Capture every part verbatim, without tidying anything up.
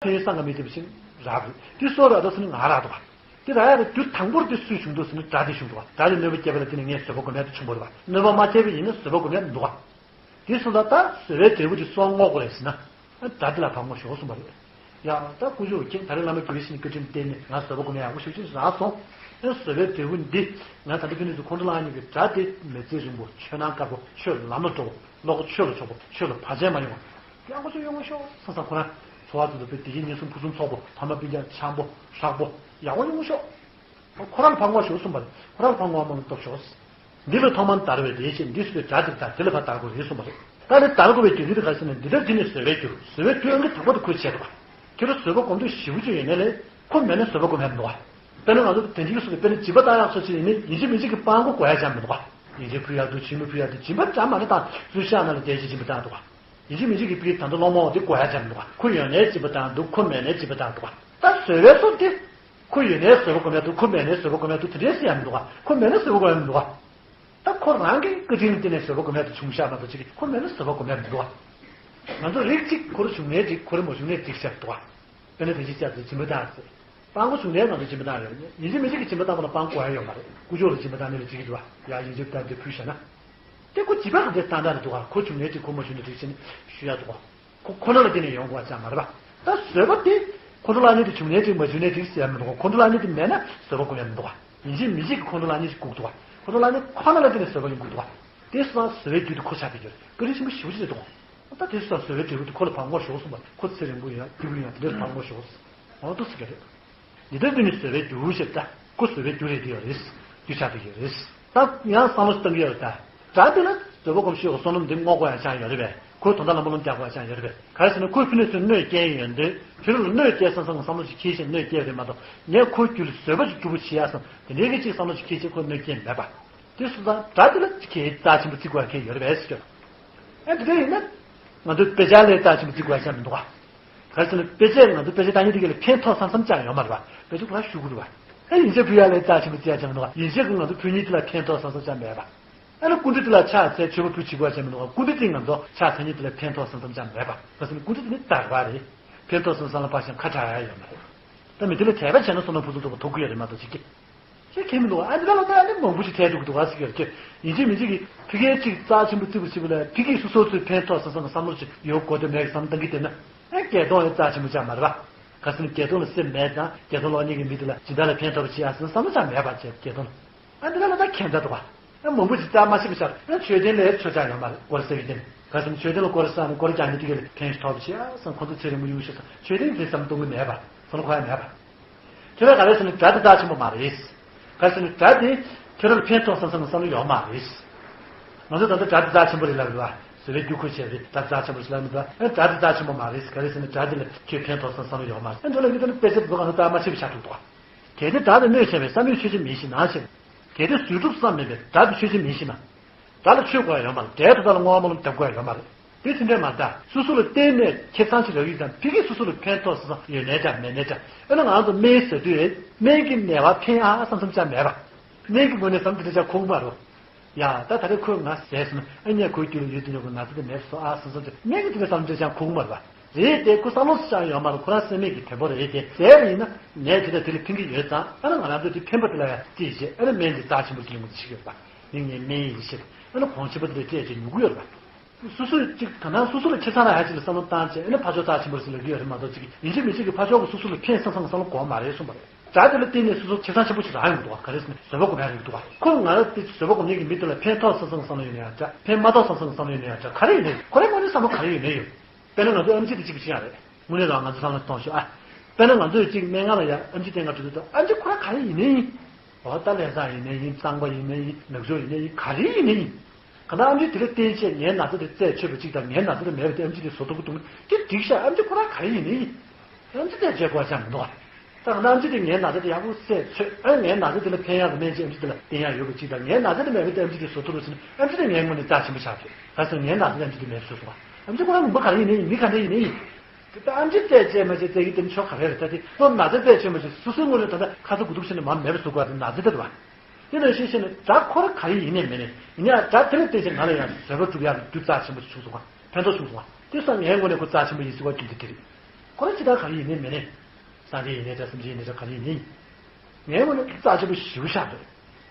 ནས་སངས་རྒྱས་མི་ཐེབས་ཤིང་རག་རེད། དེ་སོགས་རག་འདུག་ཟེར་ན་ང་རག་འདུག་ག་དེ་རག་ཡ་རེད། དུས་དང་པོར་དེ་སུས་བྱུང་འདུག་ཟེར་ན་དགྲ་དེ་བྱུང་འདུག་ག་དགྲ་དེ་གནོད་པ་བསྐྱལ་བ་ལ་བརྟེན་ནས་ངས་བཟོད་པ་སྒོམ་ཡ་དེ་བྱུང་བ་རེད་པ། གནོད་པ་མ་བསྐྱལ་བ་ཡིན་ན་བཟོད་པ་སྒོམ་ཡ་མི་འདུག་ག་དེ་སོང་ཙང་ད་བཟོད་པའི་འབྲས་བུ་དེ་སུའང་བསྔོ་དགོས་རེད་ཟེར་ན། དགྲ་དེ་ལ་ཕར་བསྔོ་ཤོག་གསུངས་པ་རེད། ཡ་ད་དཀོན་མཆོག་གི་མཁྱེན། ད་རེས་བླ་མ་དགེ་བའི་བཤེས་གཉེན་བཀའ་དྲིན་བརྟེན་ནས་ང་བཟོད་པ་སྒོམ་ཡ་ཡག་པོ་ཞེ་པོ་ཅིག་རག་སོང་། ཡང་བཟོད་པའི་འབྲས་བུ་འདི་ང་ད་ལྟ་ཕན་ཚུན་ཁོང་ཁྲོ་ལངས་མཁན་གྱི་དགྲ་དེ་མི་ཚེ་རིང་པོ་ཆོས་སྣང་དཀར་པོ་ཆོས་ལམ་ལ་འགྲོ་བོ་བློ་ཁོག་ཆོས་ལ་ཕྱོགས་པོ་ཆོས་ལ་བར་ཆད་མ་ཡོང་བ་ཡག་པོ་ཅིག་ཡོང་བ་ཤོག་བསམ་བསམ་ཁོ་རང་འཚོ་བ་དུ་དུ་པའི་བདེ་སྐྱིད་ཉེན་སྲུང་ཕུན་སུམ་ཚོགས་པོ་ཕ་མ་སྤུན་ཀྱག་འཆམ་པོ་ཧྲག་པོ་ཡག་པོ་ཡོང་བ་ཤོག་ཁོ་རང་ལ་ཕར་བསྔོ་ཤོག་གསུངས་པ་རེད། ཁོ་རང་ལ་ཕར་བསྔོ་བ་མ་ལ་སྟོབས་ཤོག་འདི་ལ་ཐོག་མར་དར་བའི་དེ་བཞིན་འདི་སུ་དེ་དགྲ་དེ་དག་དེ་ལ་ཕར་དར་དགོས་རེད་གསུངས་པ་རེད། ད་ནི་དར་དགོས་པའི་རྒྱུ་མཚན་དེ་ག་རེ་ཟེར་ན་འདི་ལྟར་འདི་ནི་བཟོད་པའི་རྒྱུ། བཟོད་པའི་རྒྱུ་ཨང་ཀི་དང་པོ་དེ་ཁོས་བྱས་འདུག་ཁྱེད་རང་བཟོད་པ་སྒོམ་དུས་ཞེ་པོ་ཅིག་ཡོད་ནའི་ལས་ཁོ་མེད་ན་བཟོད་པ་སྒོམ་ཡ་མི་འདུག་ག་དཔེར་ན་ང་ཚོ་དེ་འདྲའི་སོ་སོ་དཔེར་ན་སྦྱིན་པ་བཏང་ཡག་སོ་སོ་ཡིན་ནའི་ཡིན་གཅིག་མིན་གཅིག་གི་སྤྲང་པོ་དགོས་ཡ་ཅང་མི་འདུག་ག་ཡིན་གཅིག་ཕུལ་ཡ་འདུག་སྦྱིན་པ་ཕུལ་ཡ་འདུག་སྦྱིན་པ་ཅང་མ་རེད། ད་ཚུར་ཤག་ན་ལ་བསྡད་ཅིག་སྦྱིན་པ་བཏང་འདུག་ག་ཡིན་གཅིག་མིན་གཅིག་གི་ཕ་གི་ད་ལྟ་སློང་མོ་དེ་དགོས་ཡ་ཅང་མི་འདུག་ག་ཁོ་ཡོད་ནའི་སྦྱིན་པ་བཏང་འདུག་ཁོ་མེད་ནའི་སྦྱིན་པ་བཏང་འདུག་ག་ད་བཟོད་པའི་སོ་དེ། ཁོ་ཡོད་ནའི་བཟོད་པ་སྒོམ་ཡ་འདུག་ཁོ་མེད་ནའི་བཟོད་པ་སྒོམ་ཡ་འདུག་དེ་འདྲའི་སེ་ཡ་མི་འདུག་ག་ཁོ་མེད་ན་བཟོད་པ་སྒོམ་ཡ་མི་འདུག་ག་ད་ཁོ་རང་གི་བཀའ་དྲིན་ལ་བརྟེན་ནས་བཟོད་པ་སྒོམ་ཡ་དེ་བྱུང་ཤག་མ་གཏོགས་ཅིག་ཁོ་མེད་ན་བཟོད་པ་སྒོམ་ཡ་མི་འདུག་ག་ང་ཚོ་རིགས་གཅིག་ཁོ་རང་བྱུང་ནའི་འགྲིག་ཁོ་རང་མ་བྱུང་ནའི་འགྲིག་ཤག་འདུག་ག་དཔེར་ན་དེ་བཞིན་བཅར་ཏེ་སྦྱིན་པ་བཏང་ཟེར། སྤྲང་པོ་བྱུང་ནའི་ང་ཚོ་སྦྱིན་པ་བཏང་ཡོད་རེད། ཡིན་གཅིག་མིན་གཅིག་གི་སྦྱིན་པ་བཏང་པ་ལ་སྤྲང་པོ་དགོས་ཡ་ཡོད་མ་རེད། དཀོན་མཆོག་ལ་སྦྱིན་པ་བཏང་ནའི་ལ་འགྲིག་གི་འདུག་ག་ཡ་ཡིན་གཅིག་བཏང་དེ་ཕུལ་བཞག་ན། དེ་ཁོ་བྱིས་པ་ག་འདྲས་སྟངས་དག་རེད་འདུག་ག་ཁོ་བྱུང་ནའི་འགྲིག་ཁོ་མ་བྱུང་ནའི་འགྲིག་ཟེར་ནས་ཞུ་ཡ་འདུག་ག་ཁོ་ཁོ་ན་ལ་བརྟེན་ནས་ཡོང་དགོས་པ་ཅང་མ་རེད་པ། ད་བཟོད་པ་དེ་ཁོང་ཁྲོ་ལངས་ནའི་དེ་བྱུང་ནའི་འགྲིག་མ་བྱུང་ནའི་འགྲིག་ཟེར་ཡ་མི་འདུག་ག་ཁོང་ཁྲོ་ལངས་ནའི་དེ་མེད་ན་བཟོད་པ་སྒོམ་ཡ་མི་འདུག་ག་ཡིན་གཅིག་མིན་གཅིག་གི་ཁོང་ཁྲོ་ལངས་ནའི་ཞིག་སྒུག་འདུག་ག་ཁོང་ཁྲོ་ལངས་ནའི་ཁོ་ན་ལ་བརྟེན་ནས་བཟོད་པ་ཡོང་གི་འདུག་ག་དེ་སོང་ཙང་བཟོད་པའི་རྒྱུ་དེ་ཁོ་ཆགས་བསྡད་ཀྱི་རེད། བཀའ་དྲིན་ཆེན་པོ་ཞེ་པོ་ཅིག་རེད་འདུག་ག་ད་དེ་སོང་ཙང་བཟོད་པའི་འབྲས་བུ་དེ་ཁོ་ལ་ཕར་བསྔོ་ཤོག་གསུངས་པ་ཁོ་ཚེ་རིང་པོ་ཡོང་ཡ་སྐྱིད་པོ་ཡོང་ཡ་དེ་འདྲ་ཕར་བསྔོ་ཤོག་འོ་འདུག་ཟེར་གྱི་རེད། འདི་ལྟར་འདི་ནི་བཟོད་པའི་རྒྱུ་ཞེས་ད་ཁོ་བཟོད་པའི་རྒྱུ་རེད་དེ་ཡོད་རེད། རྒྱུ་ཆགས་དེ་ཡོད་རེད། ད་ཡང་བསམ་བློ་བཏང་གི་ཡོད་རེད་ད། དགྲ་འདི་ལ་བཟོད་པ་སྒོམ་ཤེས་ཀྱི་བསོད་ནམས་འདི་བསྔོ་དགོས་ཡ་ཅང་ཡོད་རེད་པས། ཁོའི་དོན་དག་ལ་སྨོན་ལམ་རྒྱག་དགོས་ཡ་ཅང་ཡོད་རེད་པས། ག་རེ་ཟེར་ན་ཁོས་ཕན་ཚུན་གནོད་སྐྱེལ་ཡོང་དུས་ཕྱི་རོལ་ལ་གནོད་སྐྱེལ་བསམ་བསམ་གྱི་བསམ་བློ་ཞིག་འཁྱེར་བཞིན་གནོད་སྐྱེལ་བ་རེད་མ་གཏོགས་ངས་ཁོའི་རྒྱུད་ལ་བཟོད་པ་ཅིག་སྒྲུབ་པོ་བྱེད་ཡ་བསམ་དེ་འདྲའི་གི་ཅིག་བསམ་བློ་ཞིག་འཁྱེར་བྱས་ཁོས་གནོད་སྐྱེལ་མེད་པ། དེ་སོང་ཙང་དགྲ་དེ་ལ་ཁྱེད་རྩ་ཆེན་པོ་བརྩི་དགོས་ཡ་གལ་ཡོད་རེད་པས་ཟེར་གྱི་ཡོད། ཨ་འདི་འདྲ་ཡིན་ན། ང་ཚོས་དཔེ་ཆ་ལ་རྩ་ཆེན་པོ་བརྩི་དགོས་ཡ་ཅང་མི་འདུག་ག་ག་རེ་ཟེར་ན་དཔེ་ཆ་ང་ཚོ་དཔེ་ཆ་ལྟ་མཁན་དེ་ག་ལ་ཕན་ཐོགས་བསམ་བསམ་ཅང་ཡོད་མ་རེད་པ། དཔེ་ཆ་ཁོ་རང་ཞུ་དགོས་རེད་པ། ཨ་ཡིན་ཆ་ཕུལ་ཡ་ལ་རྩ་ཆེན་པོ་བརྩི་ཡ་ཅང་མི་འདུག་ག་ཡིན་ཆ་གི་ང་ཚོ་ཕུལ་མཁན་དེ་ལ་ཕན་ཐོགས་བསམ་བསམ་ཅང་མེད་པ། ཨ་ནི་སྐུ་མགྲོན་དེ་ལ་ཕྱག་འཚལ་མཆོད་པ་ཕུལ་བྱེད་དགོས་ཡ་ཅང་མི་འདུག་ག་སྐུ་མགྲོན་དེ་ང་ཚོ་ཕྱག་འཚལ་མཁན་དེ་ལ་ཕན་ཐོགས་བསམ་བསམ་ཅང་མེད་པ། ག་རེ་ཟེར་ན་སྐུ་མགྲོན་དེ་ནི་དར་བ་རེད། ཕན་ཐོགས་བསམ་བསམ་ལ་ཕར་ཅང་ཁ་གྲག་ཡ་ཡོད་མ་རེད། ད་མི་དེ་ལ་དད་པ་བྱས་ན་བསོད་ནམས་ཕུན་སུམ་ཚོགས་པ་ཐོབ་ཀྱི་ཡོད་རེད་མ་གཏོགས་ཅིག་གི་ཅེས་ཁྱེད་མི་འདུག་ཨ་འདི་ལ་ལོ་ད་ཨ་ནི་མང་པོ་ཞིག་འཕྲད་འགྲོ་གི་འདུག་ཨ་ཟེར་གྱི་ཡོད་ཀྱི། ཡིན་གཅིག་མིན་གཅིག་གིས་ཕ་གིར་གཅིག་རྩ་ཆེན་པོ་བརྩི་བ་བྱེད་པ་ལ་ཕ་གིར་སོ་སོ་ཚོས་ཕན་ཐོགས་བསམ་བསམ་གྱི་བསམ་བློ་ཞིག་ཡོད་དགོས་དོན་མེད་ཀྱི་བསམ་བློ་བཏང་གི་བསྡད་ན་ཨ་བརྒྱད་སྟོང་ཡང་རྩ་ཆེན་པོ་ཅང་མ་རེད་པ། ག་ཟེར་ན་བརྒྱད་སྟོང་ལ་སེམས་མེད་ཙང་བརྒྱད་སྟོང་ལོག་གཉིས་ཀྱི་མི་དེ་ལ་སྦྱིན་བདག་ལ་ཕན་ཐོགས་པ་བྱེད་ཡ་ཟེར་བསམ་བློ་ཅང་མེད་པ་བྱས་བརྒྱད་སྟོང་ལ། ཨ་འདི་ལ་ལོ་ད་ཁྱད་མཚར་འདུག་པ། ཨ་མང་པོ་ཅིག་རྩ་མ་ཤེས་པ་ཆགས་ཨ་མཆོད་རྟེན་ལ་ཆོ་ཆ་ཡོད་མ་རེད་སྐོར་ཟེར་གྱི་དེ་ནི་ག་ཟེར་ན་མཆོད་རྟེན་ལ་སྐོར་ཟ་ནས་སྐོར་རྒྱག་ནས་དེ་ག་ལ་ཕན་ཞིག་ཐོགས་པ་བྱེད་ཡ་བསམ་ཁོ་ཚོ་ཚེ་རིང་པོ་ཡོང་ཤོག་བསམ་མཆོད་རྟེན་དེ་བསམ་གཏོང་གི་མེད་པ་བསམ་བློ་འཁོར་ཡ་མེད་པ། དེ་བས་ག་རེ་ཟེར་ན་དགྲ་དེ་རྩ་ཆེན་པོ་མ་རེད། ག་རེ་ཟེར་ན་དགྲ་དེ་ཁྱོད་རང་ལ་ཕན་ཐོགས་བསམ་བསམ་གྱི་བསམ་བློ་ཡོད་མ་རེད། ང་ཚོ་ད་ལྟ་དགྲ་དེ་རྩ་ཆེན་པོ་རེད་ལབ་རེད་པ། བཟོད་པའི་རྒྱུ་ཁོ་བྱས་རེད་དགྲ་རྩ་ཆེན་པོ་རེད་ལབ་ནི་པ། ཨ་དགྲ་དེ་རྩ་ཆེན་པོ་མ་རེད། ག་རེ་ཟེར་ན་དགྲ་དེ་ལ་ཁྱོད་ཕན་ཐོགས་བསམ་བསམ་བློ་ཡོད་མ་རེད། ཨ་འགྲོ་ལ་ཡོད་དེ་ནི་དཔེ་ཆ་འདི་ཚོ་གང་ལ་ལྟ་མ་ཤེས་པ་ཆགས་འདུག་དོ། གལ་ཏེ་དགྲ་དེ་གནོད་བྱས་པས་བསམ་ཡས་ཆོས་ཅན་མིན་ཞེ་ན་ཞེ། གལ་ཏེ་བཟོད་སྒྲུབ་བསམ་མེད་པས་དགྲ་དེ་ཆོས་ཅན་མིན་ཞེ་ན། དགྲ་ལ་ཆོས་དགོས་ཡ་ཡོད་མ་རེད། དགྲའི་དོན་དག་ལ་བསྔོ་བ་སྨོན་ལམ་རྒྱབ་དགོས་ཡ་ཡོད་མ་རེད། དེ་དེ་འདྲས་མ་རེད་ད། སོ་སོ་ལ་བརྟེན་ནས་ཁེ་བཟང་ཅིག་རག་གི་ཡོད་ཙང་ཕ་གིར་སོ་སོ་ལ་ཕན་ཐོགས་བསམ་བསམ་ཡོད་ནའི་འདྲ་མེད་ནའི་འདྲ། ཨ་ནི་ང་ཚོ་སྨན་ཟ་དུས་སྨན་གྱི་ནད་པར་ཕན་ཨ་བསམ་བསམ་ཅང་མེད་པ། སྨན་གྱི་ངོས་ནས་བསམ་དེ་འདྲ་ཅང་འཁོར་གི་མ་རེད། ཡ་ད་ད་རེས་ཁོས་ང་ཟས་སོང་ན་ཨ་ནི་ཁོའི་རྒྱུད་ལ་ཡོད་དུས་ཡོད་པའི་ན་ཚ་དེ་མེད་སོང་ཨ་བསམ་བསམ་ཅང་སྨན་གྱི་དེ་འདྲ་བསམ་འདྲ་ཅང་འཁོར་གི་མ་རེད་པ། རེད་དེ་ཁོ་བསམ་བློ་ཅང་ཡོད་མ་རེད། ཁོ་རང་སེམས་མེད་ཀྱི་བེམ་པོ་རེད་དེ་ཟས་རེད་ཡིན་ན་ནད་དེ་དང་དེ་ལ་ཕན་གྱི་ཡོད་ཙང་ཨ་ནི་ང་རང་ཚོས་དེ་ཕན་པ་དེ་ལ་ཡ་རྩིས་བྱས་ཨ་ནི་སྨན་དེ་རྩ་ཆེན་པོ་ཅིག་ཡོང་གི་ཞིག་ཡོད་པ། ནི་ངས་སྨན་ཡིན་ཞེས་ཨ་ནི་གོང་ཆེན་པོ་དེ་ལ་སྤྲད་ཅིག་ཉོ་གི་ཡོད་རེད་པ། སོ་སོས་ཅིག་ད་ནང་སོ་སོ་ལ་ཁེ་བཟང་རག་ཡ་ཅིག་ལ་བསམ་བློ་བཏང་བྱས་ཨ་ནི་ཕར་ཕྱོགས་རྩ་ཆེན་པོ་ཟེར་ལབ་ཀྱི་ཡོད་རེད་མ་གཏོགས་ཅིག་ཡིན་གཅིག་མིན་གཅིག་གི་ཕར་ཕྱོགས་ཀྱི་སོ་སོ་ལ་ཕན་བསམ་བསམ་བསམ་བློ་དགོས་མ་རེད་གསུངས་པ་རེད། དགྲ་དེ་ལ་བརྟེན་ནས་སོ་སོ་ཁེ་བཟང་ཆེན་པོ་ཞིག་རག་ཡོང་གི་འདུག་ག་ག་རེ་ཟེར་ན་བཟོད་པ་སྒོམ་ཡ་རེད་འདུག་ག་ཁོ་ང་ལ་དེ་བཟོད་པ་སྒོམ་མཁན་གྱི་མི་དེ་ལ་ཕན་ཐོགས་བསམ་བསམ་བསམ་བློ་ཡོད་ན་ཡང་འདྲ་ག་རེ་ཡིན་ནའི་ཁོ་རའི་ངོས་ནས་བསམ་བློ་ག་རེ་ཡོད་ནའི་ཡོད། དཔེར་ན་ང་ཚོའི་ཨེམ་ཆི་དེ་གཅིག་པུ་ཅིག་ཡང་རེད། དངོས་གནས་རང་ང་ཚོ་བསམ་བློ་གཏོང་ཤོག་ཨ། དཔེར་ན་ང་ཚོས་གཅིག་སྨན་ཁང་ལ་ཡ་ཨེམ་ཆི་བསྟེན་ག་འགྲོ་དུས་ཨེམ་ཆི་ཁོ་རང་ག་རེ་ཡིན་ནའི་ཡིན། འོ་ད་ལྷ་བཟང་ཡིན་ནའི་ཡིན། གཙང་པ་ཡིན་ནའི་ཡིན། ནག་ཕྱོགས་ཡིན་ནའི་ཡིན། ག་རེ་ཡིན་ནའི་ཡིན། གང་ལྟར་ཨེམ་ཆི་དེ་ལ་བསྟེན་བྱས་ངའི་ན་ཚ་དེ་རྩད་ཆོད་པ་གཅིག་དང་ངའི་ན་ཚ་དེ་མེད་པ་དེ་ཨེམ་ཆི་དེ་བཟོ་ཐུབ་ཀྱི་འདུག་ན་དེ་འགྲིག་ཤག་ཨེམ་ཆི་ཁོ་རང་ག་རེ་ཡིན་ནའི་ཡིན། ཨེམ་ཆི་རྩད་བཅད་དགོས་ཅང་མི་འདུག་ཨ། ད་གང་ལྟར་ཨེམ་ཆི་དེ་ངའི་ན་ཚ་དེ་ཡག་པོ་རྩད་ཆོད་ཨ། ངའི་ན་ཚ་དེ་ལ་ཕན་ཡག་གི་སྨན་ཅིག་ཨེམ་ཆི་དེ་ལ་བསྟེན་ཡག་ཡོད་པ་གཅིག་དང་ངའི་ན་ཚ་དེ་མེད་པ་དེ་ཨེམ་ཆི་དེ་བཟོ་ཐུབ་རེད་ཟེར་ན་ཨེམ་ཆི་དེ་ངའི་ངོས་ནས་རྩ་ཆེན་པོ་ཆགས་ཐུབ། ག་ཟེར་ངའི་ན་ཚ་དེ་ཨེམ་ཆི་དེ་མེད་པ་བཟོ་ཐུབ་པ། ཨེམ་ཆི་ཁོ་རང་ལུང་པ་ག་རེ་ཡིན་ནའི་ཡིན། མི་ག་འདྲ་ཡིན་ནའི་ཡིན། དེ་ལྟར་ཨེམ་ཆི་རྩད་བཅད་མ་བཅད་རྩད་ཀྱི་དེ་ནི་ཕྱོགས་ག་རེ་རེད། ད་དེ་ཁོ་ན་ཚ་རྩད་བཅད་མ་བཅད་སོ་སོའི་ངོས་ནས་ད་ལྟ་ཁ་ཚ་དགོས་གཏུགས་བྱས་ནས་མར་མེད་པ་བཟོ་དགོས་པ་དེ་ན་ཚ་དེ་རེད་བ། དེ་ནང་བཞིན་བྱས་ནས་དགྲ་ཁོ་རང་ག་རེ་ཡིན་ནའི་མིན་ནའི་ཡིན་ཡང་དགྲ་དེ་ལ་བརྟེན་བྱས་ང་ལ་ཡང་བཟོད་པ་སྒྲུབ་ཡག་གི་རྒྱུ་རྩ་ཆེན་པོ་ཞིག་བྱུང་སོང་བ། ཕན་ཐོགས་བྱུང་སོང་བ། དེ་སོང་ངའི་ངོས་ནས་ཁོ་རྩ་ཆེན་པོ་ཡིན་ཟེར་བ་རྒྱུ་མཚན་དེ་རེད། ཁོ་རང་སྤྱིར་བཏང་ག་རེ་ཡིན་ནའི་མིན་ནའི། སངས་རྒྱས་ཡིན་ནའི་འདྲ། སེམས་ཅན་ཡིན་ནའི་འདྲ། ག་རེ་ཡིན་ནའི། ངའི་ངོས་ནས་རྩ་ཆེན་པོ་ཞེ་པོ་ཤར་འདུག་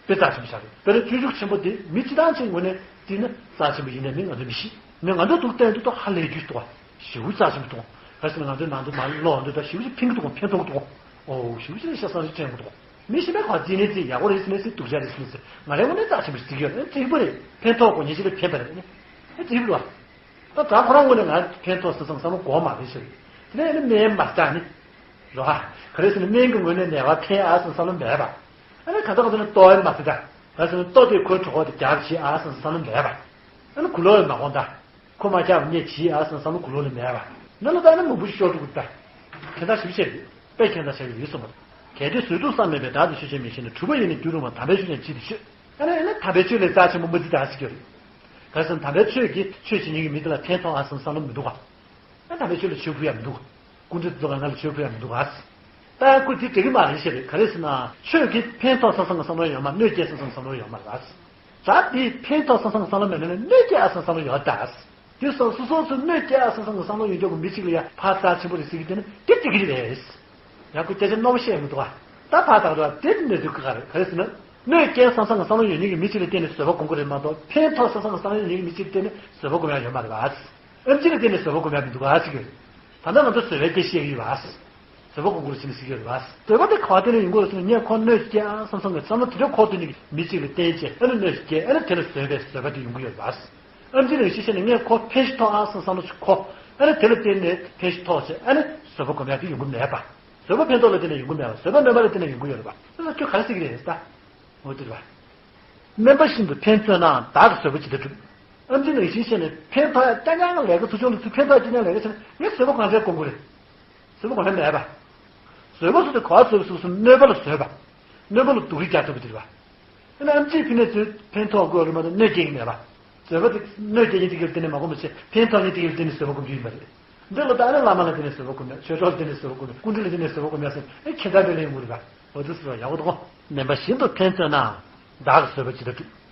དཔེ་རྩ་ཆེན་པོ་ཤར་འདུག་དཔེར་ན་སྤྱོད་འཇུག་ཆེན་པོ་དེ་མི་སྤྱིར་བཏང་ཅན་ངོས་ནས་བརྩིས་ན་རྩ་ཆེན་པོ་ཡིན་ནའི་མིན་ང་ཚོས་མི་ཤེས། ནས་ང་ཚོས་འདུག་བལྟས་འདུག་ད་ཧ་ལས་རྒྱུ་འདུག་ག་ཞེ་པོ་རྩ་ཆེན་པོ་འདུག་ག་ཟེར་ན་ང་ཚོའི་ནང་དུ་མ་ལོག་འདུག་ད་ཞེ་པོ་ཅིག་ཕན་གྱི་འདུག་ག་ཕན་ཐོགས་འདུག་ག་འོ་ཞེ་པོ་ཅིག་ལ་ཤ་ཚ་རེ་དྲན་གྱི་འདུག་ག་མི་གཞན་པས་ག་བརྩིས་ནས་བརྩིས་ཡག་པོ་རེད་ཟེར་ནས་བརྩིས། སྡུག་ཅག་རེད་ཟེར་ནས་བརྩིས། ང་རའི་ངོས་ནས་རྩ་ཆེན་པོ་ཞིག་བརྩི་གི་ཡོད། ཨེ་བརྩི་གི་རེད། ཕན་ཐོགས་དགོས་ཉེན་ཅིག་ལ་ཕན་པ་རེད། ཨེ་བརྩི་གི་རེད་བ། ད་ད་ཁོ་རང་ངོས་ནས་ང་ཕན་ཐོགས་བསམ་བསམ་བསམ་བློ་འགོག་མ་རེད་ཟེར། དེ་ནས་ཨ་ནི་སྨན་མ་ཟ་ནི། རོ་ཧ། ག་རེ་ཟེར་ན་སྨན་གྱི་ངོས་ནས་ནད་པར་ཕན་ཨ་བསམ་བསམ་བློ་མེད་པ། ཨ་ནི་ག་ཚོད་ག་ཚོད་ནས་ལྟོ་ཨེ་མ་ཟ་ད། ག་ཟེར་ན་ལྟོ་དེ་ཁོའི་གྲོད་ཁོག་དེ་རྒྱགས་བྱེད་ཨ་བསམ་བསམ་བློ་མེད་པ། ཨ་ནི་གུ་ལོ་ཨེ་མ་གོང་ད། ཁོ་མ་རྒྱགས་པ་ངས་བྱེད་ཨ་བསམ་བསམ་བློ་གུ་ལོ་ལ་མེད་པ། ནི་ལ་ད་ནི་མང་པོ་ཤོར་འགྲོ་གི་ད། ཁྱད་མཚར་ཞིབ་བཤད་དེ། དཔེ་ཁྱད་མཚར་བྱ་གི་ཡོད་གསུངས་པ། གལ་ཏེ་བཟོད་གཏུགས་བསམ་མེད་པས། བདག་ཏུ་ཆོས་ཅན་མེད་ཤེས་ན། གྲུབ་པ་ཡིས་ནི་འགྱུར་རུང་བ། དམ་པའི་ཆོས་ཀྱང་ཇི་ལྟར་ཤོད། ཨ་ནི་ཨ་ནི་དམ་པའི་ཆོས་ལས་རྩ་ཆེན་པོ་མ་བརྩི་ད་ཟེར་གྱི་རེད། ག་ཟེར་ན་དམ་པའི་ཆོས་ཀྱིས་ཆོས་བྱེད་མཁན་གྱི་མི་དེ་ལ་ཕན་ཐོགས་ཨ་བསམ་བསམ་བློ་མི་འདུག་ག་ཨ་དམ་པའི་ཆོས་ལ་ཆོས་དགོས་ཡ་མི་འདུག་ག་ཀུན་འདུས་རྫོགས་པའི་ངང་ལ་ཆོས་དགོས་ཡ་མི་འདུག་ག་ད་ཡང་ཁོ་དེ་འགྲིག་གི་མ་རེད་ཟེར་རེད། ག་རེ་ཟེར་ན་ཆོས་ཀྱིས་ཕན་ཐོགས་བསམ་བསམ་གྱི་བསམ་བློ་ཡོད་མ་རེད། གནོད་སྐྱེལ་བསམ་བསམ་གྱི་བསམ་བློ་ཡོད་མ་རེད། ད་དེ་ཕན་ཐོགས་བསམ་བསམ་གྱི་བསམ་བློ་མེད་ན་ནི་གནོད་སྐྱེལ་ཨ་བསམ་བསམ་བློ་ཡོད་ད། དེ་སོགས་སོ་སོ་ཚོས་གནོད་སྐྱེལ་ཨ་བསམ་བསམ་གྱི་བསམ་བློ་ཡོད་མཁན་གྱི་མི་གཅིག་ལ་ཡང་ཕར་རྩ་ཆེན་པོ་རེད་ཟེར་གྱི་དེ་ནི་དེ་འགྲིག་གི་རེད། ཡང་ཁོ་སྐད་ཆ་རྣོ་པོ་བཤད་མི་འདུག་ག་ད་ཕར་བཏང་རོགས། དེ་གནོད་འཚེ་གི་ག་རེད། ག་རེ་ཟེར་ན། གནོད་སྐྱེལ་བསམ་བསམ་གྱི་བསམ་བློ་ཡོད་མཁན་གྱི་མི་གཅིག་ལ་བརྟེན་ནས་བཟོད་པ་སྒོམ་དགོས་རེད་མ་གཏོགས། ཕན་ཐོགས་བསམ་བསམ་གྱི་བསམ་བློ་ཡོད་མཁན་གྱི་མི་གཅིག་ལ་བརྟེན་ནས་བཟོད་པ་སྒོམ་ཡ་ཡོད་མ་རེད་པ། ཨེམ་ཆི་ལ་བརྟེན་ནས་བཟོད་པ་སྒོམ་ཡ་མི་འདུག་ག་ཟེར་གྱི་ཡོད། ད་ལྟ་ང་ཚོ་བཟོད་པའི་སྐད་བཤད་ཀྱི་ཡོད་པ། བཟོད་པ་སྒོམ་དགོས་རེད་ཟེར་ནས་ཟེར་གྱི་ཡོད་རེད་པ། བཟོད་པ་དེ་ག་པར་བརྟེན་ནས་ཡོང་གི་ཡོད་ཟེར་ན། ངས་ཁོ་གནོད་སྐྱེལ་ཨ་བསམ་བསམ་གྱི་བསམ་བློ་དེ་འདྲ་ཁོ་བཏོན་ནས་མི་གཅིག་ལ་བརྟེན་བྱས། ཨ་ནི་གནོད་སྐྱེལ། ཨ་ནི་དེ་ལ་བཟོད་པའི་བཟོད་པ་དེ་ཡོང་གི་ཡོད་རེད་པ། ཨེམ་ཆི་ལ་ཡང་ཤེས་བྱས་ནས་ངས་ཁོ་ཕན་ཞིག་ཐོགས་ཨ་བསམ་བསམ་བློ་ཞིག་ཁོ། ཨ་ནི་དེ་ལ་བརྟེན་ནས་ཕན་ཞིག་ཐོགས་བྱས། ཨ་ནི་བཟོད་པ་སྒོམ་ཡ་དེ་ཡོང་གི་མེད་པ། བཟོད་པ་ཕན་ཐོགས་ལ་བརྟེན་ནས་ཡོང་གི་མེད་པ། བཟོད་པ་གནོད་པ་ལ་བརྟེན་ནས་ཡོང་གི་ཡོད་རེད་པ། ཨ་ཁྱོད་ག་རེ་ཟེར་གྱི་རེད་ད། འོ་དེ་རེད་པ། སྨན་པ་བཞིན་དུ་ཕན་བརྩོན་ནའང་། བདག་གིས་བཟོད་པ་ཇི་ལྟར་བསྒྲུབ། ཨེམ་ཆི་ལ་ཡང་ཤེས་བྱས་ནས་ཕན་ཐོགས་ཡ་རྐྱང་རྐྱང་ལས་ཀ། ཚུར་ཕྱོགས་ལ་ཚུར་ཕན་ཐོགས་ཡ་རྐྱང་རྐྱང་ལས་ཀ་བྱས་ན་ངས་བཟོད་པ་གང་འཚམ་སྒོམ་དགོས་རེད། བཟོད་པ་གང་འཚམ་མེད་པ། བཟོད་པ་ཟེར་དུས་ག་པར་བཟོད་པ་ཟེར་སོང་། གནོད་པ་ལ་བཟོད་པ། གནོད་པ་ལ་སྡུག་རུས་རྒྱག་ཐུབ་པ་དེ་རེད་པ། ཨ་ནི་ཨེམ་ཆི་ཕན་ནས་ཚུར་ཕན་ཐོགས་དགོས་རེད་མ་གཏོགས་གནོད་སྐྱེལ་གྱི་མེད་པ། བཟོད་པ་དེ་གནོད་སྐྱེལ་མཁན་དེ་ག་ལ་བརྟེན་ནས་མ་སྒོམ་པ་བྱས། ཕན་ཐོགས་མཁན་དེ་ག་ལ་བརྟེན་ནས་བཟོད་པ་སྒོམ་རྒྱུ་ཡིན་པ་རེད། འདི་ལ་ད་ཨ་ནི་བླ་མ་ལ་བརྟེན་ནས་བཟོད་པ་སྒོམ་ཡ། ཆོས་གྲོགས་ལ་བརྟེན་ནས་བཟོད་པ་སྒོམ་ཡ། སྐུ་མགྲོན་ལ་བརྟེན་ནས་བཟོད་པ་སྒོམ་ཡ་ཟེར། ཨེ་ཁྱེད་ད་དེ་ལ་ཡོང་གི་རེད་པ། འོ་དེ་ཟེར་བ་ཡག་པོ་འདུག་གོ། སྨན་པ་བཞིན་དུ་ཕན་བརྩོན་ནའང་། བདག་གིས་བཟོད་པ་ཇི་ལྟར་བསྒྲུབ།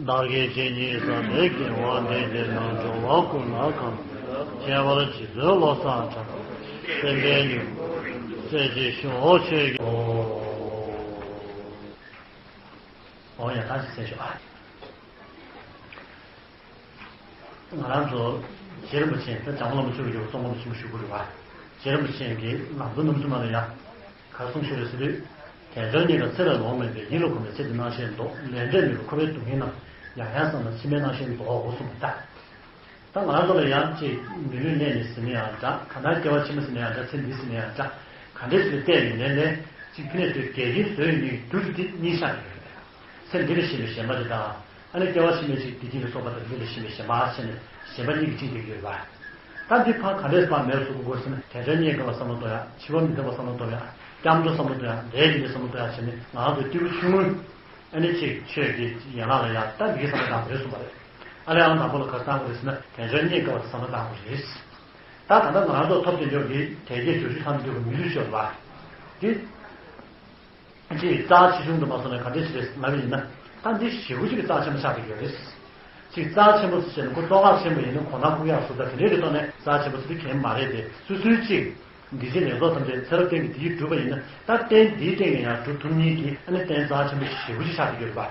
བདག་གིས་ཇི་སྙེད་བསགས་པའི་དགེ་བ་འདི། འགྲོ་བ་ཀུན་ལ་གང་། ཁྱད་པར་ཅི་ཚུལ་བློ་བཟང་གྲགས། བསྟན་པའི་སྙིང་པོ་གསལ་བྱེད་ཤོག། ཆོས་ཀྱི། འོ་ཡ། ད་ཅིག་གསན་ཤོག་ཨ། ང་རང་ཚོ་རྗེ་རིན་པོ་ཆེ། ད་འཇམ་མགོན་བླ་མ་མཆོག་གིས་ཡོད་པ་གསུང་ཁོངས་ལ་ཆེན་པོ་ཞུ་དགོས་རེད་པ། རྗེ་རིན་པོ་ཆེ་གིས་ང་ཚོ་ནམ་རྒྱུན་མ་ལ་ཡ་ག་རེ་གསུང་ཤེས་རེད་ཟེར་དུས། དལ་འབྱོར་རྙེད་དཀའ་ཚེ་ལས་ལོངས་མེད་པའི། ཡིད་ལ་གོམས་པའི་ཚེ་འདི་སྣང་ཤས་མདོག། ལས་འབྲས་མེད་པའི་འཁོར་བའི་སྡུག་བསྔལ་རྣམས། ཡང་ཡང་བསམས་ན་ཕྱི་མའི་སྣང་ཤས་མདོག་གསུངས་པ་ལྟར། ད་ང་རང་ཚོ་ལ་ཡང་ཅིག་མི་ལུས་གནས་ནས་ཟིན་ན་ཡང་འདྲ། གང་ལྟར་སྐྱེ་བ་ཕྱི་མ་ཟིན་ན་ཡང་འདྲ། ཚེ་འདི་ཟིན་ན་ཡང་འདྲ། ག་འདྲ་ཞིག་ལ་བལྟས་ཡིན་ནའི་ལས་ཅིག་ཕི་ནས་དུས་འགལ་རྐྱེན་བཟོས་ཡོད་ནི་རྒྱུ་དེ་གཉིས་ཆགས་ཡོད་རེད། ཚེ་འདི་ལ་ཞེན་པའི་ཞེན་པ་དེ་དང་། ཨ་ནི་སྐྱེ་བ་ཕྱི་མའི་ཅིག་བདེ་སྐྱིད་ལ་སོགས་པ་དང་འདི་ལ་ཞེན་པའི་ཞེན་པ་ཟེར་ནས་ཞེན་པ་གཉིས་ཀྱིས་བཅིངས་བསྡད་ཀྱི་ཡོད་རེད་པ། ད་འདི་ཕར་ག་འདྲས་ཕར་མེད་པ་བཟོ་དགོས་ཟེར་ན། དལ་འབྱོར་རྙེད་དཀའ་བ་བསམ་བློ་གཏོང་ཡ། འཆི་བ་མི་རྟག་པ་བསམ་བློ་གཏོང་ཡ། སྐྱབས་འགྲོ་བསམ་བློ་གཏོང་ཡ། འབྲས་ཀྱི་ལས་བསམ་བློ་གཏོང་ཡ་བྱས་ནས། ང་རང་ཚོའི་སྐྱེས་བུ་ཆུང་ངུས་ཨ་ནི་ཅིག་ཆོས་ཀྱི་ཡན་ལག་ལ་ཡ་ད་འདི་གའི་བསམ་བློ་བཏང་དགོས་རེད་གསུངས་པ་རེད། ཨ་ལས་ཨང་དང་པོ་ལ་ག་རེ་བཏང་དགོས་རེད་ཟེར་ན། དལ་འབྱོར་རྙེད་དཀའ་བ་དེ་བསམ་བློ་བཏང་དགོས་རེད། ད་ད་ལྟ་ང་རང་ཚོ་ཐོབ་དོན་འབྱོར་གྱི་དལ་བརྒྱད་འབྱོར་བཅུ་ཐམས་ཅད་འབྱོར་བའི་མི་ལུས་ཤོར་བ་འདི། ཅིག་རྩ་ཆེ་ཆུང་དུ་མ་སོང་ནས་ག་འདྲས་ཞིག་རེད་ལབ་པ་ཡིན་ན། ད་འདི་ཞེ་པོ་ཅིག་གི་རྩ་ཆེན་པོ་ཆགས་ཀྱི་ཡོད་རེད། ཅིག་རྩ་ཆེན་པོ་ཟེར་ན་ཁོ་བཙོན་ཁང་ཆེན་པོ་ཡིན་ན་གོ་ན་ཁུག་ཡག་བཟོ་ལྟ་དེ་འདྲས་ཀྱི་ཐོག་ནས་རྩ་ཆེན་པོ་ཟེར་དུས་གལ་མ་རེད་དེ། སོ་སོའི་ཅིག་འདི་ཕྱི་ནད་རྟོག་ཐམས་ཅད་ཚེ་རབས་གཏན་གྱི་འདི་ཡིས་བསྒྲུབས་པ་ཡིན་ན། ད་རྟེན་འདིའི་སྟེང་ནས་ཡང་སྒྲུབ་ཐུབ་མཁན་གྱི་ཨ་ནི་རྟེན་རྩ་ཆེན་པོ་ཞེ་པོ་ཅིག་ཆགས་ཀྱི་ཡོད་རེད་པ།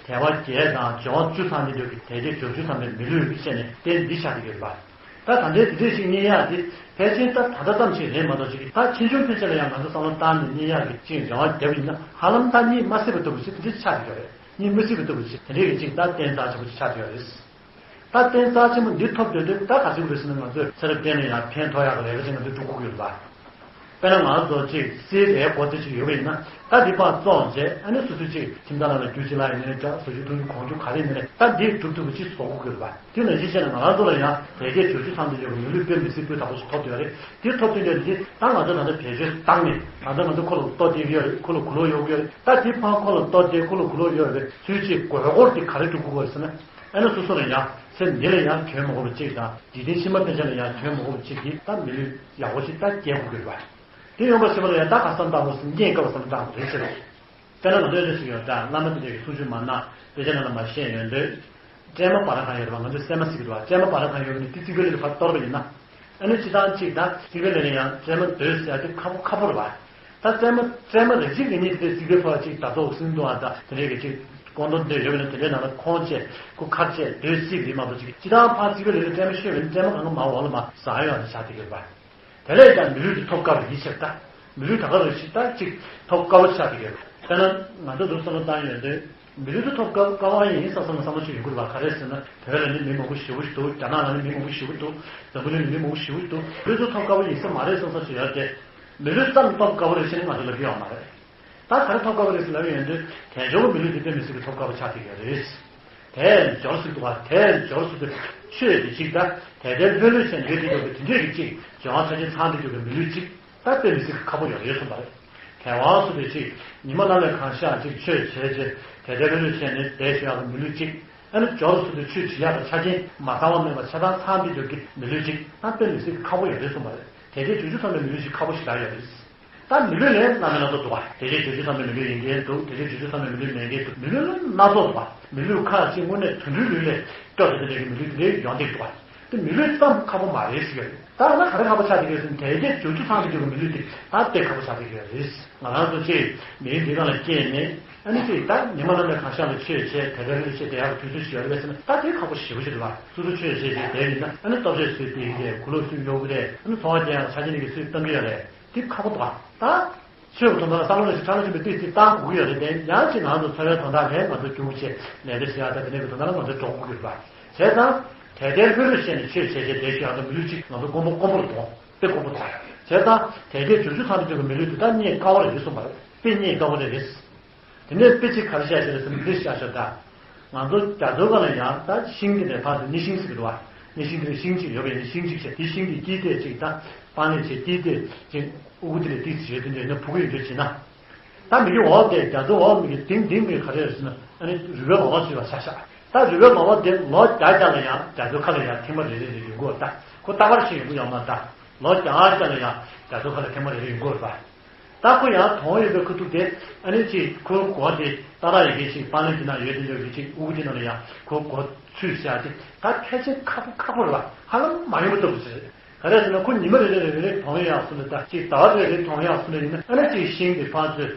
དལ་བ་བརྒྱད་དང་འབྱོར་བ་བཅུ་ཚང་གི་འདོད་ཀྱི་དལ་བརྒྱད་འབྱོར་བཅུ་ཚང་བའི་མི་ལུས་བྱས་ནས་རྟེན་འདི་ཆགས་ཀྱི་ཡོད་རེད་པ། ད་ད་ལྟའི་དེ་འདྲས་ཞིག་རྙེད་ཡག་དེ་ཕལ་ཆེར་ད་ད་ལྟ་ཙམ་ཞིག་རེད་མ་གཏོགས། ཅིག་ད་ཕྱིས་འབྱུང་ཕན་ཆད་ལ་ཡང་ང་ཚོ་བསམ་བློ་བཏང་ནས་རྙེད་ཡག་གི་ཅིག་རེ་བ་བརྒྱབ་ཡིན་ན། ཧ་ལམ་ད་གཉིད་མ་སད་པ་ལྟ་བུ་ཞིག་དེ་འདྲས་ཆགས་ཀྱི་ཡོད་རེད། གཉིད་མ་སད་པ་ལྟ་བུ་ཞིག་དེ་འདྲས་ཀྱི་ཅིག་ད་རྟེན་རྩ་ཆེན་པོ་ཅིག་ཆགས་ཀྱི་ཡོད་རེད། ད་རྟེན་རྩ་ཆེན་པོ་འདི་ཐོབ་འདོད་དུས་ད་ག་ཚོད་དགོས་ཟེར་ན། ང་ཚོས་ཚེ་རབས་གཏན་ནས་ཡང་ཕན་ཐོགས་ཡག་གི་ལས་ཀ་ཅིག་ང་ཚོས་སྒྲུབ་དགོས་ཀྱི་ཡོད་རེད་པ། དཔེར་ན་ང་ཚོ་ཅིག་གསེར་རས་སྒོར་རྩི་ཅིག་ཡོད་པ་ཡིན་ན། ད་འདི་ཕར་བཙོངས་བྱས། ཨ་ནི་སོ་སོ་ཅིག་ཁྱིམ་ཚང་ནང་ལ་རྒྱུ་ཅིག་ལ་ཡིན་ནའི་འདྲ། བཟོ་རྒྱུ་འཐུང་རྒྱུ་གོན་རྒྱུ་ག་རེ་ཡིན་ནའི་ད་འདི་སྒྲུབ་ཐུབ་པ་ཅིག་བཟོ་དགོས་ཀྱི་རེད་པ། དེ་ནང་བཞིན་བྱས་ན་ང་རང་ཚོ་ལ་ཡང་དལ་བརྒྱད་འབྱོར་བཅུ་ཚང་དུ་ཡོད་པའི་མི་ལུས་དཔེ་མི་སྲིད་སྤུས་དག་པོ་ཞིག་ཐོབ་ཡོད་རེད། དེ་ཐོབ་དུས་ཡོད་རེད། དེ་ད་ང་ཚོ་ད་ལྟ་བེད་སྤྱོད་བཏང་ནས། ད་ལྟ་ང་ཚོ་ཁོ་ལ་ལྟོ་སྟེར་གྱི་ཡོད་རེད། ཁོ་ལ་གུ་ལོག་གཡོག་གི་ཡོད་རེད། ད་དེ་ཕར་ཁོ་ལ་ལྟོ་སྟེར། ཁོ་ལ་གུ་ལོག་གཡོག་ཡོད་པའི་ཚུལ་ཅིག་དགོས་མཁོ་དེ་ག་རེ་སྒྲུབ་དགོས་ཀྱི་རེད་ཟེར་ན། ཨ་ནི་སོ་སོ་ལ་ཡང་ཚེ་འདི་ལ་ཡང་དོན་མ་འགོར་བ་ཅིག་དང་། འཇིག་རྟེན་ཕྱི་མ་ཕན་ཆད་ལ་ཡང་དོན་མ་འགོར་བ་ཅིག་གི་ད་མི་ལུས་ཡག་པོ་ཞིག་ད་སྐྱེལ་དགོས་ཀྱི་རེད་པ། དེ་ཡོང་བ་ཞིག་ལ་ཡང་ད་ག་བསམ་བཏང་དགོས་ཟེར་ན། རྙེད་དཀའ་བ་བསམ་བཏང་དགོས་རེད་ཟེར། དཔེར་ན་ང་ཚོའི་ལས་ཤིག་ཡོད་ད། བླ་མ་དེ་འདྲས་ཀྱི་གསུང་ཆོས་མ་གནང་། དཔེ་ཆ་ནང་ལ་མ་བཤད་ཡོང་དུས། སྲན་མ་འབར་གང་ཡོད་རེད་པ། ང་ཚོས་སྲན་མ་ཟེར་གྱི་རེད་པ། སྲན་མ་འབར་གང་ཡོད་པ་ནས་དེ་རྩི་གུ་ལས་ཕར་གཏོར་བ་ཡིན་ན། ཨ་ནི་སྤྱིར་བཏང་གཅིག་ད་རྩིག་པའི་ལས་ནས་ཡང་རྩེད་མོ་རྡོལ་ཟེར་ཡ་དེ་ཁག་པོ་ཁག་པོ་རེད་བ། ད་རྩེད་མོ་རྩེད་མོ་རེ་གཅིག་རེ་གཉིས་དེ་རྩིག་པའི་ཕོ་བ་གཅིག་ད་ཚོ་སྲིང་བཏང་བ་དང་དེ་འདྲའི་གི་གཅིག་ཀོང་ཏོ་འདི་ཡོད་པ་ན་དེ་འདྲའི་ནང་ལ་ཁོང་བཅས་ཁུ་ཁར་བཅས་རྡོལ་རྩིག་རེད་མ་གཏོགས་གཅིག་སྤྱིར་བཏང་ཕར་རྩིག་པའི་ལས་ནས་རྩེད་མོ་ཤོད་པ་ཡིན་ན་རྩེད་མོ་གང་ག་མ་འོག་ལ་མ་ཟ་ཡོང་ནས་བཞག་བསྡད་ཀྱི་རེད་བ། དེ་ལས་ཀྱང་མི་ལུས་དེ་ཐོབ་དཀའ་བ་ཡིན་ཕྱིར་ད། མི་ལུས་ད་ག་རེ་ཞིག་ད་ཅིག་ཐོབ་དཀའ་བ་ཆགས་ཀྱི་ཡོད། དཔེར་ན་ང་ཚོ་འདུག་བསམ་བློ་བཏང་ཡོང་དུས་མི་ལུས་དེ་ཐོབ་དཀའ་དཀའ་བ་ཡིན་བསམ་བསམ་བསམ་བློ་ཞིག་ཡོང་གི་རེད་བ། ག་རེ་ཟེར་ན་བོད་ལ་ནི་མི་མང་པོ་ཞེ་པོ་ཞིག་འདུག་རྒྱ་ནག་ལ་ནི་མི་མང་པོ་ཞེ་པོ་འདུག་འཛམ་བུ་གླིང་ལ་མི་མང་པོ་ཞེ་པོ་འདུག་མི་ལུས་དེ་ཐོབ་དཀའ་བ་ཡིན་ས་མ་རེད་བསམ་བསམ་ཞིག་ཡོད་དེ། མི་ལུས་ཙམ་ཐོབ་དཀའ་བ་རེད་ཟེར་ནས་ང་ཚོ་ལབ་ཀྱི་ཡོད་མ་རེད། ད་ག་རེ་ཐོབ་དཀའ་བ་རེད་ཟེར་ལབ་ཡོང་དུས་དལ་འབྱོར་གྱི་མི་ལུས་དེ་དཔེ་མི་སྲིད་ཀྱི་ཐོབ་དཀའ་བ་ཆགས་བསྡད་ཡོད་རེད། དལ་འབྱོར་ཟེར་འདུག་བ། དལ་འབྱོར་ཟེར་དུས་ཆོས་དེ་གཅིག་ད་དལ་དལ་ལྷོད་ལྷོད་བྱས་ནས་ཡོད་དེ་འདྲ་གི་དེ་འདྲས་ཀྱི་གཅིག་འབྱོར་བ་ཆ་ཆེན་ཚང་དེ་འདྲ་གི་མི་ལུས་གཅིག་ད་དཔེ་མི་སྲིད་ཀྱི་ཁག་པོ་ཡོད་རེད་གསུངས་པ་རེད། དལ་བ་ཟེར་དུས་གཅིག་ཉི་མ་ནམ་ལས་གང་ཤར་གཅིག་ཆོས་བྱས་རྗེས་དལ་དལ་ལྷོད་ལྷོད་བྱས་ནས་བསྡད་ཤོག་ཡག་གི་མི་ལུས་གཅིག་ཨ་ནི་འབྱོར་ཟེར་དུས་ཆོས་བྱེད་ཡག་གི་ཆ་རྐྱེན་མ་ཚང་བ་མེད་པ་ཆ་ཚང་ཚང་དེ་འདྲ་གི་མི་ལུས་གཅིག་ད་དཔེ་མི་སྲིད་ཀྱི་ཁག་པོ་ཡོད་རེད་གསུངས་པ་རེད། དལ་དལ་འབྱོར་འབྱོར་ཚང་བའི་མི་ལུས་ཤིག་ཁག་པོ་ཞེ་དྲག་ཡོད་རེད། ད་མི་ལུས་ལ་སྣ་མིན་སྣ་ཚོགས་འདུག་བ། དལ་དལ་འབྱོར་འབྱོར་ཚང་བའི་མི་ལུས་ཡིན་མཁན་འདུག་དལ་དལ་འབྱོར་འབྱོར་ཚང་བའི་མི་ལུས་མེད་མཁན་འདུག་མི་ལུས་ལ་སྣ་ཚོགས་འདུག་བ། མི་ལུས་ཁག་ཅིག་དངོས་གནས་དུད་འགྲོའི་ལུས་ལས་སྐྱོ་དེ་འདྲ་གི་མི་ལུས་དེ་འདྲའི་ཡོང་བསྡད་འདུག་བ། དེ་མི་ལུས་ཙམ་ཁག་པོ་མ་རེད་ཟེར་གྱི་རེད། ད་ང་ག་རེ་ཁག་པོ་ཆགས་བསྡད་ཀྱི་རེད་ཟེར་ན་དལ་དལ་འབྱོར་འབྱོར་ཚང་བསྡད་ཀྱི་མི་ལུས་དེ་ད་དཔེ་ཁག་པོ་ཆགས་བསྡད་ཀྱི་རེད། ང་རང་ཚོ་ཅིག་མི་རིགས་འདི་ག་ལ་སྐྱེས་ནས་ཨ་ནི་ཅིག་ད་ཉི་མ་ནམ་ལས་གང་ཤར་ལ་ཆོས་བྱས་དལ་དལ་ལྷོད་ལྷོད་བྱས་བསྡད་ཡག་གི་དུས་ཚོད་ཞིག་ཡོད་རེད་པས་ཟེར་ན་ད་དེ་ཁག་པོ་ཞེ་པོ་ཅིག་རེད་བ། སོ་སོ་ཆོས་བྱས་བྱས་བསྡད་ཡིན་ན་ཨ་ནི་ལྟོ་ཆས་བཟོས་བསྡད་ཡིན་དེ་གོས་ལོག་སུས་གཡོག་གི་རེད། ཨ་ནི་འཚོ་བ་སྐྱེལ་ཡག་ཆ་རྐྱེན་གྱི་སུས་གཏང་གི་ཡོད་རེད། དེ་ཁག་པོ་འདུག་བ། ད་ཆོས་ཀྱི་དོན་དག་ལ་བསམ་བློ་ཞིག་ཁྲ་ལ་ཆུ་མི་ཏིག་ཏིག་བཏང་དགོས་ཀྱི་ཡོད་རེད་དེ་ཡང་ཅིག་ང་ཚོ་འཚོ་བའི་དོན་དག་ལས་ང་ཚོ་རྒྱུགས་བྱས་ལས་ཀ་བྱེད་ཡག་ད་དེ་འདྲ་གི་དོན་དག་ལ་ང་ཚོ་འགྲོ་དགོས་ཀྱི་རེད་པ། བྱས་ཙང་དལ་དལ་ལྷོད་ལྷོད་བྱས་ནས་ཆོས་བྱས་བྱས་བསྡད་ཤོག་ཡག་ད་མི་ལུས་གཅིག་ང་ཚོ་དཀོན་པོ་དཀོན་པོ་ལ་གཏོང་དཔེ་དཀོན་པོ་དང་། བྱས་ཙང་དལ་དལ་འབྱོར་འབྱོར་ཚང་དུ་འགྲོ་གི་མི་ལུས་དེ་ད་རྙེད་དཀའ་བ་རེད་གསུངས་པ་རེད། དཔེ་རྙེད་དཀའ་བ་རེད་རེད། དེ་ནས་དཔེ་ཅིག་ག་རེ་བཤད་ཤེས་རེད་ཟེར་ན་འདི་བཤད་ཤོག་ད། ང་ཚོ་རྒྱ་མཚོའི་ཁ་ལ་ཡང་ད་ཤིང་དེ་ནས་ཕར་ཚུར་སྣེ་ཤིང་ཟེར་གི་འདུག་བ། སྣེ་ཤིང་དེ་ནས་ཤིང་གཅིག་ཡོད་པ་ཡིན་ན་ཤིང་གཅིག་བྱས་དེ་ཤིང་དེ་དཀྱིལ་ཏེ་གཅིག་ད་སྤང་ལེབ་བྱས་དཀྱིལ་ཏེ་གཅིག་དབུ་གུ་དེ་ལ་ཏིག་ཙམ་ཡོད་དེ་འདྲ་ཡིན་ན་ཕྲུ་གུ་ཡོད་འདྲ་བྱས་ན། ད་མི་གི་འོག་དེ་རྒྱ་མཚོའི་འོག་མི་གི་དིང་དིང་མི་ག་རེ་རེད་ཟེར་ན་ཨ་ནི་རུས་པའི་ལོ་མ་ཚུད་པ་ཆགས་ཤག་ད་རུས་པའི་ལོ་མ་དེ་ལོ་བརྒྱ་བརྒྱ་ལ་ཡང་རྒྱ་མཚོའི་ཁ་ལ་ཡང་ཐེངས་མ་རེ་རེ་རེ་ཡོང་གི་ཡོད་ད། ཁོ་རྟག་པར་ཞིག་ཡོང་གི་ཡོད་མ་རེད་ད། ལོ་བརྒྱ་བརྒྱ་ལ་ཡང་རྒྱ་མཚོའི་ཁ་ལ་ཐེངས་མ་རེ་རེ་ཡོང་གི་ཡོད་རེད་པ། ད་ཁོ་ཡང་དོང་ཡོད་པའི་ཁུ་ཐུག་དེ་ཨ་ནི་ཅིག་ཁོའི་མགོ་དེ་ཏག་ཏག་ཡོད་མཁན་ཅིག་སྤང་ལེབ་དེ་ན་ཡོད་དེ་ཡོད་ཀྱི་ཅིག་དབུ་གུ་དེ་ནང་ལ་ཡང་ཁོའི་མགོ་ཚུད་བཞག་དེ་ད་ཕལ་ཆེར་ཁག་པོ་ཁག་པོ་རེད་པ། ཧ་ལམ་མ་ཡོང་པ་ལྟ་བུ་ཞིག་རེད། ག་རེ་ཟེར་ན་ཁོ་ཉི་མ་རེ་རེ་རེ་རེ་དོང་ཡག་སོང་ནས་ད་ཅིག་ཟླ་བ་རེ་རེ་དོང་ཡག་སོང་ནས་ཡིན་ན་ཨ་ནི་ཅིག་ཤིང་དེ་ཕར་ཚུར་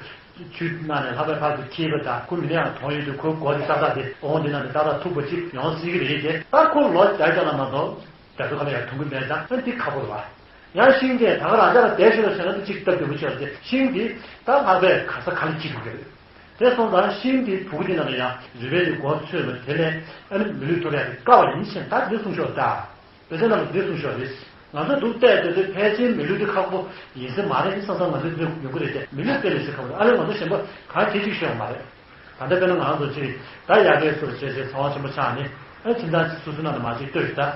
ཆུ་ནང་ནས་ལྷགས་པའི་ཕར་ཚུར་འཁྱིལ་བ་དང་ཁོ་མི་ནས་ཡང་དོང་ཡོད་དུས་ཁོའི་མགོ་དེ་ཏག་ཏག་དེ་འོང་དེ་ནང་ནས་ཏག་ཏག་ཐུག་པ་ཅིག་ཡོང་སྲིད་ཀྱི་རེད་དེ་ད་ཁོ་ལོ་བརྒྱ་བརྒྱ་ལ་མ་གཏོགས། རྒྱ་མཚོ་ཁ་ལ་ཡང་ཐོན་གྱི་མེད་ཙང་ཨ་འདི་ཁག་པོ་རེད་བ། ཡང་ཤིང་དེ་ད་ག་རང་ཅག་ལ་བསྡད་ཤེས་ལ་བྱས་ན་འདི་གཅིག་སྟབས་བདེ་པོ་ཆགས་ཏེ་ཤིང་འདི་ད་ལྷག་པའི་ག་ས་ག་ལ་སྐྱེ་ཐུབ་ཀྱི་རེད། དེ་སོང་ཙང་ཤིང་འདི་བུ་གུ་འདི་ནང་ལ་ཡང་རུས་པའི་གི་སྒོ་ཚོས་ལ་དེ་ལས་ཨ་ནི་མི་ལུས་ཐོབ་ཡག་གི་དཀའ་བ་ཡིན་ཕྱིན་ད་འདི་གསུང་ཤོག་ད། བོད་ཚན་རྣམས་ལ་འདི་གསུང་ཤོག་རེད། ང་ཚོ་འདུག་བལྟས་དེ་ཚོའི་ཕལ་ཆེར་མི་ལུས་འདི་ཁག་པོ་ཡིན་ས་མ་རེད་བསམ་བསམ་ང་ཚོའི་འདི་ཡོང་གི་རེད་དེ་མི་ལུས་དཔེ་ལས་སུ་ཁག་པོ་རེད། ཨ་ལས་ང་ཚོ་གཞན་པ་གང་གི་ཅིག་ཤོད་ཡོང་མ་རེད། ད་ལྟ་དཔེར་ན་ང་ཚོ་ཅིག་ད་ཡར་རྒྱས་སོར་བྱས་བྱས་ཚ་བ་ཆེན་པོ་ཆགས་ནས་ཨ་ཁྱིམ་ཚང་སོ་སོ་ནང་ལ་མ་ཅིག་ལྟོས་ཤིག་ད།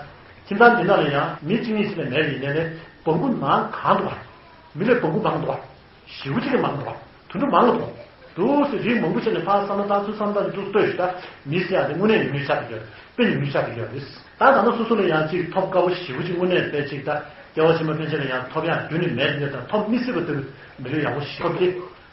ཁྱིམ་ཚང་འདི་ནང་ལ་ཡང་མི་གཅིག་གཉིས་ཤིག་ལས་མེད་པའི་ཡིན་ནའི་ལས་སྦོམ་པོ་མང་གང་འདུག་བ། མི་ལས་སྦོམ་པོ་མང་འདུག་བ། ཞེ་པོ་ཅིག་གི་མང་འདུག་བ། དུད་འགྲོ་མང་ལ་འདུག་བ། འདུག་སེ་རིགས་མང་པོ་བྱས་ནས་ཕར་བསམ་བློ་བཏང་ཚུལ་བསམ་བློ་བཏང་ནས་འདུག་ལྟོས་ཤིག་ད། མི་ཟེར་ཡག་དེ་དངོས་གནས་ཉུང་ཉུང་ཆགས་ཀྱི་ཡོད་རེད། དཔེ་ཉུང་ཉུང་ཆགས་ཀྱི་ཡོད་རེད། ད་ད་ནང་སོ་སོ་ལ་ཡང་ཅིག་ཐོབ་དཀའ་བོ་ཞེ་པོ་ཅིག་དངོས་གནས་དཔེ་ཅིག་ད་སྐྱེ་བ་ཕྱི་མ་ཕན་ཆད་ལ་ཡང་ཐོབ་ཡག་རྒྱུན་ནས་མེད་ཡོད་ད་ཐོབ་མི་སྲིད་པ་ལྟ་བུ་མི་ལུས་ཡག་པོ་ཞིག་ཐོབ་སྟེ།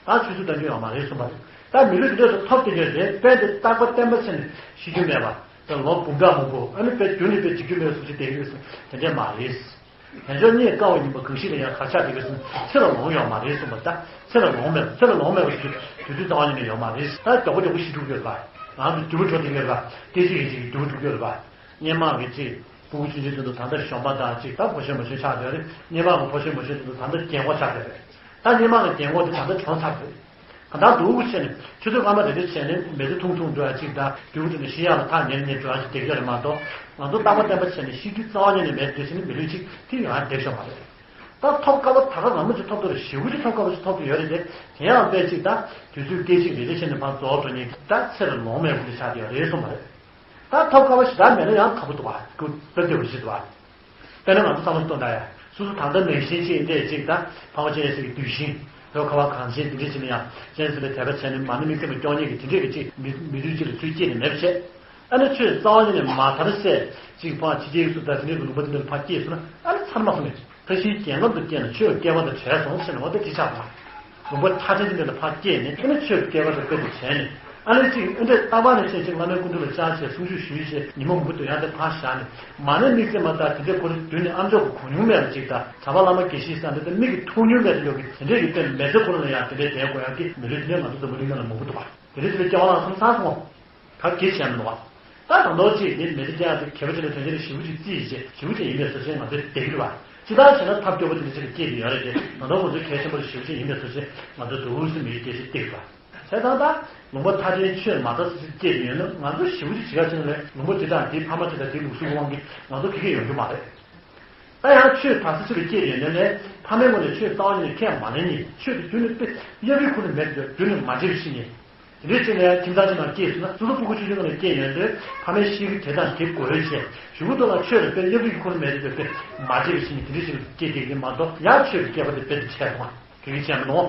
ད་ཆུད་ཟོས་གཏོང་རྒྱུ་ཡོད་མ་རེད་གསུངས་པ་རེད། ད་མི་ལུས་འདི་འདྲ་ཞིག་ཐོབ་བསྡད་ཡོད་རེད། དཔེ་འདི་རྟག་པ་བརྟན་པ་བྱས་ནས་ཤི་རྒྱུ་མེད་པ། དཔེ་ལོ་འབུམ་ཕྲག་མང་པོ་ཨ་ནི་དཔེ་རྒྱུན་ནས་དཔེ་འཇིག་རྒྱུ་མེད་པ་སུ་ཞིག་བསྡད་ཀྱི་ཡོད་ཟེར་དེ་འདྲས་མ་རེད། དལ་འབྱོར་རྙེད་དཀའ་བ་ཡིན་པ་གང་ཞིག་ལ་ཡང་གར་ཆགས་བསྡད་ཀྱི་ཡོད་ཟེར་ན་ཚེ་ལ་ལོང་ཡོད་མ་རེད་གསུངས་པ་རེད། ད་ཚེ་ལ་ལོང་མེད་པ་ཚེ་ལ་ལོང་མེད་པ་ཞིག་དུས་ཚོད་རྩ་བ་ཉིད་ནས་ཡོད་མ་རེད། ད་མགྱོགས་པོ་མགྱོགས་པོ་ཤི་འགྲོ་གི་ཡོད་རེད་པ། ང་ཚོ་རྒྱུ་མ་འགྲོ་བསྡད་ཀྱི་ཡོད་རེད་པ། སྐད་ཅིག་ཡིན་ཅིག་གིས་རྒྱུ་མ་འགྲོ་གི་ཡོད་རེད་པ། སྔོན་མ་གི་ཅིག་ཕྲུ་གུ་ཆུང་ཆུང་དེ་ཚོ་ད་ལྟ་གཞོན་པ་དང་ཅིག་ད་ཕོ་གཞོན་མོ་གཞོན་ཆགས་བསྡད་རེད། སྔོན་མ་གི་ཕོ་གཞོན་མོ་གཞོན་དེ་ཚོ་ད་ལྟ་རྒན་གོག་ཆགས་བསྡད་རེད། ད་སྔོན་མ་གི་རྒན་གོག་དེ་ད་ལྟ་གྲོངས་ཚར་རེད། གང་ལྟར་འདུག་བྱས་ནས་ཆུ་ཚོད་སྔ་མ་རེ་རེ་བྱས་ནས་མེ་ཚེ་ཐུང་ཐུང་འགྲོ་ཡ་ཅིག་དང་རྒྱུ་འགྲོ་ནས་ཤི་ཡག་ལ་ཐག་ཉེ་རུ་ཉེ་རུ་འགྲོ་ཡ་ཅིག་བསྡད་ཀྱི་ཡོད་རེད་མ་གཏོགས་ང་ཚོ་རྟག་པ་བརྟན་པ་བྱས་ནས་ཤི་རྒྱུ་རྩ་བ་ཉིད་ནས་མེད་དེ་བྱས་ནས་མི་ལུས་ཅིག་དེ་ཡོང་ཡ་བསྡད་ཤོག་མ་རེད། ད་ཐོབ་དཀའ་བ་ད་ག་རང་མོས་ཅིག་ཐོབ་དུས་ཞེ་པོ་ཅིག་ཐོབ་དཀའ་བ་ཅིག་ཐོབ་དུ་ཡོད་རེད་དེ། དེ་ཡང་དཔེ་ཅིག་ད་དུས་ཚོད་སྐད་ཅིག་རེ་རེ་བྱས་ནས་ཕར་རྫོགས་འགྲོ་མཁན་ད་ཚེ་ལ་ལོང་མེད་པ་དེ་ཆགས་བསྡད་ཡོད་རེད་གསུངས་པ་རེད། ད་ཐོབ་དཀའ་བ་ཞེ་དྲག་མེད་ན་ཡང་ཁག་པོ་འདུག་བ། སྐུ་སྟབས་བདེ་བ་ཞིག་འདུག་བ། དཔེར་ན་ང་ཚོ་བསམ་བློ་གཏོང་ད་ཡ། སོ་སོ་ད་ལྟ་ནང་བཞིན་ཅིག་འདྲས་ཅིག་ད་ཕ་མ་སྤྱན་རས་གཟིགས་ཀྱི་གདུལ་ཞིང་བོད་ཁ་བ་གངས་ཅན་འདི་འདྲས་ཅིག་ནས་ཡང་སྤྱན་རས་གཟིགས་ལ་དད་པ་བྱས་ནས་མ་ཎི་དམིགས་བརྩེ་མ་སྐྱོང་མཁན་གྱི་དེ་འདྲས་ཀྱི་ཅིག་མི་མི་ཚུལ་ཅིག་ལ་ཚུར་སྐྱེས་ནས་མེད་པ་བྱས། ཨ་ནི་ཆོས་རྩ་བ་ཉིད་ནས་མ་དར་སས་ཅིག་ཕར་ཕྱི་རྒྱལ་ཡུལ་སུ་ད་དེ་འདྲས་ཀྱི་ལུང་པ་དེ་འདྲ་ལ་ཕར་སྐྱེས་སོང་ན་ཨ་ནི་ཚར་མ་སོང་ངས། ཁ་ཞིག་རྒྱལ་ཁམས་སུ་སྐྱེས་ན་ཆོས་བསྐལ་པ་དང་བྲལ་སོང་ཟེར་ནས་འོ་ད་དེ་ཆགས་པ། ལུང་པ་ཁྲ་ཁྲ་ཅིག་འདི་ལ་ཕར་སྐྱེས་ནས་ཨ་ནི་ཆོས་བསྐལ་པ་དང་བསྐལ་དུ་བྱས་ནས། ཨ་ནི་གཅིག་ཨ་འདྲས་རྟག་པར་ནས་བཤད་ཅིག་བླ་མའི་སྐུ་མདུན་ལ་བཅར་བྱས་གསུང་ཆོས་ཞུས་བྱས་ཉིན་མོ་མང་པོ་སྡོད་ཡག་དེ་ཕར་བཞག་ནས་མ་ཎི་དམིགས་བརྩེ་མ་དག་དེ་འདྲས་ཁོ་རང་མདུན་ནས་ཨ་མཆོག་གི་གོ་མྱོང་མེད་པ་ཅིག་དང་གྲྭ་པ་བླ་མ་དགེ་བཤེས་ས་འདི་དང་མིག་གིས་མཐོང་མྱོང་མེད་པ་ཡོད་ཀྱི་དེ་འདྲས་ཀྱི་སྟེང་མི་ཚེ་ཁོ་རང་ལ་ཡང་དེ་འདྲས་བསྡད་དགོས་ཡག་གི་མི་ལུས་དེ་འདྲས་ང་ཚོ་འཛམ་བུ་གླིང་ནང་ལ་མང་པོ་འདུག་པ། དེ་འདྲས་ཅིག་ལ་སྐྱེ་བ་ལ་སོང་ཚར་སོང་། ད་གེ་བྱས་མི་འདུག་པ། ད་ད་མདོ་གཅིག་ནི་མི་ཚེ་སྐྱེལ་ཡག་དེ་གལ་པོ་ཆེ་ལ་དོན་ཆེ་ལ་ཞེ་པོ་ཅིག་བརྩིས་བྱས་ཞེ་པོ་ཅིག་ཡིན་པའི་བཟོ་ཅན་ང་ཚོས་བསྡད་ཀྱི་རེད་པ། ཅི་ལྟར་བྱས་ན་ཐབས་སྐྱོ་པོ་དེ་འདྲ་ཅིག་ལ་སྐྱེས་ཀྱི་ཡོད་རེད་དེ་ད་མདོ་ང་ཚོའི་གལ་ཆེན་པོ་ལ་ཞེ་པོ་ཅིག་ཡིན་པའི་བཟོ་ཅན་ང་ཚོས་འདུག་སེ་མི་ཡུལ་སྐྱེ་ཞིག་བསྡད་ཀྱི་རེད་པ། བྱས་ཙང་ད་ལུང་པ་ཐ་དད་ཆོས་མ་དར་ས་ཅིག་སྐྱེས་ཀྱི་ཡོད་ན་ང་ཚོ་ཞེ་པོ་ཅིག་བྱེད་ག་ཕྱིན་ནས་ལུང་པ་དེ་དང་དེའི་ཕ་མ་དེ་དང་དེའི་ལུགས་སྲོལ་གྱི་དབང་གིས་ང་ཚོ་ག་གེ་ཡོང་རྒྱུ་མ་རེད། ད་ཡང་ཆོས་དར་ས་ཅིག་ལ་སྐྱེས་ཡོད་ན་ལས་ཕ་མའི་ངོས་ནས་ཆོས་རྩ་བ་ཉིད་ནས་ཁས་མ་ལེན་ནས་ཆོས་དེ་རྒྱུན་ནས་དཔེ་གཡའ་རིའི་ཁུག་ནས་མེད་དུ་རྒྱུན་ནས་མ་བརྗེད་པ་ཞིག་ཡིན། དེ་འདྲའི་ཆེད་ནས་ཁྱིམ་ཚང་ཅིག་ནང་སྐྱེས་སོང་ན་སོ་སོ་ཕྲུ་གུ་ཆུང་ཆུང་ནས་སྐྱེས་ཡོང་དུས་ཕ་མའི་གཤིས་ཀ་དེ་དང་དེ་དགོས་ཡོད་ཅེས་གཞུག་གུ་ཐོག་ལ་ཆོས་ལ་དཔེ་གཡའ་རིའི་ཁུག་ནས་མེད་དུ་དཔེ་མ་བརྗེད་པ་ཞིག་ཡིན། དེ་འདྲའི་ཞིག་ལ་སྐྱེས་བསྡད་ཀྱི་མ་གཏོགས་ཡང་ཆོས་ཀྱི་སྐལ་པ་དེ་དཔེ་དེ་ཆད་སོང་ང་ག་གེ་བྱས་མི་ནོར།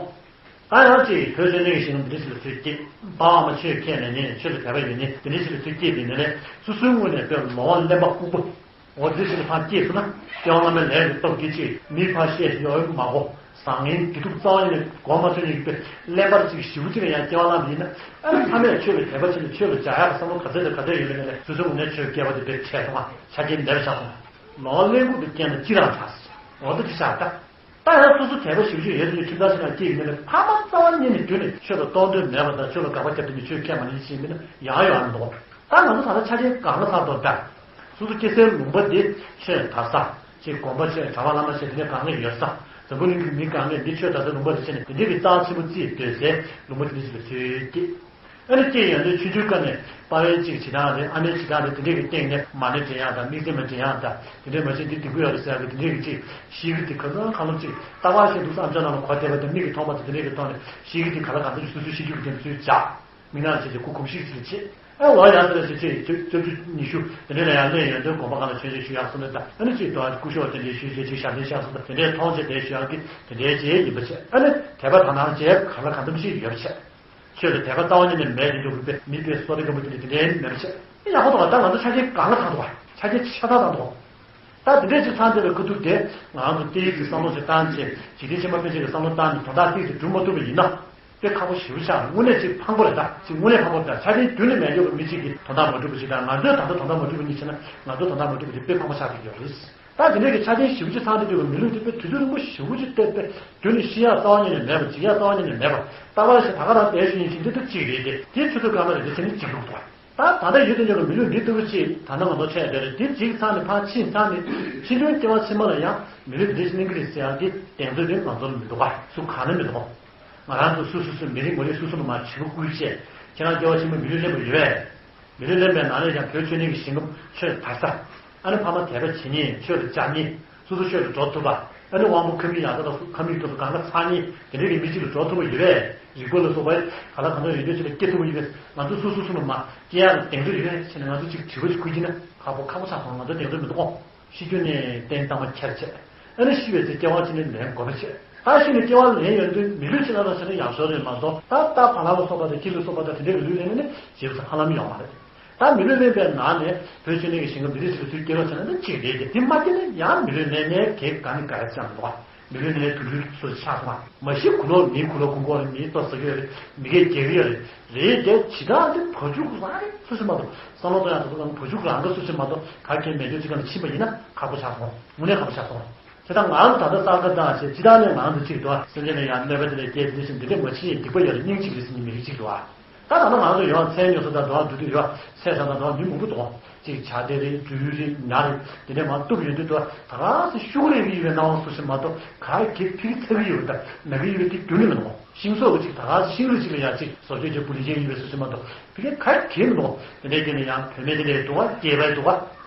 ད་ཡང་ཅིག་བོད་ཆོས་གླིང་གི་ཞིང་ཁམས་འདི་འདྲ་ཞིག་ལ་ཚུར་སྐྱེས། པ་ཕ་མ་ཆོས་ཁས་ལེན་མཁན་ཆོས་ལ་དད་པ་ཡོད་མཁན་འདི་འདྲ་ཞིག་ལ་ཚུར་སྐྱེས་པའི་ནང་ནས་སོ་སོའི་ངོས་ནས་དཔེ་ལོང་བ་གླེན་པ་ལྐུགས་པ། འོ་འདི་ཞིག་ལ་ཕར་སྐྱེས་སོང་ན་སྐྱེ་བ་སྔ་མའི་ལས་ཀྱི་སྟོབས་ཀྱིས་ཅིག་མི་ཕར་བཤད་ཞིག་ཡོད་མ་གོ། བཟང་ངན་བདེ་སྡུག་རྩ་བ་ཉིད་ནས་མགོ་མ་ཚོས་ཉིད་ཀྱི་དཔེ་གླེན་པར་ཅིག་ཞེ་པོ་ཅིག་ལ་ཡང་སྐྱེ་བ་བླངས་པ་ཡིན་ན་ཨ་ནི་ཕ་མས་ཆོས་ལ་དད་པ་བྱས་ནས་ཆོས་ལ་སྦྱར་ཡག་གི་བསམ་བློ་ག་ཚོད་དང་ག་ཚོད་ཡོད་པའི་ནང་ནས་སོ་སོའི་ངོས་ནས་ཆོས་སྐལ་བ་དེ་དཔེ་ཆད་སོང་ང་ཆ་རྐྱེན་མེད་པ་ཆགས་སོང་ང་། ལོང་བ་གླེན་ལྐུགས་དེ་སྐྱེས་ན་ཅི་རང་ཆགས་སོང་། འོ་ད་ཅི་ཆགས་ད། ད་ཡང་སོ་སོ་དད་པ་ཞེ་པོ་ཅིག་ཡོད་དུས་ཁྱིམ་ཚང་ཞིག་ནང་སྐྱེས་ཡིན་ན་ཕ་མ་རྩ་བ་ཉིད་ནས་རྒྱུན་ནས་ཆོས་ལ་གཏོང་འདོད་མེད་པ་དང་ཆོས་ལ་དགག་པ་རྒྱབ་སྟེ་ནི་ཆོས་ཁས་མ་ལེན་ཞེས་མིན་ན་ཡང་ཡོང་མི་འདུག་ད་ང་ཚོ་ད་ལྟ་ཆ་རྐྱེན་གང་ལ་ཚར་འདུག་ད། སོ་སོ་སྐྱེ་སའི་ལུང་པ་འདི་ཆོས་དར་ས་ཅིག་དགོན་པ་ཆོས་གྲྭ་པ་བླ་མ་ཆོས་དེ་འདྲ་གང་ག་ཡོད་ས། འཛམ་བུ་གླིང་གི་མི་གང་གས་འདི་ཆོས་དར་སའི་ལུང་པ་རེད་ཟེར་ནས་དེ་འདྲའི་གི་རྩ་ཆེན་པོ་བརྩིས་སྡོད་སའི་ལུང་པ་དེ་འདྲ་ཞིག་ལ་ཚུར་སྐྱེས། ཨ་ནི་སྐྱེས་ཡོང་དུས་ཆུང་ཆུང་སྐབས་ནས་པ་ཕའི་ཅིག་བྱེད་སྟངས་རེད། ཨ་མའི་བྱེད་སྟངས་རེད། དེ་འདྲས་ཀྱི་སྟེང་ནས་མ་ཎི་འདྲེན་ཡག་དང་དམིགས་བརྩེ་མ་འདྲེན་ཡག་དང་དེ་འདྲས་མ་བྱས་འདི་སྡིག་པ་ཡོད་རེད་ཟེར་ཡག་གི་དེ་འདྲས་ཀྱི་ཅིག་གཤིས་ཀ་དེ་ག་ཚོད་གང་ལོམ་ཅིག་རྟག་པར་ཤེས་འདུག་ས། ཨམ་ཅོག་ནང་ལ་གོ་བསྡད་པ་དང་མིག་གིས་མཐོང་བ་དང་དེ་འདྲས་ཀྱི་ཐོག་ནས་གཤིས་ཀ་དེ་ག་ལ་གང་འདྲ་ཞིག་སོ་སོའི་ཤེས་རྒྱུ་གི་དེ་ཚུར་འཇགས། མིག་ནང་བྱས་ཏེ་སྐུ་གོམས་གཤིས་ཅིག་བྱེད། ཨ་ལོ་ཡག་ཟེར་ཞེས་ཅིག་བཅུ་བཅུ་ཉི་ཤུ་དེ་འདྲས་ལ་ཡང་སླེབས་ཡོང་དུས་དགོན་པ་སྒང་ལ་མཆོད་མཇལ་ཞུ་ཡག་སོང་ནས་ད་ཨ་ནི་ཅིག་དོ་སྐུ་ཞབས་དེ་འདྲས་ཞུས་བྱས་ཅིག་ཞབས་བརྟན་ཤག་སོང་ད་དེ་འདྲས་མཐོང་བྱས་དེ་ཞུ་ཡག་གི་དེ་འདྲས་བྱས་ཡིན་པ་བྱས། ཨ་ནི་དད་པ་དག་སྣང་བྱས་ག་ལ་གང་འཚམ་ཞིག་ཡོད་པ་བྱས། ཆོས་ལ་དད་པ་རྩ་བ་ཉིད་ནས་མེད་དེ་འདུག་པས་མི་དཔེ་སོ་ཏི་སྐམ་པོ་དེ་འདྲ་དེ་འདྲའི་མེད་པ་བྱས། ཡག་པོ་འདུག་ག་ད་ང་ཚོ་ཆ་རྐྱེན་གང་ལ་ཚང་འདུག་ག་ཆ་རྐྱེན་ཆ་ཚང་ཚང་འདུག་ད་དེ་འདྲས་ཅིག་ཚང་བསྡད་པའི་ཁ་ཐུག་དེ་ང་ཚོ་ཏི་ཡིག་གི་བསམ་བློ་ཞིག་བཏང་བྱས་འཇིག་རྟེན་ཁྱིམ་པ་ཕལ་ཆེར་གྱི་བསམ་བློ་བཏང་ནས་དོན་དག་ཏིག་ཙམ་སྒྲུབ་མ་ཐུབ་པ་ཡིན་ན་དཔེ་ཁག་པོ་ཞེ་པོ་ཆགས། དངོས་གནས་ཅིག་ཕངས་པོ་རེད། ད་ཅིག་དངོས་གནས་ཕངས་པོ་རེད། ད་ཆ་རྐྱེན་རྒྱུན་ནས་མེད་ཡོད་པའི་མི་གཅིག་གིས་དོན་དག་མ་སྒྲུབ་པ་ཞིག་དང་ང་ཚོས་ད་ལྟ་དོན་དག་མ་སྒྲུབ་པ་གཉིས་བྱས་ན་ང་ཚོ་དོན་དག་མ་སྒྲུབ་པ་དེ་དཔེ་ཕངས་པོ་ཆགས་བསྡད་ཡོད་རེད། ད་དེ་འདྲས་ཀྱི་ཆ་རྐྱེན་ཞེ་པོ་ཅིག་ཚང་དུས་དུས་མི་ལུས་དེ་དཔེ་དུས་ཚོད་རིང་པོ་ཞེ་པོ་ཅིག་བསྡད་པས་དུས་ནི་ཤི་ཡག་རྩ་བ་ཉིད་ནས་མེད་པ་འཇིག་ཡག་རྩ་བ་ཉིད་ནས་མེད་པ་རྟག་པར་ཞིག་ད་ག་རང་བསྡད་ཞུ་ཡིན་ཞིག་འདི་ལྟར་གཅིག་རེད་དེ་དེ་ཆུ་ཚོད་སྐར་མ་རེ་རེ་བྱས་ནས་འཇིག་འགྲོ་འདུག་ད་ད་ལྟ་ཡོད་དུ་ཉོ་གི་མི་ལུས་འདི་ལྟ་བུ་ཅིག་ད་ལྟ་ང་ཚོ་འཕྲད་བསྡད་རེད། འདི་འཇིག་ཚར་ནས་ཕར་ཕྱིན་ཚར་ནས་ཕྱི་ལོའི་སྐྱེ་བ་ཕྱི་མ་ལ་ཡང་མི་ལུས་འདི་འདྲ་ཞིག་གནང་གི་རེད་ཟེར་ཡག་གི་གདེང་ཚོད་དེ་ང་ཚོར་མི་འདུག་ག་སུ་གང་ལ་མི་འདུག་ང་རང་ཚོ་སུ་སུ་སུ་མི་རིགས་མ་རིགས་སུ་སུ་ལ་མར་བྱིས་པ་བསྐུལ་བྱས་ཁྱེད་རང་སྐྱེ་བ་ཕྱི་མ་མི་ལུས་ལེན་པ་ཡོད་པས། མི་ལུས་ལེན་པའི་ནང་ནས་ཀྱང་བོད་ཆོས་གླིང་གི་ཞིང་ཁམས་ཆོས་དར་ས། ཨ་ནི་ཕ་མ་དད་པ་བྱེད་མཁན་ཆོས་ལ་སྦྱར་མཁན་སོ་སོ་ཆོས་ལ་འགྲོ་ཐུབ་པ། ཨ་ནི་དབང་པོ་ཁམས་ཡིག་ཡང་དག་དང་ཁམས་ཡིག་དེ་ཚོ་གང་ག་ཚང་མཁན་དེ་འདྲའི་གི་མི་གཅིག་ལ་འགྲོ་ཐུབ་པ་ཡོད་པས། རིག་པ་ལ་སོགས་པ་ག་ལ་གང་འདྲ་ཡོད་དུས་ཅིག་ལ་སྐྱེ་ཐུབ་པ་ཡོད་པས། ང་ཚོ་སོ་སོ་སོ་ལ་མར་སྐྱེ་ཡག་གི་གདེང་ཚོད་ཡོད་པས་ཟེར་ནས་ང་ཚོ་ཅིག་དྲི་བ་ཅིག་བསྐུལ་གྱི་ན་ཁག་པོ་ཁག་པོ་ཆགས་སོང་། ང་ཚོ་གདེང་ཚོད་མི་འདུག་གོ་ཤི་རྒྱུ་ནས་གཏན་གཏན་མ་ཁྱེར་བྱས། ཨ་ནི་ཤི་བའི་ཚེ་སྐྱེ་བ་ཕྱི་ནས་ལེན་དགོས་པ་བྱས། ད་ཤི་ནས་སྐྱེ་བ་ལེན་ཡོང་དུས་མི་ལུས་ཕྱི་ནང་ལ་ཕྱི་ནས་ཡག་ཤོས་རེད་མ་གཏོགས་ད་རྟ་ཕ་ལ་བ་སོགས་པ་དང་ཁྱི་ལ་སོགས་པ་དང་དེ་འདྲའི་གི་ལུས་ལེན་ནས་ནི་ཞེ་པོ་ཧ་ལམ་ཡོང་མ་རེད། ད་མི་ལུས་ལེན་པའི་ནང་ནས་བོད་ཆོས་གླིང་གི་ཞིང་ཁམས་འདི་འདྲ་ཞིག་ལ་ཚུར་སྐྱེ་རོགས་བྱས་ན་ནི་གཅིག་རེད་དེ། དེ་མ་སྐྱེ་ན་ཡང་མི་ལུས་ལེན་ནས་གེགས་ག་ནས་ག་རེ་ཅང་མི་འདུག་ག་མི་ལུས་ལེན་ནས་དུད་འགྲོའི་ཚུལ་ཆགས་སོང་བ། མ་གཞི་གུ་ལོག་མིའི་གུ་ལོག་གུ་མགོ་ལ་མིའི་ལྟོ་ཟ་གི་ཡོད་རེད། མི་སྐད་རྒྱག་གི་ཡོད་རེད། རེད་དེ་ཇི་ལྟར་དེ་བ་ཕྱུགས་རང་གི་སུ་ཞིག་མ་གཏོགས་བསམ་བློ་གཏོང་ཡག་དེ་ཚོ་གང་བ་ཕྱུགས་རང་གི་སུ་ཞིག་མ་གཏོགས་ག་གེ་མེད་དུས་ཅིག་ག་ནས་ཕྱིན་པ་ཡིན་ན་ཁག་པོ་ཆགས་སོང་། དངོས་གནས་ཁག་པོ་ཆགས་སོང་། དེ་དག་ང་རང་ཚོ་ད་ལྟ་གསར་ཁ་བཏང་བྱས་ཇི་ལྟར་ནས་ང་རང་ཚོ་གཅིག་འདུག་ཨ། སེམས་ཅན་ལ་ཡང་གནོད་པ་དེ་འདྲ་སྐྱེལ་དེ་འདྲ་ཞིག་འདི་འདྲ་མ་བྱེད་ཡས་སྡིག་པ་ཡོད་རེད། སྙིང་རྗེ་རེད་ཟེར་མཁན་མི་རིགས་གཅིག་འདུག་ཨ། ད་ད་ལྟ་ང་ཚོ་ཡོད་མཚན་ཉོ་ས་དང་འདུག་ཨ། འགྲོ་དུས་ཡོད་ཨ། སེམས་ས་དང་འདུག་ཨ། མི་མང་པོ་འདུག་ཨ། གཅིག་ཇ་དེ་རེད། འབྲུ་རེད། ཉ་རེད། དེ་འདྲ་མར་གཏུབ་ཡོང་དུས་འདུག་ཨ། ད་ག་སེ་ཤུགས་རེ་གི་ཡོད་པའི་སྣང་བ་སུ་ཞིག་མ་གཏོགས་ག་གེ་ཕི་གི་ཚ་གི་ཡོད་པ་དང་མ་གི་ཡོད་པའི་དེ་རྒྱུན་ནས་མི་འདུག་ཤིང་སོགས་ཀྱི་གཅིག་ད་ག་སེ་ཤིང་རིགས་གཅིག་ལ་ཡང་གཅིག་བཟོ་བཅོས་བྱས་པུ་ལི་ཅན་ཡོད་པའི་སུ་ཞིག་མ་གཏོགས་ཕི་གི་ག་གེ་མི་འདུག་དེ་འདྲ་བྱས་ནས་ཡང་བུད་མེད་དེ་འདྲ་འདུག་ཨ། སྐྱེས་པ་འདུག་ཨ།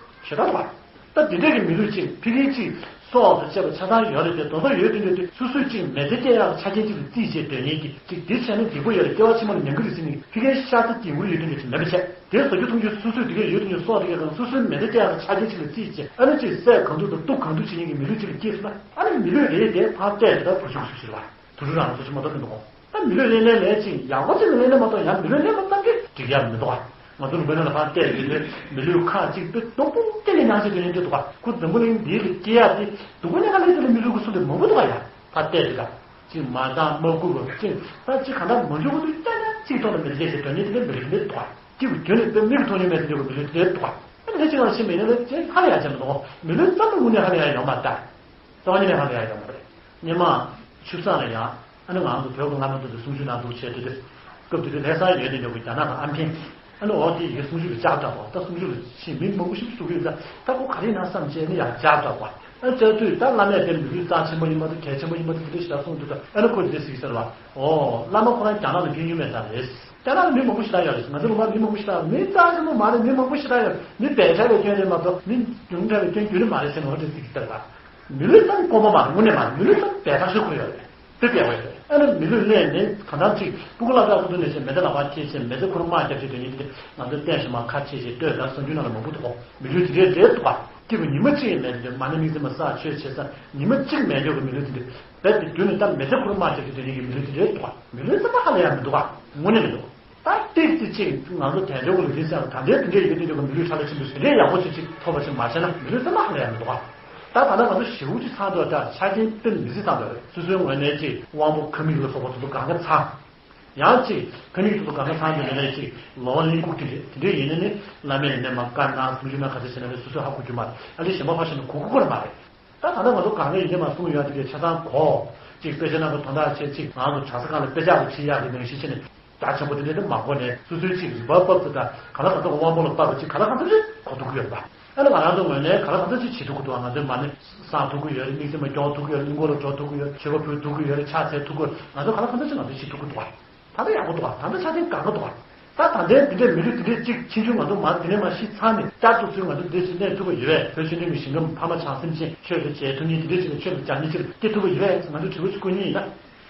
ཞེ་དྲག་འདུག་ཨ། ད་འདི་འདྲས་ཀྱི་མི་ལུས་གཅིག་ཕི་གིའི་གཅིག་སྲོག་དང་བཅས་པ་ཆ་ཚང་ཡོད་རེད་དེ། དོན་དག་ཡོད་དུས་འདོད་དུས་སོ་སོས་གཅིག་མི་ཚེ་སྐྱེལ་ཡག་ཆ་རྐྱེན་གཅིག་ལ་རྩིས་བྱས་སྡོད་མཁན་གྱི་གཅིག་འདི་བྱས་ན་འགྲིག་པོ་ཡོད་རེད། སྐྱེ་བ་ཕྱི་མ་ལ་ཉམས་ཀྱི་རེད་ཟེར་ནས་ཕི་གའི་ཤ་ཚ་འགྱིང་ཁུར་ཡོད་དུས་འདོད་ཅིག་མེད་པ་བྱས། དེ་བཟོ་རྒྱུ་མཐོང་རྒྱུ་སོ་སོས་དེ་གས་ཡོད་དུས་ཀྱི་སྲོག་དེ་གས་གང་སོ་སོའི་མི་ཚེ་སྐྱེལ་ཡག་ཆ་རྐྱེན་གཅིག་ལ་རྩིས་བྱས། ཨ་ནི་གཅིག་བསད་གང་ཐུབ་དང་གཏུབ་གང་ཐུབ་བྱེད་མཁན་གྱི་མི་ལུས་གཅིག་ལ་སྐྱེས་སོང་ན། ཨ་ནི་མི་ལུས་རེད་དེ་ཕར་བལྟས་ཏེ་ད་བུ་ཆུང་སུ་ཞིག་བ། དུད་འགྲོ་རང་སོ་ཞིག་མ་གཏོགས་མི་འདུག་གོ། ད་མི་ལུས་ལེན་ལེན་ལེན་ཅིག་ཡག་པོ་ཅིག་ལ་ལེན་ལེན་མ་གཏོགས་ཡང་མི་ལུས་ལེན་པ་ཙམ་གྱིས་འགྲིག་ཡག་མི་འདུག་ཨ། ང་ཚོ་ལུང་པའི་ནང་ལ་ཕར་བལྟས་ཡོད་དུས་མི་ལུས་ཁག་ཅིག་དཔེ་སྡུག་པོ་གཏན་ནས་མྱངས་བྱས་དུས་ཡོང་དུས་འདུག་ཨ། ཁོ་འཛམ་བུ་གླིང་འདིའི་ལ་སྐྱེ་ཡག་དེ་སྡུག་པོ་གནས་ཁ་ལས་དེ་ལ་མི་ལུས་ཀྱི་སུ་དེ་མང་པོ་འདུག་ཨ། ཡ་ཕར་བལྟས་དུས་ད་ཅིག་མ་འདང་མ་སྒུག་པ་ཅིག་ད་ཅིག་གང་ལྟར་མ་འཇུག་པ་དུས་གཏན་ནས་ ཚིག་ཐོག་ནས་མི་ལུས་སྐྱེད་ཅེས་དོན་གཉིས་དེ་འདྲའི་མི་ལུས་དེ་འདྲའི་འདུག་ག། སྐྱེས་བུ་རྒྱུད་ནས་དཔེ་མིག་གིས་མཐོང་མྱོང་མེད་དེ་འདྲའི་མི་ལུས་དེ་འདྲའི་འདུག་ག། ཨ་ནི་ལྷ་ཅིག་ལ་ཤི་མི་ཡིན་ན་ལས་ཅེས་ཧ་ལས་ཡ་ཅན་མི་འདུག་ག། མི་ལུས་ཙམ་དངོས་གནས་ཧ་ལས་ཡ་ཡོད་མ་རེད། རྩ་བ་ཉིད་ནས་ཧ་ལས་ཡ་ཡོད་མ་རེད། སྔོན་མ་ཆུ་བཟང་ལ་ཡ། ཨ་ནི་ང་རང་ཚོ་བོད་ཀྱི་བླ་མ་དེ་ཚོ་གསུང་ཆོས་གནང་འདུག་བྱས་དུས་དེ། སྐབས་དེ་དུས་ལྷ་ས་ཡོད་དེ་འདྲ་བོ་རྒྱ་ནག་གི་ཨ་འཕེན། ཨ་ནི་འོ་དེ་ཡི་གེ་གསུང་ཆོས་ལ་ལྕགས་འདྲ་བོ་ད་གསུང་ཆོས་ལ་ཕྱིན་མི་མང་པོ་ཞིག་གསུང་གི་ཡོད་ད། ད་ཁོ་ག་རེ་ཡིན་ན་བསམ་བྱས་ནི་ཡ་ལྕགས་འདྲ་བོ། ཨ་ནི་བྱས་དུས་ད་བླ་མས་དེ་མི་ལུས་རྩ་ཆེན་པོ་ཡིན་པ་དང་གལ་ཆེན་པོ་ཡིན་པ་དེ་དེ་འདྲ་ཞིག་ད་གསུངས་འདུག་ད། ཨ་ནི་ཁོས་དེ་ཟེར་གྱི་ཟེར་བ། འོ་བླ་མ་ཁོ་རང་རྒྱ་ནག་ལ་ཕེབས་མྱོང་མེད་ས་རེད། རྒྱ་ནག་ལ་མི་མང་པོ་ཞིག་ད་ཡོད་རེད། ང་ཚོ་ལུང་པ་མི་མང་པོ་ཞིག་ད་ཡོད་རེད། མི་རྩ་ཆེན་པོ་མ་རེད། མི་མང་པོ་ཞིག་ད་ཡོད་རེད། མི་བས་ཕྲ་བའི་སྐྱོན་རེད་མ་གཏོགས་མི་ཉུང་ཕྲ་བའི་སྐྱོན་རྒྱུན་རིང་མ་རེད་ཟེར་ནས་འོ་དེ་ཟེར་གྱི་ཟེར་བ། མི་ལུས་ཙམ་དཀོན་པོ་མ་རེད། དངོས་གནས་མ་རེད། མི་ལུས་ཙམ་བས་ཐག་ཆོད་ཁོ་ཡོད་རེད། དེ་བས་ཡོད་རེད། ཨ་ནི་མི་ལུས་ལེན་ནས་གང་ལྟར་ཅིག་སྤུ་གུ་ལ་དྭགས་ཁུ་ཐུ་ནས་བྱས་མེ་མདའ་ལག་པ་འཁྱེར་བྱས་མེ་མདའ་ཁུར་དམག་རྒྱབ་བྱས་དོན་ཡིན་དེ་ང་ཚོ་བསྟན་ཞིག་མ་ཁ་ཕྱེ་བྱས་ལྟོས་ད་གསང་རྒྱུད་ནང་ལ་མང་པོ་འདུག་གོ། མི་ལུས་དེ་འདྲའི་རེད་འདུག་ག། སྐྱེས་བུ་ཉི་མ་གཅིག་ཡང་མེད་དེ་མ་ཎི་དམིགས་བརྩེ་མ་བསགས་ཆོས་བྱེད་ས་ཉི་མ་གཅིག་མེད་འཇོག་གི་མི་ལུས་དེ་འདྲ་རྦད་དེ་མདུན་ནས་ད་མེ་མདའ་ཁུར་དམག་རྒྱབ་བྱས་དོན་ཡིན་གྱི་མི་ལུས་དེ་འདྲའི་འདུག་ག། མི་ལུས་ཙམ་པ་ཧ་ལས་ཡ་མི་འདུག་ག། དངོས་གནས་མི་འདུག་ད་ཏིག་ཙི་གཅིག་ང་ཚོ་དལ་འབྱོར་གྱི་ལུས་རྩལ་ཟེར་བ་ད་ལྟའི་དེ་འདྲའི་ཡོད་དེ་འདྲ་གི་མི་ལུས་ཁྲ་ལ་ཆེན་པོ་དེ་འདྲའི་ཡག་པོ་ཅིག་ཅིག་ཐོབ་པ་ཞིག་མ་བྱས་ན་མི་ལུས་ཙམ་པ་ཧ་ལས་ཡ་མི་འདུག་ག། ད་ད་ལྟ་ང་ཚོ་ཞེ་པོ་ཅིག་ཚང་འདུག་ད་ཆ་རྐྱེན་དཔེ་མི་སྲིད་ཚང་འདུག་རེད། སོ་སོའི་ངོས་ནས་ཅིག་དབང་པོ་ཁབ་མིག་ལ་སོགས་པ་དེ་ཚོ་གང་ག་ཚང་། ཡང་ཅིག་ཁབ་མིག་དེ་ཚོ་གང་ག་ཚང་དེ་ནས་ཅིག་ལོང་བ་གླེན་ལྐུགས་དེ་འདྲས་དེ་འདྲས་ཡིན་ན་ནི་བླ་མས་ནས་མ་བཀའ་གནང་གསུང་ཆོས་གནང་ག་ཚོད་བྱས་ན་ནི་སོ་སོས་ཧ་གོ་རྒྱུ་མ་རེད། ཨ་ལས་གཞན་པ་ཕར་བཞག་ན་གོ་གི་ཁོ་ར་མ་རེད། ད་ད་ལྟ་ང་ཚོ་གང་ག་ཡིན་གྱི་མ་གསུང་ཡོད་དེ་གའི་ཆ་ཚང་གོ། ཅིག་དཔེ་ཆ་ནང་གི་དོན་དག་བྱས་ཅིག་ང་ཚོ་གྲྭ་ས་ཁང་ལ་དཔེ་ཆ་རུ་ཁྲིད་ཡག་གི་ནང་བཞིན་བྱས་ནས་རྒྱ་ཆེན་པོ་དེ་འདྲས་དེ་མ་གོ་ནས་སོ་སོའི་ཅིག་རིག་པ་སྤབས་ཚེ་ད་ག་ལ་ག་ཚོད་དབང་པོ་ལ་སྤར་བ་ཅིག་ག་ལ་ག་ཚོད་ཅིག་གོ་ཐུབ་ཀྱི་ཡོད་པ། ཨ་ནི་ང་རང་ཚོ་ངོས་ནས་ག་ལ་ག་ཚོད་ཅིག་བྱེད་ཐུབ་ཀྱི་འདུག་ང་ཚོའི་མ་ཎི་བསང་ཐུབ་ཀྱི་ཡོད་རེད། དམིགས་བརྩེ་མ་སྐྱོང་ཐུབ་ཀྱི་ཡོད་རེད། གླིང་སྐོར་ལ་འགྲོ་ཐུབ་ཀྱི་ཡོད་རེད། མཆོད་པ་ཕུལ་ཐུབ་ཀྱི་ཡོད་རེད། ཕྱག་འཚལ་ཐུབ་ཀྱི་ཡོད་རེད། ང་ཚོ་ག་ལ་ག་ཚོད་ཅིག་ང་ཚོས་བྱེད་ཐུབ་ཀྱི་འདུག་ད་ལྟ་ཡག་པོ་འདུག་ད་ལྟ་ཆ་རྐྱེན་དགའ་པོ་འདུག་ད་ད་ལྟའི་འདི་འདྲའི་མི་ལུས་འདི་འདྲའི་གཅིག་ཕྱིན་ཆུ་ང་ཚོ་མར་འདི་ནས་མར་ཤི་ཚར་ནས་བསྐྱར་དུ་ཚུར་ང་ཚོ་འདི་འདྲའི་ཅིག་གནས་ཐུབ་པ་ཡོད་པས། བོད་ཆོས་ལྡན་གྱི་ཞིང་ཁམས་ཕ་མ་བྱང་སེམས་ཅན་ཆོས་ལ་མཇལ་ཐུབ་མཁན་འདི་འདྲའི་ཅིག་ལ་ཆོས་ལ་སྦྱང་མཁན་ཅིག་ལ་སྐྱེ་ཐུབ་པ་ཡོད་པས། ང་ཚོ་དྲི་བ་ཅིག་བཀོད་མཁན་ཡིན་ན།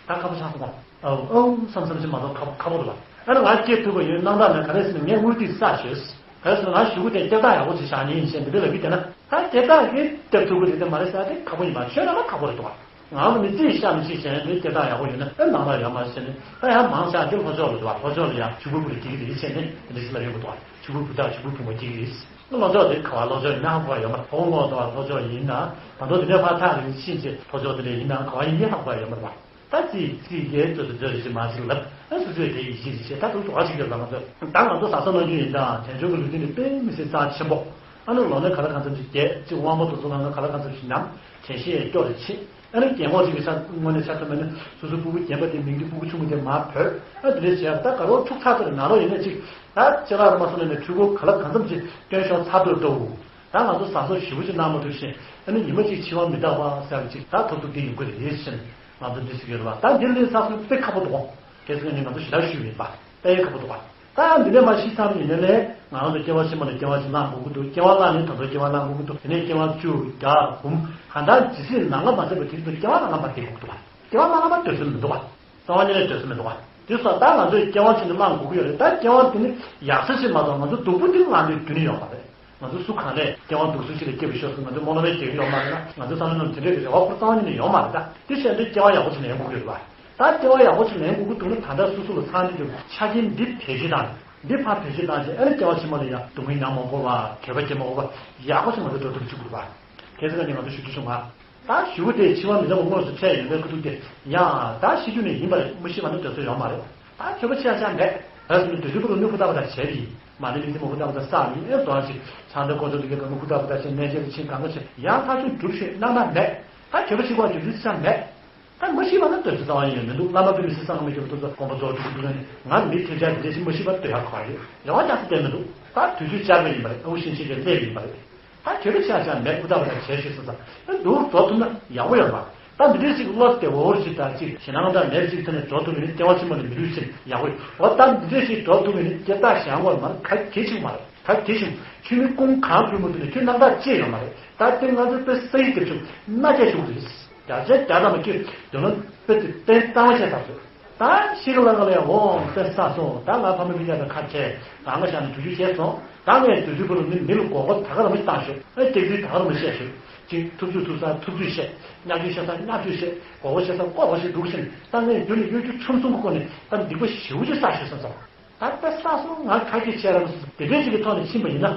ད་ཁ་པོ་ཆགས་སོང་ངོ་། ཨོ་ཨོ་བསམ་བསམ་ཅིག་མ་གཏོགས་ཁ་ཁ་པོ་རེད་པ། ཨ་ནི་ང་སྐྱེ་ཐུབ་པ་ཡོད་སྣང་དག་མེད། ག་རེ་ཟེར་ན་ངས་དངུལ་ཏིག་བསགས་ཤོད། ག་རེ་ཟེར་ན་ང་གཞུག་གུ་དེ་སྐྱེ་སྟངས་ཡག་པོ་ཅིག་བཞག་ཉེན་ཡིན་ཞེས་འདི་འདྲ་ལབ་ཀྱི་བསྡད་ན། ད་སྐྱེ་སྟངས་ཀྱིས་སྟེར་ཐུབ་ཀྱི་རེད་དེ་མ་རེད་ཟེར་ཏེ་ཁག་པོ་ཡིན་པ། ཆོས་རང་ལ་ཁག་པོ་རེད་འདུག་ག། ང་ཚོ་མི་ཚེ་ཤ་མི་ཤེས་བྱས་ནས་སྐྱེ་སྟངས་ཡག་པོ་ཡོད་ན་ཨེ་ནང་ལ་ཡོད་མ་རེད་ཟེར་ནས། ད་ཡང་མང་ཆ་དེ་ལྷོ་ཕྱོགས་ལ་འདུག་ག། ལྷོ་ཕྱོགས་ལ་ཡང་ཕྱུག་པོའི་བུ་ལ་སྐྱེ་གི་རེད་ཟེར་ནས་འདི་འདྲ་ཞིག་ལབ་ཡོང་གི་འདུག་ག། ཕྱུག་པོའི་བུ་དང་ཕྱུག་པོའི་བུ་མོ་སྐྱེ་གི་རེད། ལྷོ་ཕྱོགས་དེ་ག་བ་ལྷོ་ཕྱོགས་ཡིན་ན་ཧ་གོ་བ་ཡོད་མ་རེད། ཧོ་ངོ་དང་ལྷོ་ཕྱོགས་ཡིན་ན་ད་དུང་དེ་འདྲ་ཕར་ཐག་རིང་ཕྱིན་ཆད་ལྷོ་ཕྱོགས་དེ་འདྲ་ཡིན་ན་ག་བ་ཡིན་མིན་ཧ་གོ་བ་ཡོད་མ་རེད་པ། ད་ཅིག་ཅིག་གིས་ཚོད་ཚོད་ཚོད་རེ་ཞིག་མ་ཞིག་ལབ། ཨ་སོ་སོས་དེ་ཡིད་ཆེས་ཞིག་བྱེད། ད་དུང་དོགས་པ་ཞིག་ཡོད་ལ་ང་ཚོ་ད་ང་ཚོ་བཟའ་ཚང་རྣམས་ཀྱི་ཡིན་ད་དལ་འབྱོར་གྱི་ལུས་རྟེན་དེ་དཔེ་མི་སྲིད་རྩ་ཆེན་པོ། ཨ་ནི་ལོ་ན་ག་ལ་གང་འཚམ་ཞིག་རྒྱས་ཅིག་དབང་པོ་དེ་ཚོ་ལ་ན་ག་ལ་གང་འཚམ་ཞིག་ཉམས། དྲན་ཤེས་སྐྱོ་རེ་ཆེ། ཨ་ནི་རྒན་གོག་ཅིག་གི་ཆ་དངོས་གནས་ཆ་ཚང་མ་ནི་སོ་སོ་སྤུ་གུ་རྒན་པ་དེ་མིང་གི་སྤུ་གུ་ཆུང་ངུ་དེ་མར་བོས། ཨ་དེ་འདྲས་བྱས་ད་ག་རོགས་འཁྲུག་ཚར་ཚར་ན་རོགས་ཡིན་ན་ཅིག་ད་ཅི་ལ་ར་མ་སོང་ན་ནས་འཁྲུལ་འཁོར་ག་ལ་གང་འཚམ་ཅིག་སྟོན་ཤོག་ཚར་འགྲོ་འགྲོ། ད་ང་ཚོ་བཟའ་ཚོ་ཞེ་པོ་ཅིག་གནང་མ་ཐུབ་ཤིང་ཨ་ནི་ཉི་མ་གཅིག་འཆི་བ་མི་རྟག་པ་ཟེར་བ་ཅིག་ད་ཐོབ་ཐུབ་ཀྱི་ཡོང་གི་རེད་ཟེར་ནས་ང་ཚོ་འདི་ཟེར་གྱི་ཡོད་རེད་པ། ད་འདི་ལས་ཚ་སོང་དཔེ་ཁག་པོ་འདུག་གོ། གལ་སྲིད་ནི་ང་ཚོ་ཞེ་དྲག་ཞུས་ཡིན་པ། དཔེ་ཁག་པོ་འདུག་ག། ད་འདི་ནས་མ་ཤི་ཚར་ཡིན་ནའི་ང་ཚོ་སྐྱེ་བ་ཕྱི་མ་ལ་སྐྱེ་བ་ཞིག་བླངས་དགོས་ཀྱི་འདུག་སྐྱེ་བ་བླངས་ནས་ད་དུང་སྐྱེ་བ་བླངས་དགོས་ཀྱི་འདུག་དེ་ནས་སྐྱེ་བ་བཅུ་བརྒྱ་འབུམ་གང་ལྟར་ཇི་སྲིད་ནམ་མཁའ་མ་ཟད་པ་དེ་ཚོ་སྐྱེ་བ་བླངས་བླངས་པ་བསྡད་དགོས་ཀྱི་འདུག་ག། སྐྱེ་བ་བླངས་བླངས་པ་སྡོད་ས་མི་འདུག་ག། རྩ་བ་ཉིད་ནས་སྡོད་ས་མི་འདུག་ག། དེ་སོགས་ད་ང་ཚོས་སྐྱེ་བ་ཕྱི་ནས་བླངས་དགོས་ཀྱི་ཡོད་རེད། ད་སྐྱེ་བ་དེ་ནི་ཡག་ས་ཞིག་མ་གཏོགས་ང་ཚོ་སྡུག་པོ་དེ་བླངས་དུས་རྒྱུན་ནས་ཡོད་མ་རེད། ང་ཚོ་སུ་གང་ནས་སྐྱེ་བ་སྡུག་ས་ཞིག་ལ་སྐྱེ་བའི་ཤོག་ཟེར་ང་ཚོ་རྨོངས་ལ་མེད་རྒྱག་གི་ཡོད་མ་རེད་ན་ང་ཚོ་བསམ་བློ་རྣམས་དེ་འདྲས་ཀྱི་རེ་བ་ཁོ་རྩ་བ་ཉིད་ནས་ཡོད་མ་རེད། ད་དེ་བྱས་ན་སྐྱེ་བ་ཡག་པོ་ཞིག་ལེན་དགོས་ཀྱི་རེད་པ། ད་སྐྱེ་བ་ཡག་པོ་ཞིག་ལེན་དགོས་ཀྱི་འདུག་ན་ད་ལྟ་སོ་སོ་ལ་ཚང་མ་དེ་ཆ་རྐྱེན་འདི་བེད་སྤྱོད་བཏང་། འདི་ཕར་བེད་སྤྱོད་བཏང་རྗེས་ཨ་ནི་སྐྱེ་བ་ཕྱི་མ་ལ་ཡང་སྡུག་བསྔལ་མྱང་མ་དགོས་པ་གད་པ་སྐྱེ་མ་དགོས་པ་ཡག་པོ་ཞིག་ང་ཚོ་འགྲོ་ཐུབ་ཅིག་དགོས་པ། གལ་སྲིད་ང་ནི་ང་ཚོ་ཞུ་རྒྱུ་བྱུང་བ། ད་གཞུག་གུ་དེ་འཆི་བ་མི་རྟག་པ་དངོས་སུ་འཕྲད་ཡོང་བའི་ཁུ་ཐུག་དེ་ཡང་ད་ཤི་རྒྱུ་ནི་ཡིན་པ་རེད། མི་ཤི་བ་ནི་འདོད་ཚུལ་ཡོད་མ་རེད། ད་གྱོད་པ་ཆེ་ཡ་ཆ་མེད། ད་སུ་ནི་དུས་ཚོད་པོ་ལ་གནོད་པོ་ལྟ་བུ་ད་བྱས་པ་ཡིན་མ་ནི་མི་ཚེ་མང་པོ་ལྟ་བུ་ད་བསགས་པ་ཡིན། ཨེ་དོ་ཅིག་ཚང་མདའ་ཀོ་ཅོ་དེ་གའི་གང་ག་ཧུ་ད་བུ་ད་བྱས་གནས་མཇལ་དུ་ཕྱིན་གང་ག་བྱས་ཡང་ཐག་ཆོད་སྒྲུབ་ཤོད་གནང་ན་མེད། ད་གྱོད་པ་ཆེ་བ་གྱོད་ཚུལ་ཆ་མེད། ད་མ་ཤི་བ་ན་ལྟོས་ཚུལ་རྩ་བ་ཡིན་ཡང་མི་འདུག་བླ་མ་དཔེ་མི་སྲིད་གསང་སྔགས་མི་སྐྱོབ་པ་དེ་ཚོ་དགོངས་པ་རྫོགས་འགྲོ་གི་འདུག་ན་ནི་ང་མི་ཐེབས་ཆག་དེ་འདྲ་ཞིག་མ་ཤི་བ་ལྟོས་ཡག་ག་རེད། རེ་བ་རྒྱག་ས་བསྡད་མི་འདུག་ད་དུས་ཚོད་བཅར་བ་ཡིན་པ་རེད། ཨ་ཁུ་ཤིང་ཆེན་གྱི་སླེབས་ཡིན་པ་རེད། ད་གྱོད་པ་ཆེ་ཡ་ཆ་མེད། ཨུ་ད་བ་ད་བྱས་ཤིག་ཟེར་ས་ཨ་འདུག་རྫོགས་ཐུབ་ན་ཡག་པོ་ཡོད་པ། ད་འདི་འདྲ་ཞིག་བློ་བདེ་བོར་ཞིག་ད་ཅིག་ཞེ་སྣང་དང་མེར་ཅིག་ཐོན་ནས་འགྲོ་ཐུབ་ཡིན་ན་སྐྱེ་བ་ཕྱི་མ་ལ་མི་ལུས་ཕྱིན་ཡག་པོ་ཡོད། འོ་ད་འདི་འདྲ་ཞིག་འགྲོ་ཐུབ་ཡིན་ན་སྐྱེ་རྟགས་བཞེངས་དགོས་མ་རེད། ག་གེ་ཞིག་མ་རེད། ག་གེ་ཞིག་ཆུ་མིག་ཀུན་གང་ཕུལ་མི་ཐུབ་ན་ཁྱོད་རྣམ་དག་ཅི་ཡོད་མ་རེད། ད་དེ་ང་ཚོའི་དཔེ་ས་ཡི་དེབ་ཆུང་མནའ་སྐྱེལ་ཞུ་གི་རེད། བརྒྱ་ཆ་བརྒྱ་ཙམ་ཁྱོད་དོན་ལ་དཔེ་དེ་བསྟན་གཏང་བ་བྱས་ཚར་སོང་། ད་ཤི་གི་ལ་ག་ལ་ཡང་འོང་དཔེ་ས་སོང་། ད་ང་ཕ་མ་མི་ཡག་དང་ཁ་བྲལ་གང་ག་བཞག་ནས་དུས་ཚོད་བྱས་སོང་། ད་ངས་དུས་ཚོད་བར་དུ་ནི་མི་ལ་མགོ་སྐོར་ད་ག་རང་མི་བཏང་ཤོག་ཨེ་སྐྱག་རྫུན་ད་ག་རང་མི་བཤད་ཤོག་ཅིག་ཐུབ་ཚོད་ཐུབ་ས་ཐུབ་ཚོད་བཤད། བརྙས་བཅོས་བཤད་ས་བརྙས་བཅོས་བཤད། མགོ་སྐོར་བཤད་ས་མགོ་སྐོར་བཤད་འདུག་ཕྱིན་ད་ངས་རྒྱུ་ནས་གཡོ་སྒྱུ་ཆུང་ཆུང་གི་སྒོ་ནས་ད་སྡིག་པ་ཞེ་པོ་ཅིག་བསགས་ཤོག་བསམ་སོང་། ད་ལྟ་བསགས་སོང་ང་ཁ་སྐད་བཤད་ར་མི་སྲིད་དེ་འདྲས་ཅིག་གི་ཐོག་ནས་ཕྱིན་པ་ཡིན་ན།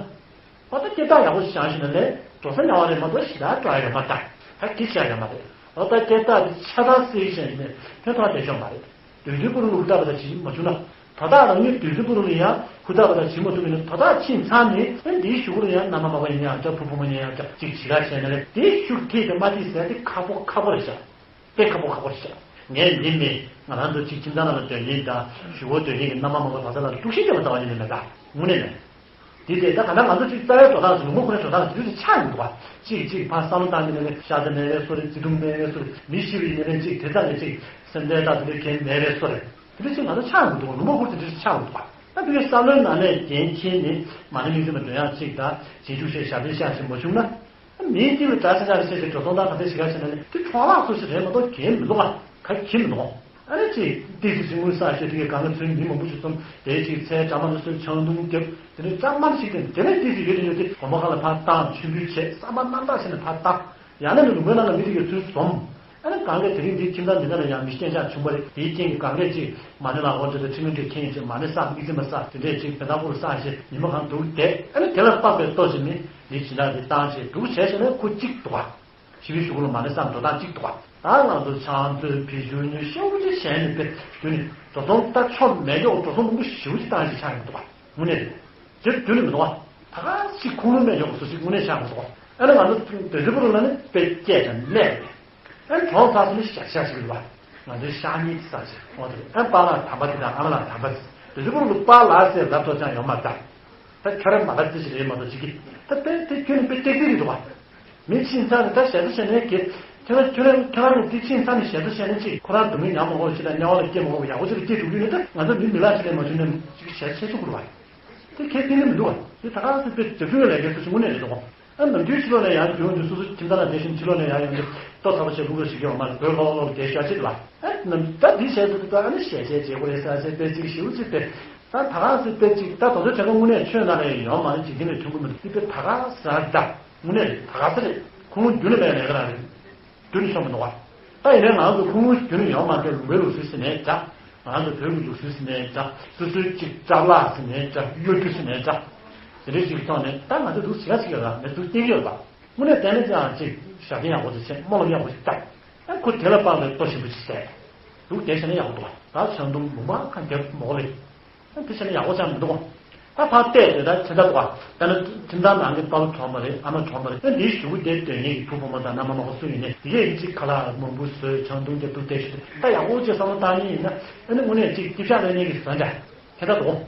ཨོ་ད་སྐྱེ་རྟགས་ཡག་པོ་ཞིག་བཞག་ཤེས་ན་ལས་འགྲོ་ས་ཉག་པ་རེད་མ་གཏོགས་ཞེ་དྲག་སྐྲག་ཡ་ཡོད་མ་རེད། ད་གི་བྱ་ཡོད་མ་རེད། ཨོ་ད་སྐྱེ་རྟགས་དེ་ཆ་ཚང་གསལ་ཞིག་བཞག་ཡིན་ནས་ཕན་ཐོགས་བསྡད་ཆོག་མ་རེད། དུས་ཚོད་པོ་རུ་ལུག་ལྟ་བུ་ད་ཅིག་མ་བྱུང་ན། དོ་བདག་རང་ཉིད་དུས་ཚོད་པོ་རུ་ལ་ཡང་ཧུར་ཐག་པ་དང་བྱེད་མ་ཐུབ་པ་ཡིན་ན། དོ་བདག་ཕྱིན་ཚར་ནས་ཨེ་འདིའི་གཞུག་གུ་ལ་ཡང་མནའ་མ་མ་པ་ཡིན་ཡང་འདྲ། བུ་བུ་མོ་ཡིན་ཡང་འདྲ། ཅིག་བྱེད་ག་བྱས་ན་ལས་དེའི་གཞུག་ཐེག་དེ་མ་ཐེག་ཟེར་དེ་ཁག་པོ་ཁག་པོ་རེད་ཤག་དཔེ་ཁག་པོ་ཁག་པོ་རེད་ཤག་ངས་འདི་མེད། ང་རང་ཚོ་ཅིག་ཁྱིམ་ཚང་ནང་ལ་སྡོད་མཁན་དང་གཞུག་གུ་སྡོད་མཁན་གྱི་མནའ་མ་མ་པ་ག་ས་ལ་དཀྲུག་ཤིང་རྒྱབ་པ་ལྟ་བ་ཡིན་ནི་མེད་ད། དངོས་གནས་མེད། དེ་དེ་ད་ག་ད་ང་ཚོ་ཅིག་རྩ་བའི་འགྲོ་སྟངས་སུ་ལུང་པ་ཁོ་ནའི་འགྲོ་སྟངས་སུ་དེ་ཚོ་ཆགས་ཡོང་འདུག་བ། ཅིག་ཅིག་ཕར་བསམ་བློ་བཏང་མི་ནས་ཤ་ཚ་མེད་པའི་བཟོ་རེད། བརྩེ་དུང་མེད་པའི་བཟོ་རེད། མི་ཤི་བའི་ཉེན་ཁ་ཅིག་དེ་ཙམ་ལས་ཅིག་སེམས་ཁྲལ་དང་དེ་འདྲ་གང་མེད་པའི་བཟོ་རེད། དེ་འདྲ་ཅིག་ང་ཚོ་ཆགས་ཡོང་འདུག་ལུང་པ་ཁོ་དེ་འདྲ་ཆགས་ཡོང་འདུག་བ། ད་དེ་གའི་བསམ་བློའི་ནང་ནས་འགན་འཁྱེར་ནས་མ་ཎི་དམིགས་བརྩེ་མ་འདོན་ཡག་ཅིག་དང་རྗེས་འཇུག་བཤད་ཞབས་བརྟན་བཤད་ཞིག་མ་བྱུང་ན། མིའི་དཀྱིལ་ལ་དགྲ་ཤ་ཆག་ཆེ་ཆེ་འགྲོ་སོང་དང་ག་ཚད་ཞིག་ག་བྱས་ན་ནི་དེ་འཕྲོ་བརླག་སོགས་ཤིག་རེད་མ་གཏོགས་གལ་མི་འདུག་ག་གལ་མི་འདུག་ཨ་ནི་ཅིག་ཏིས་སི་སི་དངུལ་བསགས་བྱས་དེ་གའི་གང་ག་ཚོད་མི་མང་པོ་ཞིག་འཛོམས། དེའི་ཅིག་ཚལ་གྲ་མ་ལ་སོགས་ཆང་འཐུང་རྒྱབ། དེ་ནས་གྲ་མ་ཞིག་དེ་དེ་ནས་ཏིས་སི་ཡོད་དེ་ཡོད་དེ་དགོན་པ་ཁག་ལ་ཕར་བཏང་། མཆོད་འབུལ་བྱས། བསམ་པ་རྣམ་དག་བྱས་ནས་ཕར་བཏང་། ཡང་ན་ནི་ལུང་པའི་ནང་ལ་མི་དེ་གའི་ཚུར་འཛོམས། ཨ་ནི་གང་ག་དེ་རིང་འདིའི་ཁྱིམ་ཚང་འདི་ནང་ལ་ཡང་མི་སྐྱོན་ཆག་བྱུང་བ་རེད། དེའི་རྐྱེན་གྱིས་གང་ག་ཅིག་མ་ཎི་ལག་འཁོར་བྱས་ཏེ་ཁྲི་ལོ་འདྲེ་ཁེངས་བྱས་མ་ཎི་བསགས། དམིགས་བརྩེ་མ་བསགས། དེ་འདྲས་ཅིག་བེ་ཐང་ཁུག་ལ་བསགས་བྱས་ཉི་མ་གང་འདུག་བསྡད། ཨ་ནི་དེ་ལ་དཔག་པའི་ལྟོ་ཞིག་ནི་འདི་སྦྱིན་བདག་འདི་བཏང་བྱས་འདུག་བྱས་བྱས་ནས་ཁོ་གཅིག་འདུག་ག་ཞི་བའི་གཞུག་གུ་ལ་མ་ཎི་བསམ་འགྲོ་སྟངས་གཅིག་འདུག་ག་ད་ང་ཚོ་ཆང་མཛོད་བེ་ཤུ་ཉོ་ཤེའུ་ཅི་བྱས་ནས་དཔེ་དུས་ནི་འགྲོ་སོང་ད་ཆོ་མེད་ཀྱོག་འགྲོ་སོང་མང་པོ་ཞེ་པོ་ཅིག་བཏང་ཞིག་ཆགས་ཡོང་འདུག་ག་དངོས་གནས་རེད། དེ་དུས་ནི་མི་འདུག་ག་ད་ག་ཅིག་ཁུངས་ལུང་མེད་ཀྱོག་བཟོ་ཞིག་དངོས་གནས་ཆགས་མི་འདུག་ག་ཨ་ནི་ང་ཚོ་དོལ་རྩེ་ཕུ་རུ་ལ་ནི་དཔེ་སྐྱེས་དང་གནས་རེད། ཨ་ནི་གྲོངས་ཚར་སོང་ནི་ཞག་ཞག་ཞིག་རེད་བ། ང་ཚོའི་ཤག་གཉིས་དེ་ས་ཞིག་འོང་དེ་རེད། ཨ་ནི་པཱ་ལགས་དམ་པ་དེ་དང་ཨ་མ་ལགས་དམ་པ་དེ། དོལ་རྩེ་ཕུ་རུ་ལ་པཱ་ལགས་ཟེར་ལབ་ཐོག་ཅང་ཡོང་མ་ད། ད་ཁྱོད་རང་མ་ལབ་ཙི་ཞིག་རེད་མ་གཏོགས་ཅིག་གི་ད་དཔེ་དེ་ཁྱོད་ནི་དཔེ་ཏེག་ཏེག་རེད་འདུག་བ། མི་ཕྱིན་ཚར་ནས་ད་ཞལ་ཏོ་བྱས་ནས་གི། ཁྱོད་རང་ཁྱོད་རང་ཁྱོད་རང་གི་དེ་ཕྱིན་ཚར་ནས་ཞལ་ཏོ་བྱས་ནས་ཅིག་ཁོ་རང་སྡུག་བསྔལ་མྱངས་མ་དགོས་ཅིག་དང་དམྱལ་བ་ལ་སྐྱེ་མ་དགོས་ཡག་པོ་ཅིག་ལ་སྐྱེ་འགྲོ་གི་ཡོད་ན། ད་ང་ཚོ་མི་མི་ལ་ཅིག་ལས་མ་བྱུང་ན་ཅིག་ཞལ་ཆེ་ཆུ་བུར་བ། དེ་ཁས་ལེན་མི་འདུག་བ། དེ་ད་ག་སེ་དཔེ་རྒྱབ་སྐྱོར་ལས་ཀའི་སུ་ཞིག་དངོས་གནས་རེད་དོ། ཨ་ནམ་རྒྱུན་ཕྱི་ལོགས་ནས་ཡར་རྒྱུག་འདུག་སོ་སོ་ཁྱིམ་ཚང་ལ་བསྡད་བཞིན་ཕྱི་ལོགས་ནས་ཡར་ཡོང་དུས་ལྟོ་ཚ་པོ་བྱས་ལྷུག་ལྷུག་ཞིག་ཡོང་མ་རེད། བོད་ལྷོག་ལྷོག་ལྷོག་བསྡད་ཤག་ཅིག་ལ། ཨ་ནམ་ད་འདི་བྱས་འདུག་ད་ཨ་ནི་ཞལ་ཆད་བྱེད་དགོས་རེད་ཟེར་ཟེར་དཔེ་ཅིག་ཞེ་པོ་ཅིག་དཔེ། ད་ད་ག་སེ་དཔེ་ཅིག་ད་དོ་ཚོད་དྲན་ཁ་དངོས་གནས་ཆོས་ནང་ལ་ཡོང་མ་རེད། འཇིག་རྟེན་ལ་ཐོན་གི་མི་འདུག་དེ་དཔེ་ད་ག་ཟེར་ད་དངོས་གནས་རེད། ད་ག་ས་རེད། ཁོང་རྒྱུན་ལ་མེད་ལས་ཀ་རང་རེད། རྒྱུན་ནས་ཤོར་མི་འདུག་བ། ད་ཡིན་ནའི་ང་ཚོ་ཁོང་རྒྱུན་ནས་ཡོང་མ་འདུག་ལུང་པའི་ལུགས་སྲོལ་ཟེར་ནའི་འདྲ། ང་ཚོ་བོད་ཀྱི་ལུགས་སྲོལ་ཟེར་ནའི་འདྲ། སོ་སོའི་ཅིག་ཅ་ལག་ཟེར་ནའི་འདྲ། གཡོ་སྒྱུ་ཟེར་ནའི་འདྲ། དེ་འདྲའི་ཞིག་གི་ཐོག་ནས་ད་ང་ཚོ་འདུག་ཟེར་ཡ་ཞིག་ཡོད་ལ་མེད་འདུག་བསྟན་གྱི་ཡོད་པ། དངོས་གནས་བལྟས་ན་ཅང་ཅིག་ཞབས་བརྟན་ཡག་པོ་ཅིག་བྱས། སྨོན་ལམ་ཡག་པོ་ཅིག་བཏབ། ཨ་ཁོ་དེ་ལ་དཔག་པའི་ལྟོ་ཞིམ་པོ་ཅིག་བཟས། འདུག་བསྡད་བྱས་ན་ཡག་པོ་འདུག་ད་ཚོན་དུམ་ལུང་པ་ཁ་རྒྱབ་མོག་ལེ། ཨ་དེ་བྱས་ན་ཡག་པོ་ཅང་མི་འདུག་ད་ཕར་བལྟས་ཏེ་ད་ཁྱེད་ད་འདུག་ག་ད་ནི་ཁྱིམ་ཚང་ནང་གི་པ་ཕ་གྲོངས་པ་རེད། ཨ་མ་གྲོངས་པ་རེད། ཨ་འདིའི་གཞུག་གུ་དེ་སྡོད་མཁན་གྱི་བུ་བུ་མོ་དང་མནའ་མ་མ་པ་སུ་ཡིན་ནའི་དེ་གས་ཀྱི་ཅིག་ཁ་ལག་མང་པོ་བཟོས། ཆང་འཐུང་རྒྱབ་འདུག་བསྡད་ཞུ་དེ་ད་ཡག་པོ་ཅིག་བསམ་བློ་བཏང་མཁན་ཡིན་ན། ཨ་ནི་དངོས་གནས་ཅིག་སྐྱིད་ཤག་ལེན་མཁན་གྱི་བཟོ་འདྲ་ཁྱེད་ད་འདུག་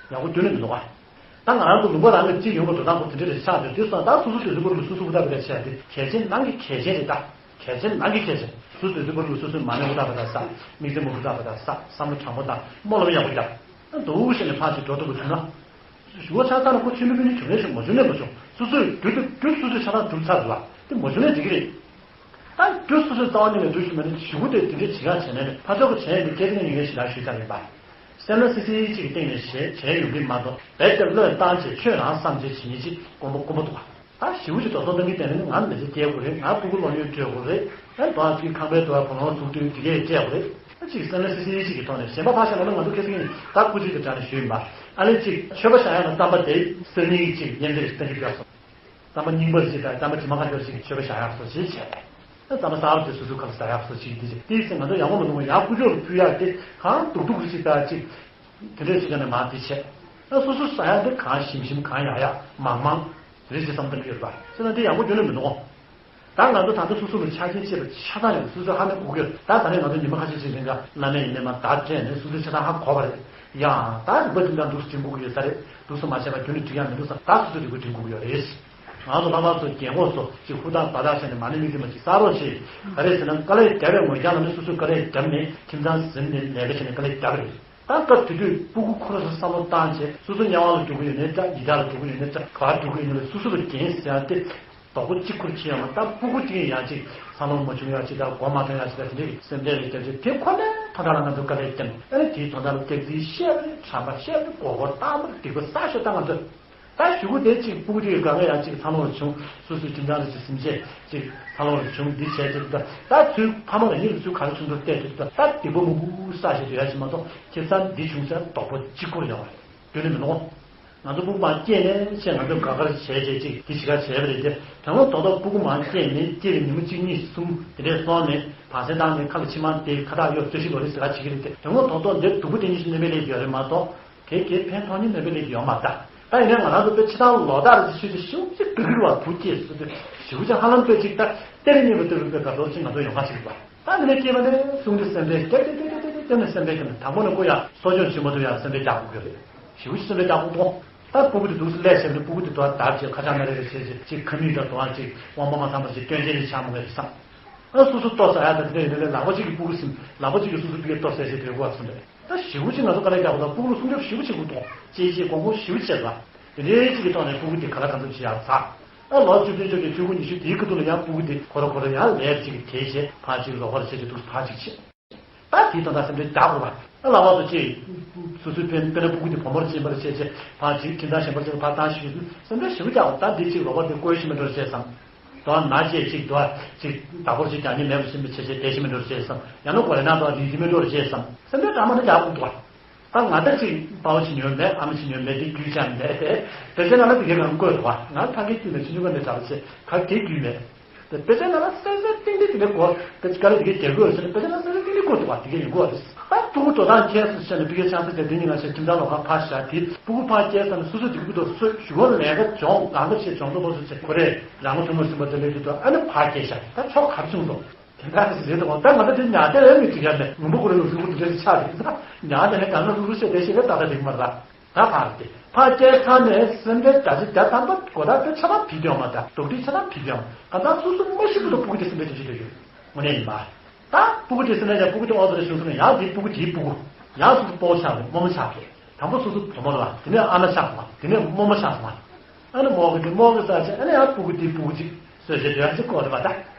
ཡག་པོ་རྒྱུན་ནས་མི་འདུག་ག་ད་ང་རང་ཚོ་ལུང་པ་རང་གི་སྤྱི་ཡོངས་ཀྱི་འགྲོ་སྟངས་ཁོ་དེ་འདྲ་རེད་ཆགས་བསྡད་དུས་སོང་། ད་སོ་སོ་དུས་ཚོད་བར་དུ་སོ་སོ་ཧུར་ཐག་པ་རེད་བྱས་ཏེ་གལ་ཆེན་ནང་གི་གལ་ཆེན་རེད་ད། གལ་ཆེན་ནང་གི་གལ་ཆེན། སོ་སོ་དུས་ཚོད་བར་དུ་སོ་སོའི་མ་ཎི་ཧུར་ཐག་པ་དང་བསགས། དམིགས་བརྩེ་མ་ཧུར་ཐག་པ་དང་བསགས། བསམ་བློ་དྲང་པོ་དང་སྨོན་ལམ་ཡག་པོ་རྒྱབ། ད་འདུག་བྱས་ནས་ཕར་ཅིག་འགྲོ་ཐུབ་པ་བྱུང་ན། ཞུ་བ་ཆ་ཚང་ལ་ཁོ་ཆོས་མི་ཕན་ཚུན་བྱུང་ནས་བྱུང་། མ་བྱུང་ནས་མ་བྱུང་། སོ་སོས་རྒྱུ་དེ་རྒྱུ་སོ་སོས་ཆ་ཚང་སྒྲུབ་ཚར་འདུག་ལ་དེ་མ་བྱུང་ནས་འགྲིག་གི་རེད། ད་རྒྱུ་སོ་སོའི་རྩ་བ་ཉིད་ནས་འགྲུབ་ཐུབ་མ་ནི་ཞུ་བ་དེ་དེ་འདྲའི་བྱེད་ག་བྱས་ནས་ཕར་ཕྱོགས་ཀྱི་བྱས་ཡོད་པའི་སྐད་ཆ་ངས་ཉིན་ངས་ཞེ་དྲག་ཞུས་ཚར་ཡིན་པ། སེམས་ལ་སི་སི་ཅིག་གི་སྟེང་ནས་བྱས་བྱས་ཡོང་གི་མ་གཏོགས་རྦད་དེ་བློས་བཏང་བྱས་ཆོས་རང་བསམ་བྱས་བྱེད་ཉེན་ཅིག་དཀོན་པོ་དཀོན་པོ་འདུག་ག་ད་ཞེ་པོ་ཅིག་དོགས་ཟོན་གཏོང་གི་བསྡད་ན་ནི་ང་མི་ཚེ་སྐྱེལ་དགོས་རེད། ང་སྤུ་གུ་སློབ་ཡོན་སྤྲོད་དགོས་རེད། ཨ་ནི་དོ་ཅིག་ཁང་པའི་དུ་བ་བུ་ལོན་ཚུགས་དུས་དེ་གས་སྤྲད་དགོས་རེད། ཨ་ཅིག་སེམས་ལ་སི་སི་ཅིག་གི་ཐོག་ནས་གཞན་པ་ཕར་བཞག་ན་ང་ཚོ་ཁ་སང་ཉིན་ད་སྐུ་མཁྱེན་གྱི་དྲ་ནས་ཞུས་ཡིན་པ། ཨ་ལས་ཅིག་མཆོད་པ་བཞག་ཡག་ལ་རྩམ་པ་དེ་གསེར་རྙིང་གི་ཅིག་གཉན་ཚད་ཀྱི་གཏན་འཇགས་བརྒྱབ་སོང་། རྩམ་པ་རྙིང་པ་ཞིག་དང་རྩམ་པ་དྲི་མ་ཁ་སྦྱོར་ཞིག་མཆོད་པ་བཞག་ཡག་སོགས་ཅིག་བྱས། ཨ་རྩམ་པ་གསར་པ་དེ་སོ་སོའི་ཁ་ལ་ཟ་ཡག་སོགས་ཅིག་འདི་ཅིག་དེའི་ཚེ་ང་ཚོ་ཡག་པོ་མི་འདུག་ཡང་སྐུ་ཕྱོགས་ལ་ཕུལ་ཡག་དེ་གང་སྡུག་སྡུག་རེ་ཞིག་དང་ཅིག་དེ་འདྲས་ཞིག་ནས་མར་འདི་བྱས། ཨ་སོ་སོ་ཟ་ཡག་དེ་གང་ཞིམ་ཞིམ་གང་ཡག་ཡག་མང་མང་དེ་འདྲས་ཞིག་བསམ་བཏང་གི་ཡོད་པ་ཟེར་ན་དེ་ཡག་པོ་ཁྱོན་ནས་མི་འདུག་ད་ང་ཚོ་ད་ལྟ་སོ་སོ་ལ་ཆ་རྐྱེན་བྱེད་པ་ཆ་ཚང་ཡོད། སོ་སོས་ཧ་མི་གོ་གི་ཡོད། ད་ད་ནས་ང་ཚོ་ཉི་མ་ཁ་ཤས་ཤིག་རིང་ག་བླ་མས་ཡིན་ནས་མ་བརྡ་སྤྲད་ནས་སོ་སོའི་ཆ་ཚང་ཧ་གོ་བ་རེད། ཡང་ད་རིག་པ་འདི་འདྲ་འདུག་སེ་དྲན་དགོས་ཀྱི་ཡོད་ས་རེད། འདུག་སེ་མ་བྱས་པ་ཁྱོན་ནས་འགྲིག་ཡག་མི་འདུག་ས། ད་སོ་སོའི་རིག་པ་དྲན་དགོས་ཀྱི་ཡོད་རེད། ང་ཚོ་ལྷག་པར་དུ་རྒན་གོག་ཚོ་ཅིག་ཧུར་ཐག་འབད་ཐག་བྱས་ནས་མ་ཎི་དམིགས་བརྩེ་མ་ཅིག་གསར་རོགས་བྱེད། ག་རེ་ཟེར་ན་དཀའ་ལས་བརྒྱབ་པའི་ངོས་རྒྱང་ལ་ནི་སོ་སོས་དཀའ་ལས་བརྒྱབ་ནས་ཁྱིམ་ཚང་ཟིན་ནས་ལས་ཀ་བྱས་ནས་དཀའ་ལས་བརྒྱབ་པ་རེད། ད་སྐབས་དེ་དུས་སྤུ་གུ་ཁོ་རང་ཚོ་བསམ་བློ་བཏང་བྱས་སོ་སོ་དམྱལ་བ་ལ་འགྲོ་གི་ཡོད་ནའི་འདྲ། ཡི་དྭགས་ལ་འགྲོ་གི་ཡོད་ནའི་འདྲ། ག་པར་འགྲོ་གི་ཡོད་ནའི་འདྲ། སོ་སོ་ལ་འགན་ཟེར་ཡག་དེ་དོག་པོ་གཅིག་ཁུར་བྱེད་ཡོང་བ། ད་སྤུ་གུ་གཅིག་ཡང་ཅིག་བསམ་བློ་མ་བྱུང་ཡག་ཅིག་དང་མགོ་མ་ཐོན་ཡག་ཅིག་དང་དེ་འདྲའི་སེམས་ཁྲལ་རེ་བརྒྱབ་བྱས་དེ་ཁོ་ནའི་ཐོག་མཐའ་ལ་ང་ཚོ་དཀའ་ལས་བརྒྱབ། ཨ་ནི་དེའི་དོན་དག་ལ་སྐྱག་རྫུན་བཤད་པ་རེད། ཁྲམ་པ་བཤད་པ་རེད། མགོ་སྐོར་བཏང་བ་རེད། སྡིག་པ་བསགས་ཤོག་ད་ང་ཚོས། ད་གཞུག་གུ་དེ་གཅིག་སྤུ་གུ་དེ་ག་ག་ཡང་གཅིག་འཚར་ལོངས་ལ་བྱུང་། སོ་སོའི་ཁྱིམ་ཚང་ལ་གཅིག་སེམས་ཅན་གཅིག་འཚར་ལོངས་ལ་བྱུང་། འདི་བྱས་ཏེ་ད་ད་ཚུར་ཕ་མ་རང་ཉིད་ལ་ཚུར་ག་རེ་བྱུང་འགྲོ་བལྟས་ཏེ་ད་ད་སྡིག་པ་མང་པོ་བསགས་བྱས་སྡོད་ཡ་ཞིག་མ་གཏོགས་ཁྱེད་ཚང་འདི་བྱུང་ཟེར་དོགས་པ་གཅིག་པུར་ཡོང་བ་རེད། དེ་ནི་མི་ནོར། ང་ཚོ་སྤུ་གུ་མར་སྐྱེས་ནས་ཆེ་ང་ཚོ་དགའ་དགའ་བྱས་བྱས་ཅིག་དེ་ཞིག་ག་བྱས་པ་རེད་དེ། དོན་ངོ་ཐོག་ཐོག་སྤུ་གུ་མར་སྐྱེས་ནས་སྐྱེས་པའི་ཉིན་མོ་གཅིག་གཉིས་གསུམ་དེ་འདྲས་སོང་ནས་བག་ཚན་བཏང་ནས་ཁ་ལ་མཆིལ་མ་དེ་ཁ་བཏགས་གཡོག་བརྟུལ་ཞུགས་ལོ་རེ་ཟེར་ག་བྱེད་ཀྱི་རེད་དེ། དོན་ངོ་ཐོག་ཐོག་འདིར་སྡུག་པོ་དེ་ཉིད་ཞིག་སྣོན་པའི་ལས་ཡོད་རེད་མ་གཏོགས། དེ་གའི་ཕན་ཐོགས་ཉིད་སྣོན་པའི་ལས་ཡོད་མ་རེད། ད་ཡིན་ནའི་ང་རང་ཚོ་དཔེ་ཕྱི་ཐང་ལོ་ལྟར་རེ་ཆུ་ཚོད་ཞེ་པོ་ཅིག་སྤུ་གུ་བ་བུ་སྐྱེས་སུ་དུ་ཞེ་པོ་ཅིག་ཧ་ལམ་དཔེ་ཅིག་ད་གཏེར་རྙེད་པ་ལྟ་བུའི་དཔེ་ག་ཚོད་ཅིག་ང་ཚོ་ཡོང་ཁ་ཅིག་རེད་པ། ད་འདི་ནས་སྐྱེས་པ་ནས་གསུང་དུས་སེམས་པས་སྐྱབས་སྐྱབས་སྐྱབས་སྐྱབས་སྐྱབས་ནས་སེམས་པས་སྐྱབས་ནས་དང་པོ་ནས་ཁོ་ཡང་གསོ་སྐྱོང་བྱེད་མ་ཐུབ་ཡང་སེམས་པས་སྐྱབས་དགོས་ཀྱི་རེད། ཞེ་པོ་ཅིག་སེམས་པས་སྐྱབས་དགོས་དོ། ད་སྤུ་གུ་དེ་འདུག་སེ་སླེབས་ཤེས་ནས་སྤུ་གུ་དེ་དོ་བདག་བྱས་ཁ་ཆག་སྣ་རལ་རེ་བྱས་བྱས་ཅིག་ཁ་མིག་དང་དོ་བ་ཅིག་དབང་པོ་མ་ཚང་བ་ཅིག་སྐྱོན་ཅན་ཅིག་ཆགས་མ་དགོས་ཟེར་བསམ། ཨ་སོ་སོ་ལྟོས་ས་ཡ་ད་དེ་འདྲ་ཡིན་ན་ལག་པ་གཅིག་གིས་སྤུ་གུ་ཟིན། ལག་པ་གཅིག་གིས་སོ་སོ་སྤུ་གུ་ལྟོས་ས་ཡ་ཞིག་དེ་གོ་བ་སོང་རེད། ད་ཞེ་པོ་ཅིག་ང་ཚོ་དཀའ་ལས་རྒྱག་དགོས་ད། སྤུ་གུ་ལ་སྲུང་སྐྱོབ་ཞེ་པོ་བྱེད་དགོས་འདུག་ཅེས་ཅེས་དགོངས་དགོངས་ཞེ་པོ་བྱས་པ། དེ་འདྲའི་གཅིག་གི་ཐོག་ནས་སྤུ་གུ་དེ་ག་ལ་ག་ཚོད་བྱེད་ཡག་ཚ། ཨ་ལོ་བཅུ་བདུན་བཅོ་བརྒྱད་བཅུ་དགུ་ཉི་ཤུ་དེའི་སྐབས་དུ་ལ་ཡང་སྤུ་གུ་དེ་ཁོ་ར་ཁོ་ར་ཡང་ལས་གཅིག་གིས་དེ་བྱས་ཕར་གཅིག་རོགས་པ་རེ་བྱས་བྱས་འདུག་ཕར་གཅིག་བྱས། ད་དེའི་དོན་དག་སེམས་ཁྲལ་རྒྱག་དགོས་པ། ཨ་ལག་པ་དུ་ཅིག་སོ་སོའི་དཔེ་དཔེར་ན་སྤུ་གུ་དེ་བུ་མོར་ཕྱིན་པར་བྱས་བྱས་ཕར་གཅིག་ཁྱིམ་ཚང་གཞན་པར་ཅིག་ཕར་བཏང་ཤེས་ཀྱི་འདུག་སེམས་ཁྲལ་ཞེ་པོ་རྒྱག་དགོས། ད་འདི་གཅིག་རོགས་པ་དེ་བཀོལ་ཤེས་མི་འགྲོ་བྱས་བསམ། དོ་ན་ཅེས་ཅིག་དོ་ཅིག་བདག་པོར་ཅིག་རྒྱག་ཉེན་མེད་པ་ཞིག་མི་བྱེད་བྱེད་བདེ་ཞིག་མི་འགྲོ་བྱེད་བསམ། ཡང་ན་གོ་རེ་ན་དོ་རིག་གི་མི་འགྲོ་བྱེད་བསམ། སེམས་ཁྲལ་འདྲ་མ་འདྲ་རྒྱག་དགོས་འདུག་ད་ང་ད་ཅིག་དཔའ་བོ་ཞིག་ཉོས་མེད། ཨ་མ་ཞིག་ཉོས་མེད། དེ་རྒྱུས་ཆགས་མེད་དེ། དཔེ་ཆ་ནང་ལ་དེ་གའི་རང་བཀོད་འདུག་ང་ཕ་གིའི་དུས་ནས་ཆུང་ཆུང་སྒང་ནས་དྲག་པོ་བྱས་ག་གེ་རྒྱུས་མེད། དཔེ་ཆ་ནང་ལ་གསལ་གསལ་ཏིང་ཏིང་དེ་འདྲ་གོ། དཔེ་ཆ་དཀའ་ལས་དེ་གའི་རྒྱག་དགོས་ཟེར་ནས་དཔེ་ཆ་ནང་གསལ་གསལ་ཏིང་ཏིང་བཀོད་འདུག་དེ་གའི་ཡིན་དགོས་རེད། ད་སྤུ་གུ་འགྲོ་སྟངས་ཁྱེར་སོང་ཟེར་ནས་ཕ་གིར་ཆང་ས་དེ་དེ་ཉིན་ང་ཞིག་ཁྱིམ་ཚང་ལོགས་ཁ་ཕར་བཞག་དེ་སྤུ་གུ་ཕར་སྐྱེལ་ས་ནས་སོ་སོ་དེ་གི་སྤུ་གུ་དང་སོ་གཞུག་གུ་ལས་ཀ་སྦྱོང་གང་ཐུབ་བྱས་སྦྱོང་ཐུབ་པ་སོ་བྱས་ཁོ་རེ་རང་ལ་ཐུག་མ་ཟིན་པ་དེ་ལས་དུས་དང་ཨ་ནི་ཕར་སྐྱེལ་བཞག་ད་ཕྱོགས་ག་རེ་བྱུང་འདུག་དེ་འདྲ་ཞིག་རེད་འདུག་ད་ང་ཚོ་དེ་ཉལ་བསྡད་ལ་མི་འགྲིག་ཡ་མེད། ངུ་འབོད་ཁོ་རང་ལ་གཟུགས་པོ་དེ་འདྲ་ཞིག་ཆགས་རེད། ད་ཉལ་བསྡད་ནས་གང་ལ་གཟུགས་པོ་བཤད་བསྡད་ཤེས་ཀྱི་ད་ད་འགྲིག་མ་རེད། ད་ཕར་དེ་ཕར་སྐྱེལ་ཚར་ནས་སེམས་ཁྲལ་བརྒྱ་ཆ་བརྒྱ་ཐམ་པ་གོ་ད་དཔེ་ཆ་ཚང་ཕུད་ཀྱི་ཡོད་མ་རེད། ད་དོགས་འདྲི་ཆ་ཚང་ཕུད་ཀྱི་ཡོད་མ་རེད། གང་ལྟར་སོ་སོ་མ་ཤི་བར་དུ་སྤུ་གུ་དེ་སེམས་ཁྲལ་བྱེད་ཀྱི་ཡོད། དངོས་གནས་ཡིན་པ། ད་སྤུ་གུ་དེ་སེམས་ཁྲལ་ཀྱང་སྤུ་གུ་དེ་ཨོ་ཙི་རེ་བྱུང་སོང་ན་ཡང་དེ་སྤུ་གུ་དེའི་སྤུ་གུ་ཡང་སོ་སོ་སྤོ་བོ་ཆགས་རེད། རྨོ་མོ་ཆགས་རེད། དང་པོ་སོ་སོ་བུ་མོ་རེད་བ། དེ་ནས་ཨ་མ་ཆགས་སོང་བ། དེ་ནས་རྨོ་མོ་ཆགས་སོང་བ། ཨ་ནི་རྨོ་གི་དེ་རྨོ་གི་ས་ཆ་ཨ་ནི་ཡང་སྤུ་གུ་དེའི་སྤུ་གུ་གཅིག་གསོས་བྱས་སྡོད་ཡག་ཅིག་དགོས་རེད་བ་ད།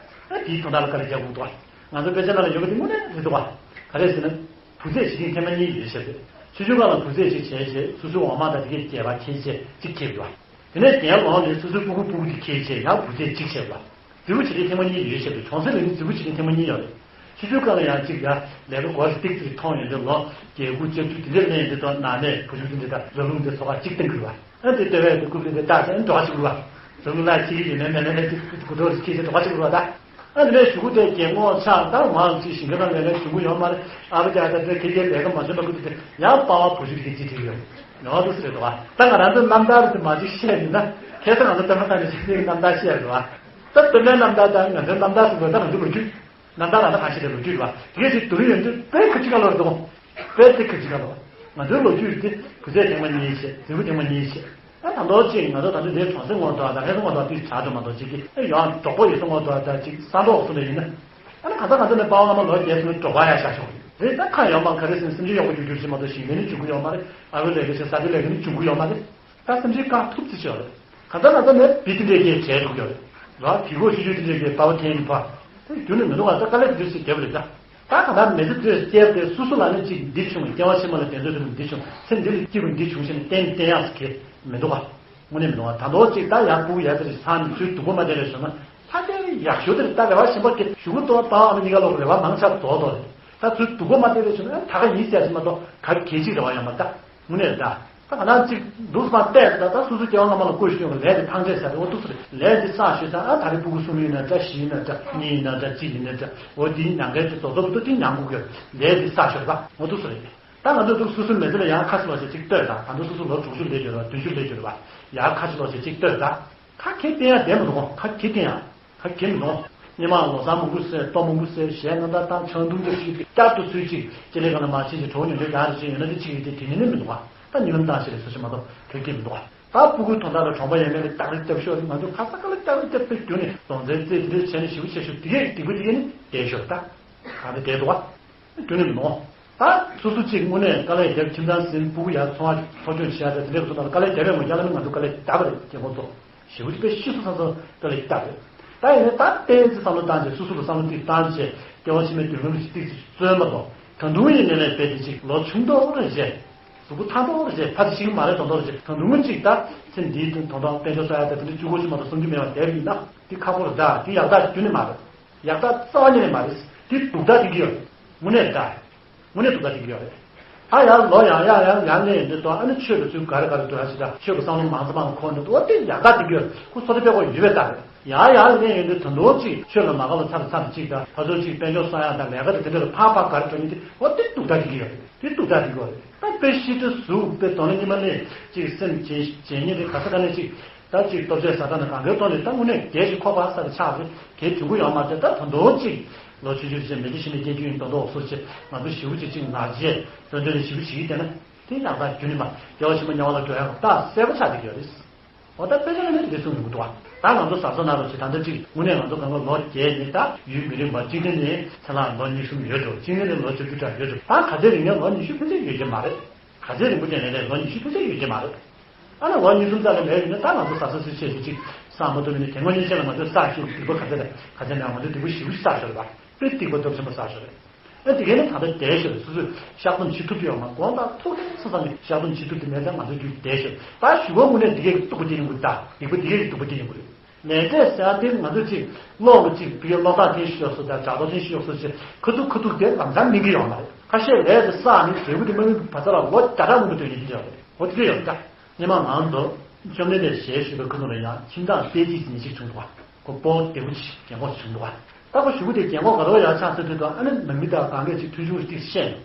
ཨ་དེའི་དོན་དག་ལ་དཀའ་ལས་རྒྱག་དགོས་འདུག་བ། ང་ཚོ་དཔེ་ཆ་ནང་ལ་ཡོད་པ་དེ་དངོས་གནས་རེད་འདུག་བ། ག་རེ་ཟེར་ན། བུ་ཚ་བྱེད་མཁན་ཐེངས་མ་གཉིས་ཡོད་བྱས་རེད། ཆུང་ཆུང་སྒང་ལ་བུ་ཚ་ཅིག་བྱས་བྱས་སོ་སོའི་འོག་མ་དང་དེ་གའི་རྒྱལ་བ་ཁྱེད་བྱས་གཅིག་ཁྱེར་ཡོད་བ། དེ་ནས་རྒན་ལོག་ནས་སོ་སོའི་སྤུ་གུ་སྤུ་གུ་དེ་ཁྱེར་བྱས་ཡང་བུ་ཚ་གཅིག་བྱས་བ། རྫི་བོ་བྱེད་མཁན་ཐེངས་མ་གཉིས་ཡོད་བྱས་རེད། གྲོང་གསེབ་ལ་ནི་རྫི་བོ་བྱེད་མཁན་ཐེངས་མ་གཉིས་ཡོད་རེད། ཆུང་ཆུང་སྒང་ལ་ཡང་གཅིག་ཡ་ལས་ཀ་སྒོར་ཏིག་ཙིག་མཐོང་ཡོང་དུས་ལོ་བརྒྱད་དགུ་བཅུ་བཅུ་དེ་འདྲ་སླེབས་ཡོང་དུས་ཐོག་ནང་ནས་བུ་ཆུང་དེ་འདྲ་དང་ར་ལུང་དེ་ཚོ་ཁ་གཅིག་བསྟན་དགོས་བ། ཨ་དེ་ལྟ་བས་དེ་རྐུབ་དེ་དེ་བཏགས་ཏེ་ཨ་འགྲོ་བ་ཞིག་རུ་བ། ར་ལུང་ལ་ཅིག་ཡིན་ནའི་མེད་ནའི་ཅིག་དགུ་ཐོག་རེ་ཁྱེར་ཏེ་འགྲོ་བ་ཞིག་རུ་བ་ད། ཨ་དེ་ནས་གཞུག་གུ་དེ་རྒན་མོ་ཆགས་ད་མང་ཅིག་ཞིང་ཁ་ནང་ལས་ཀ་བྱུང་གི་ཡོད་མ་རེད། ཨ་ཕ་ཅག་ད་དེ་ཁེ་ཁེ་ལས་ཀ་མ་བྱུང་ན་ཁུ་དེ་ཡང་པ་བ་བུ་ཆུང་དེ་ཅི་དྲིས་ཡོད། ཡོང་བ་འདུག་སེ་རེད་དོ། ད་ང་རང་ཚོའི་རྣམ་ཐར་དེ་མ་ཅིག་བཤད་ཡིན་ན་ཁ་སང་ང་ཚོ་པད་མ་བཀའ་འདྲི་ཞིག་དེའི་རྣམ་ཐར་བཤད་རེད་བ། ད་པད་མའི་རྣམ་ཐར་དང་ང་ཚོའི་རྣམ་ཐར་ཟེར་བ་ད་ང་ཚོའི་ལོ་རྒྱུས། རྣམ་ཐར་ལ་ད་གང་ཞིག་རེད་ལོ་རྒྱུས་རེད་བ། དེ་གས་ཅིག་བསྡུར་ཡོང་དུས་དཔེ་ཁ་ཅིག་ག་ལོར་འདུག་དཔེ་དེ་ཁ་ཅིག་ག་ལོར། ང་ཚོའི་ལོ་རྒྱུས་དེ་བུ་ཚ་ཐེངས་མ་གཉིས་བྱས། རྫི་བོ་ཐེངས་མ་གཉིས་བྱས། ཨ་ད་མདོག་ཅིག་ང་ཚོ་ད་ལྟ་འདིའི་གྲོང་གསེབ་ངོ་ཐོག་དང་ལྷ་ས་ངོ་ཐོག་དེ་བྱ་འགྲོ་མ་གཏོགས་ཅིག་གི་ཨ་ཡང་གྲོགས་པོ་ཡོད་ས་ངོ་ཐོག་དང་ཅིག་ས་མདོག་གསུམ་ལ་ཡིན་ན། ཨ་ནི་གང་ཟག་ང་ཚོ་ནས་པ་ཝང་ལྔ་མ་ལོ་བརྒྱད་སོང་ནས་འབྲོག་པ་ཡར་བཞག་ཆོག་རེད། རེད་ད་ཁ་ཡོད་མ་ག་རེ་ཟེར་ན་སེམས་ཅན་ཡོང་གི་རྒྱུག་རྒྱུག་བྱེད་མ་གཏོགས་ཞིང་ལས་ནི་འབྱུང་གི་ཡོད་མ་རེད། ཨ་བའི་ལས་ཀ་བྱེད་ས་དེ་ལས་ཀ་ནི་འབྱུང་གི་ཡོད་མ་རེད། ད་སེམས་ཅན་རྐང་ཐུབ་ཙི་ཆོག་རེད། གང་ཟག་ང་ཚོ་ནས་བི་དེ་འདྲས་ཀྱི་བྱས་འགྲོ་གི་ཡོད་རེད། ར་གི་གོ་ཤུ་ཤུ་དེ་འདྲས་ཀྱི་པ་ཝང་ཐེན་ནི་ཕ། དེ་རྒྱུ་ནི་མི་འདུག་ག་ད་དཀའ་ལས་འདི་ཞིག་བརྒྱབ་རེད་ད། ད་གང་ལྟར་མི་ཚེ་འདིར་སྐྱེལ་ཏེ་སོ་སོ་ལ་ནི་གཅིག་འདི་བྱུང་། སྐྱེ་བ་ཕྱི་མ་ལ་དེ་ཚོ་དེ་འདི་བྱུང་། ཚེ་འདི་ལ་སྐྱིད་པ་འདི་བྱུང་ཞེས་ནས་གཏན་གཏན་ཡག་ཟེར་གི་མི་འདུག་ག་དངོས་གནས་མི་འདུག་ག་ད་མདོག་གཅིག་ད་ཡག་སྤུ་གུ་ཡག་དེ་རེ་ཚང་ནས་ཚུར་སྡུག་པོ་མ་བསྡད་རེ་བྱུང་ན་ལྷ་དེ་ཡག་ཤོས་དེ་རེད། ད་རེ་བ་གཞན་པ་སྐྱེ་གཞུག་གུ་ཏོ་པ་ཨ་མ་གཉིས་ཀ་ལོག་རེ་བ་མང་ཆགས་རྫོགས་རྫོགས་རེད། ད་ཚུར་སྡུག་པོ་མ་བསྡད་རེ་བྱུང་ན་ད་ག་ཡིན་ཟེར་ཞིག་མ་གཏོགས་ག་གེ་གཅིག་རེ་བ་ཡོད་མ་རེད་ད། དངོས་གནས་རེད་ད། ད་ག་ན་གཅིག་འདུག་སེ་བལྟས་ད་ད་སོ་སོ་སྐྱེ་བ་སྔ་མ་ལ་བཀོད་ཤོད་ལས་དེ་ཐང་ཆད་ཟེར་དེ་འོ་འདུག་སེ་རེད། ལས་དེ་བསགས་ཤོད་ད་ཨ་ད་རེ་སྤུ་གུ་གསུམ་ཡིན་ན་འདྲ་བཞི་ཡིན་ན་འདྲ་གཉིས་ཡིན་ན་འདྲ་གཅིག་ཡིན་ན་འདྲ་འོ་དེའི་མྱང་གལ་དེ་རྫོགས་རྫོགས་པོ་ཏོ་དེ་མྱང་དགོས་ཀྱི་ལས་དེ་བསགས་ཤོད་ད་འོ་འདུག་སེ་རེད། ད་ང་ཚོ་འདུག་སོ་སོའི་མི་ཚེ་ལ་ཡང་ཁ་ཤས་ལོ་ཞིག་གཅིག་ལྟོས་དང་ད་དུང་སོ་སོ་ལོ་དྲུག་ཅུ་སླེབས་ཡོད་རེད་བ་བདུན་ཅུ་སླེབས་ཡོད་རེད་བ། ཡང་ཁ་ཤས་ལོ་ཞིག་གཅིག་ལྟོས་དང་། ཁ་ཁེ་བསྟན་ཡ་བསྟན་མི་འདུག་ཁ་ཁེ་བསྟན་ཡ། ཁ་ཁེ་མི་འདུག་སྔོན་མ་ལོ་གསར་མང་པོ་བསད། གཏོར་མང་པོ་བསད། གཞས་རྣམ་ཐར་བཏང་། ཆང་འཐུང་རྒྱུ་ཞིག་བསྐྱར་དུ་ཚུར་ཅིག་སྤྱི་ལེ་གང་ལ་མ་ཕྱིན་ཅིག་གྲོགས་ཉོ་རྒྱུ་གང་རེ་བྱས་ཡོད་ན་དེ་ཅིག་ཡོད་དེ་དེ་ཉིན་ནི་མི་འདུག་ད་ཉིན་ལམ་བཏང་ཞིག་རེད་སོ་ཞིག་མ་གཏོགས་ཁ་ཁེ་མི་འདུག་ད་སྤུ་གུ་དོན་དག་ལ་གྲོང་པ་ཡན་མེད་ལ་སྟག་རི་རྒྱབ་ཤོག་རེད། ང་ཚོ་ཁ་ས་ཁ་ལ་སྟག་རི་རྒྱབ་པའི་རྒྱུ་ནི་གདོང་རྩེ་རྩེ་དེ་འདྲ་བྱས་ནས་ཞིབ་པོ་བྱས་ཤོག་དེ་གས་སྡིག་པ་དེ་གས་ནི་བསྡད་ཤོག་ད་གང་དེ་བསྡད་འདུག་བ། རྒྱུ་ནི་མི་འདུག་ད་སོ་སོ་གཅིག་དངོས་གནས་དཀའ་ལས་རྒྱབ། ཁྱིམ་ཚང་ཟིན། སྤུ་གུ་ཡར་འཚོ་བ་འཚོ་སྐྱོང་བྱེད་ཡ་དང་དེ་འདྲའི་བཟོ་ལྟ་ལ་དཀའ་ལས་རྒྱབ་པའི་ངོ་རྒྱ་ལ་ནི་ང་ཚོ་དཀའ་ལས་རྒྱབ་པ་རེད། རྒྱལ་ཁོངས་ཚོ་ཞེ་པོ་ཅིག་དཔེ་ཤི་སོང་ཙང་ཙང་དཀའ་ལས་རྒྱབ་རེད། ད་ཡིན་ནའི་ད་ཏན་ཏན་བསམ་བློ་བཏང་བྱས་སོ་སོ་ལ་བསམ་བློ་ཏིག་བཏང་བྱས་སྐྱེ་བ་ཕྱི་མའི་མདུན་ལམ་ཞིག་ཏིག་ཙམ་བརྩོན་པ་དང་། ད་དུང་ཡིན་ནའི་ལས་དཔེ་དེ་ཅིག་ལོ་ཆུང་མདོག་རེ་བྱས། གཟུགས་པོ་ཐང་མདོག་རེ་བྱས། ཕ་དེ་ཤི་གི་མ་རེད་མདོག་མདོག་རེ་བྱས། ད་དུང་ཅིག་ད་ཚེ་འདིའི་དོན་དོན་དག་དཔལ་འབྱོར་གསོག་ཡ་ད་དེ་འདྲ་བཅུ་དགུ་བཅུ་མ་གཏོགས་སུམ་ཅུ་མེད་པ་བསྡད་པ་ཡིན་ན་དེ་ཁག་པོ་རེད། ད་དེ་ཡག་རྟགས་རྒྱུན་ནས་མ་རེད། ཡག་རྟགས་རྩ་བ་ཉིད་ནས་མ་རེད། དེ་སྡུག་རྟགས་འདི་གི་ཡོད་རེད། དངོས་གནས་རེད་ད། དངོས་གནས་སྡུག་རྟགས་འདི་གི་ཡོད་རེད། ད་ཡང་ལོ་ཡང་ཡང་ཡང་ཡང་གླེང་ཡོང་དུས་དང་ཨ་ནི་ཆོས་ཀྱི་ཚུལ་ག་རེ་ག་རེ་འདུག་ཡང་ཅིག་ད་ཆོས་ཀྱི་བསམ་བློ་མང་ཙམ་མང་ཙམ་འཁོར་ནས་འདུག་འོ་དེ་ཡག་ཐག་དེ་གྱོད་ཁོ་བསོད་བདེ་དཔལ་ཁོ་ཡོད་པའི་རྟགས་རེད། ཡང་ཡང་གླེང་ཡོང་དུས་ད་དུང་ཅིག་ཆོས་ལ་མ་དགའ་བ་ཚར་ཚར་ཅིག་ད་ཕར་ཚུར་ཅིག་དཔལ་འབྱོར་གསོག་ཡག་དང་ལས་ཀ་དང་དེ་འདྲ་ལ་ཕར་ཕར་ག་རེ་འགྲོ་མིན་དེ་འོ་དེ་སྡུག་ཐག་དེ་གྱོད་རེད། དེ་སྡུག་ཐག་དེ་གྱོད་རེད། ད་དཔེ་ཤི་དུས་གཟུགས་དཔེ་དོན་ལ་གཉིད་མ་ལེན་ཅིག་སེམས་བརྗེད་བརྗེད་ཉེན་དེ་ག་ས་ག་ནས་ཅིག་ད་ཅིག་ལྟོ་ཆས་ཟ་ད་ནས་གང་གའི་ཐོག་ནས་ད་དངོས་གནས་རྒྱལ་ཞིག་ཁོག་པ་ས་ལ་ཆགས་རེད། དེ་བྱུང་གི་ཡོད་མ་རེད། ད་ད་དུང་ཅིག་ལོ་ཆུང་ཆུང་ཞིག་མི་ཚེ་ཤི་ནས་སྐྱེ་རྒྱུ་ཡིན་མདོག་མདོག་བཟོ་ཆེ་ང་ཚོ་ཞེ་པོ་ཅིག་ཅིག་ང་རྗེས་བཙན་བྱོལ་ནས་ཞེ་པོ་ཞིག་བསྡད་ན་དེ་ཡང་ད་རྒྱུན་ནས་མ་རྒྱལ་བ་ཞི་མོ་མཉམ་པ་ལ་འགྲོ་ཡག་རྟགས་གསལ་པོ་ཆགས་བསྡད་ཀྱི་ཡོད་རེད། འོ་ད་དཔེ་ཆ་ནས་དེ་གསུངས་ཡོང་གི་འདུག་བ། ད་ང་ཚོ་གཟབ་གཟབ་གནང་རོགས་བྱེད། ད་ལྟ་ཅིག་དངོས་གནས་ང་ཚོ་གང་ག་ལོ་རྒས་ནས་ད་ཡུན་མི་རིང་བ་གཅིག་ནས་ནས་ཚེ་ལག་ལོ་ཉི་ཤུ་ཡོད་འགྲོ། གཅིག་ནས་ནས་ལོ་བཅུ་བཅུ་ཕྲག་ཡོད་འགྲོ། ད་ག་ཚོད་རིང་ནས་ལོ་ཉི་ཤུ་ཕལ་ཆེར་ཡོད་ཀྱི་མ་རེད། ག་ཚོད་རིང་པོ་བསྡད་ནས་ནས་ལོ་ཉི་ཤུ་ཕལ་ཆེར་ཡོད་ཀྱི་མ་རེད། ཨ་ན་ལོ་ཉི་གསུམ་ཙམ་ལ་མེད་ཡིན་ན་ད་ང་ཚོ་གཟབ་གཟབ་སུ་བྱེད་ཅིག་བསགས་མ་ཐུབ་མིན་ནི་དེ་སྔོན་ཉིན་ཤས་ལ་ང་ཚོས་བསགས་ཤིག་སྡིག་པ་ག་ཚད་ལ་ག་ཚད་ནས་ང་ཚོས་སྡིག་པ་ཞེ་པོ་ཞིག་བསགས་ཤོར་བ། དཔེ་སྡིག་པ་སྟོབས་ཆེན་པོ་བསགས་ཤོར་རེད། ཨ་དེ་གས་ནི་ད་ལྟ་བསྡད་ཤོར་རེད། སོ་སོས་བཤགས་སྡོམ་བྱེད་ཐུབ་ཀྱི་ཡོད་མ་དགོངས་དག་ཐུགས་ཐག་ཚང་ཚང་ནས་བཤགས་སྡོམ་བྱེད་ཐུབ་ཀྱི་མེད་ཙང་ང་ཚོ་རྒྱུད་བསྡད་ཤོར་རེད། ད་ཞུ་བ་དངོས་གནས་འདི་གས་ཀྱི་སྡུག་པ་དེ་ཡིན་དགོས། ད་སྡིག་པ་འདི་གས་ཀྱི་སྡུག་པ་དེ་ཡིན་དགོས་རེད། ལས་འབྲས་ཟེར་ཡ་དེ་ང་ཚོ་ཅིག་ཀློག་གི་ཅིག་བི་ཀློག་སྟངས་དེ་ཤོག་སོ་དང་སྒྲ་རྟོག་ཅན་ཤོག་སོ་ཅིག་ཁ་ཐུག་ཁ་ཐུག་དེ་ལམ་སང་སྨིན་གྱི་ཡོད་མ་རེད། ཁ་ཤས་ལས་དེ་བསགས་ནས་འབྲས་བུ་དེ་མ་སྨིན་པའི་བར་ཐག་ལ་ལོ་བརྒྱ་ཕྲག་མང་པོ་སྡོད་ཉེན་གྱི་ཡོད་རེད། འོ་དེ་འདྲ་ཡོད་ད། སྔོན་མ་ང་ཚོ་བཅོམ་ལྡན་འདས་ཞལ་བཞུགས་པའི་ཁ་ཐུག་ལ་ཡང་ཁྱིམ་ཚང་དཔལ་སྐྱིད་ཟེར་མཁན་ཅིག་བྱུང་འདུག་བ། ཁོ་སྤོ་བོ་བདེ་པོ་ཅིག་རྒན་གོག་ཅིག་བྱུང་འདུག་བ། ད་ཁོ་གཞུག་གུ་དེ་རྒན་གོག་ག་རེ་ཡར་ཆགས་ཚར་དུས་དང་ཨ་ནི་ནང་མི་དང་གང་གས་ཅིག་མཐུན་ཕྱོགས་ཅིག་བཤད་ནས།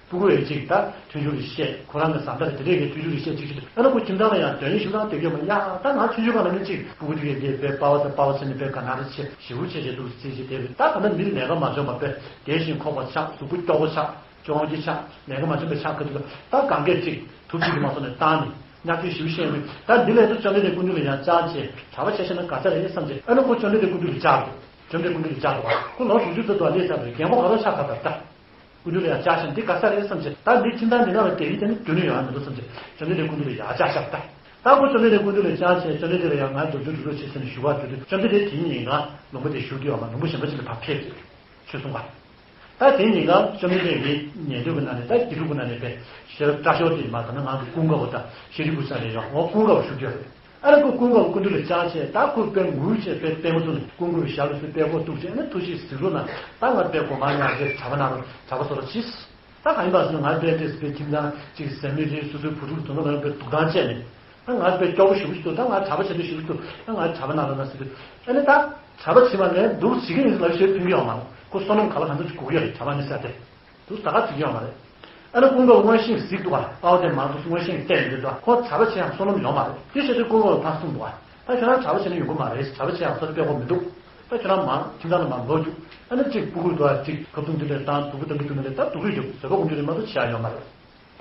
སྤུ་གུ་ཡོད་ཅིག་ད་མཐུན་ཕྱོགས་ལ་བཤད། ཁོ་རང་གི་བཟའ་ཟླ་རེད་དེ་འདྲས་ཀྱི་མཐུན་ཕྱོགས་ལ་བཤད་ཅིག་ཅིག་ཨ་ནི་ཁོ་ཁྱིམ་ཚང་ལ་ཡང་དོན་ཞུ་སྟངས་དེ་གས་མ་ཡ་ད་ང་མཐུན་ཕྱོགས་གང་ལ་ནི་ཅིག་སྤུ་གུ་དེ་གས་དེ་དཔེ་དཔའ་བ་དང་དཔའ་བ་བྱས་ནས་དཔེ་དགའ་སྣང་རེ་བྱེད་ཞེ་པོ་བྱས་བྱས་འདུག་ཟེར་ཅིག་དེ་རེད། ད་ད་ལྟ་མི་ལས་ཀ་མ་འཇོན་པ་དཔེ་དེ་བཞིན་ཁོག་པ་ཆགས། གཟུགས་པོ་སྐྱོ་པོ་ཆགས། གཅོང་གི་ཆགས། ལས་ཀ་མ་བྱུང་བའི་ཆགས་ཁ་ཐུག་ལ་ད་གང་གས་ཅིག་ཐུབ་ཚུལ་གྱི་མ་སོང་ནས་བཏང་ནས་བརྙས་བཅོས་ཞིབ་བཤད་མི་ད་འདི་ལས་ཚོ་བཅོམ་ལྡན་འདས་སྐུ་མདུན་ལ་ཡང་བཅར་བྱས་གྲྭ་པ་ཆ་ཤས་ན་ག་ས་རེད་བསམ་བྱས་ཨ་ནི་ཁོ་བཅོམ་ལྡན་འདས་སྐུ་མདུན་ལ་བཅར་འདུག་བཅོམ་ལྡན་སྐུ་མདུན་ལ་བཅར་འདུག་ཁོ་ལོ་དྲུག་ཅུ་ཙམ་འདུག་ལས་ཚར་འདུག་རྒན་གོག་ག་རེ་ཆགས་ཚར་འདུག་ད་སྐུ་མདུན་ལ་ཡང་བཅར་བྱས་འདི་ག་ས་རེད་བསམ་བྱས་ད་འདི་ཁྱིམ་ཚང་འདི་ནང་ལ་བསྡད་ཡིན་དེ་ནི་རྒྱུན་ནས་ཡོང་ཡ་མི་འདུག་བསམ་བྱས་བཅོམ་ལྡན་འདས་སྐུ་མདུན་ལ་ཡང་བཅར་བཞག་ད། ད་ཁོ་བཅོམ་ལྡན་འདས་སྐུ་མདུན་ལ་བཅར་བྱས་བཅོམ་ལྡན་འདས་ལ་ཡང་ང་རྡོ་རྗེ་འགྲོ་རོགས་བྱེད་ཟེར་ནས་ཞུ་བར་འགྲོ་དུས་བཅོམ་ལྡན་འདས་དེའི་ཉིན་ང་ལུང་པ་དེ་བཞུགས་ཀྱི་ཡོད་མ་ལུང་པ་གཞན་པ་ཅིག་ལ་ཕར་ཕེབས་ཟེར་ཆོས་གསུང་བར། ད་དེའི་ཉིན་ང་བཅོམ་ལྡན་འདས་ཀྱི་ཉན་ཐོས་ཀྱི་ནང་ནས་ད་དགེ་ཕྲུག་གི་ནང་ནས་པས་ཤེས་རབ་སྐྲ་ཤོར་དེ་མ་ད་ནི་ང་གི་ཀུན་དགའ་བོ་དང་ཤཱ་རིའི་བུ་ས་ནས་ཡང་འོ་ཀུན་དགའ་བོ་བཞུགས་ཀྱི་ཡོད་རེད། ཨ་ནི་ཁོ་ཀུན་དགའ་བོ་སྐུ་མདུན་ལ་བཅར་བྱས་ད་ཁོས་དཔེ་ངུས་བྱས་དཔེ་དཔེ་མོ་བཙུགས་ནས་སྐུ་མགུར་ཞབས་ལ་གསོལ་དཔེ་ཁོག་གཏུགས་བྱས་ཨ་ནི་ཐུགས་རྗེས་གཟིགས་རོགས་གནང་། ད་ང་དཔེ་གོ་མ་ཉག་རེད་གྲྭ་པ་ན་རོགས་གྲྭ་པ་བཟོ་རོགས་གྱིས། ད་གང་ཡིན་པ་ཟེར་ན་ང་དཔེ་དེ་དཔེ་ཁྱིམ་ཚང་གཅིག་ཟེར་མི་རེད། སོ་སོའི་བུ་ཕྲུག་དེ་ཚོ་ལ་དཔེ་སྡུག་ཐང་བྱས་ནས་ད་ང་དཔེ་སྐྱོ་པོ་ཞེ་པོ་ཞིག་འདུག་ད་ང་གྲྭ་པ་བྱེད་འདོད་ཞེ་པོ་ཞིག་འདུག་ད་ང་གྲྭ་པ་ནང་ལ་ན་ཟེར་དུས་ཨ་ནི་ད་གྲྭ་པ་བྱེད་མ་ངས་འདུག་བྱེད་ཀྱི་ཡིན་ཟེར་ལབ་ཤེས་ཕན་གྱི་ཡོད་མ་རེད། ཁོ་བསོད་ནམས་ག་ལ་གང་འཚམ་ཅིག་དགོས་ཀྱི་ཡོད་རེད། གྲྭ་པ་ནི་ཟེར་ཏེ་འདུག་ད་ག་བྱེད་ཀྱི་ཡོད་མ་རེད། ཨ་ནི་ཀུན་དགའ་བོ་མངོན་ཤེས་གཟིགས་འདུག་ག་དཔའ་བོ་དེ་མ་འདུག་མངོན་ཤེས་བསྟན་ཡོད་འདུག་ཁོ་གྲྭ་པ་བྱེད་ཡང་བསོད་ནམས་ཡོད་མ་རེད། དེ་བྱས་དུས་ཀུན་དགའ་བོ་ཕར་གསུངས་འདུག་ག་ད་ཁྱོད་རང་གྲྭ་པ་བྱས་ན་ཡོང་གི་མ་རེད། གྲྭ་པ་བྱེད་ཡང་བསོད་ནམས་དཔེ་ཁོ་མི་འདུག་ད་ཁྱོད་རང་མ་ཁྱིམ་ཚང་ལ་མ་ལོག་རྒྱུགས། ཨ་ནི་གཅིག་སྤུ་གུར་འདུག་ཨ་གཅིག་ཁ་བརྡུང་དེ་འདྲས་བཏང་སྡུག་པོ་གཏང་གི་འདུག་ན་རེད། ད་སྡུག་རུས་རྒྱུགས་བཟོད་པ་སྒོམ་རྒྱུ་རེད་མ་གཏོགས་བྱེད་ཡ་ཡོད་མ་རེད།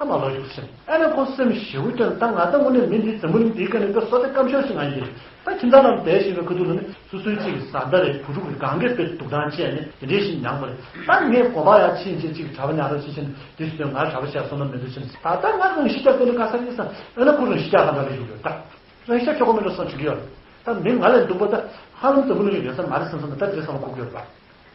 ད་མ་ལོག་རྒྱུགས་ཟེར། ཨ་ནི་ཁོ་སེམས་ཞེ་པོ་སྐྱོ་ནས་ད་ང་ད་དངོས་གནས་མི་འདི་འཛམ་བུ་གླིང་འདིའི་སྐབས་ནས་ད་བསོད་བདེ་སྐམ་ཤོས་ཤིག་ང་ཡིན་གྱི་རེད། ད་ཁྱིམ་ཚང་ནང་བསྡད་བཞིན་པའི་ཁ་ཐུག་ལ་ནི་སོ་སོའི་གཅིག་བཟའ་ཟླ་རེད་བུ་ཕྲུག་རེད་གང་གས་དཔེ་སྡུག་ཐང་བཅད་ནས་དེ་འདྲའི་ཞིག་མྱངས་པ་རེད། ད་ངས་དགོན་པ་ཡར་ཕྱིན་བྱས་གཅིག་གྲྭ་པ་ཉག་རོགས་བྱེད་བྱས་ནས་དེ་སུ་དོན་ང་གྲྭ་པ་བྱས་བསོད་ནམས་མི་འདུག་བྱས་ནས་ད་ལྟ་ང་རང་ཤི་རྒྱག་དེ་ནི་ག་ས་རེད་ཟེར་ཨ་ནི་ཁོ་རང་ཤི་རྒྱག་ག་འདྲ་རེད་ཞུ་གི་ཡོད་ད། རང་ཤ་ཁྱོ་ག་མི་འགྲོ་བསམ་བྱེད་ཀྱི་ཡོད་རེད། ད་མི་ང་ལས་སྡུག་པ་ད་ཧ་ལམ་འཛམ་བུ་གླིང་ལ་ཡོད་ས་མ་རེད་བསམ་བསམ་ད་ད་དེ་བསམ་བློ་འཁོར་གྱི་ཡོད་རེད་པ།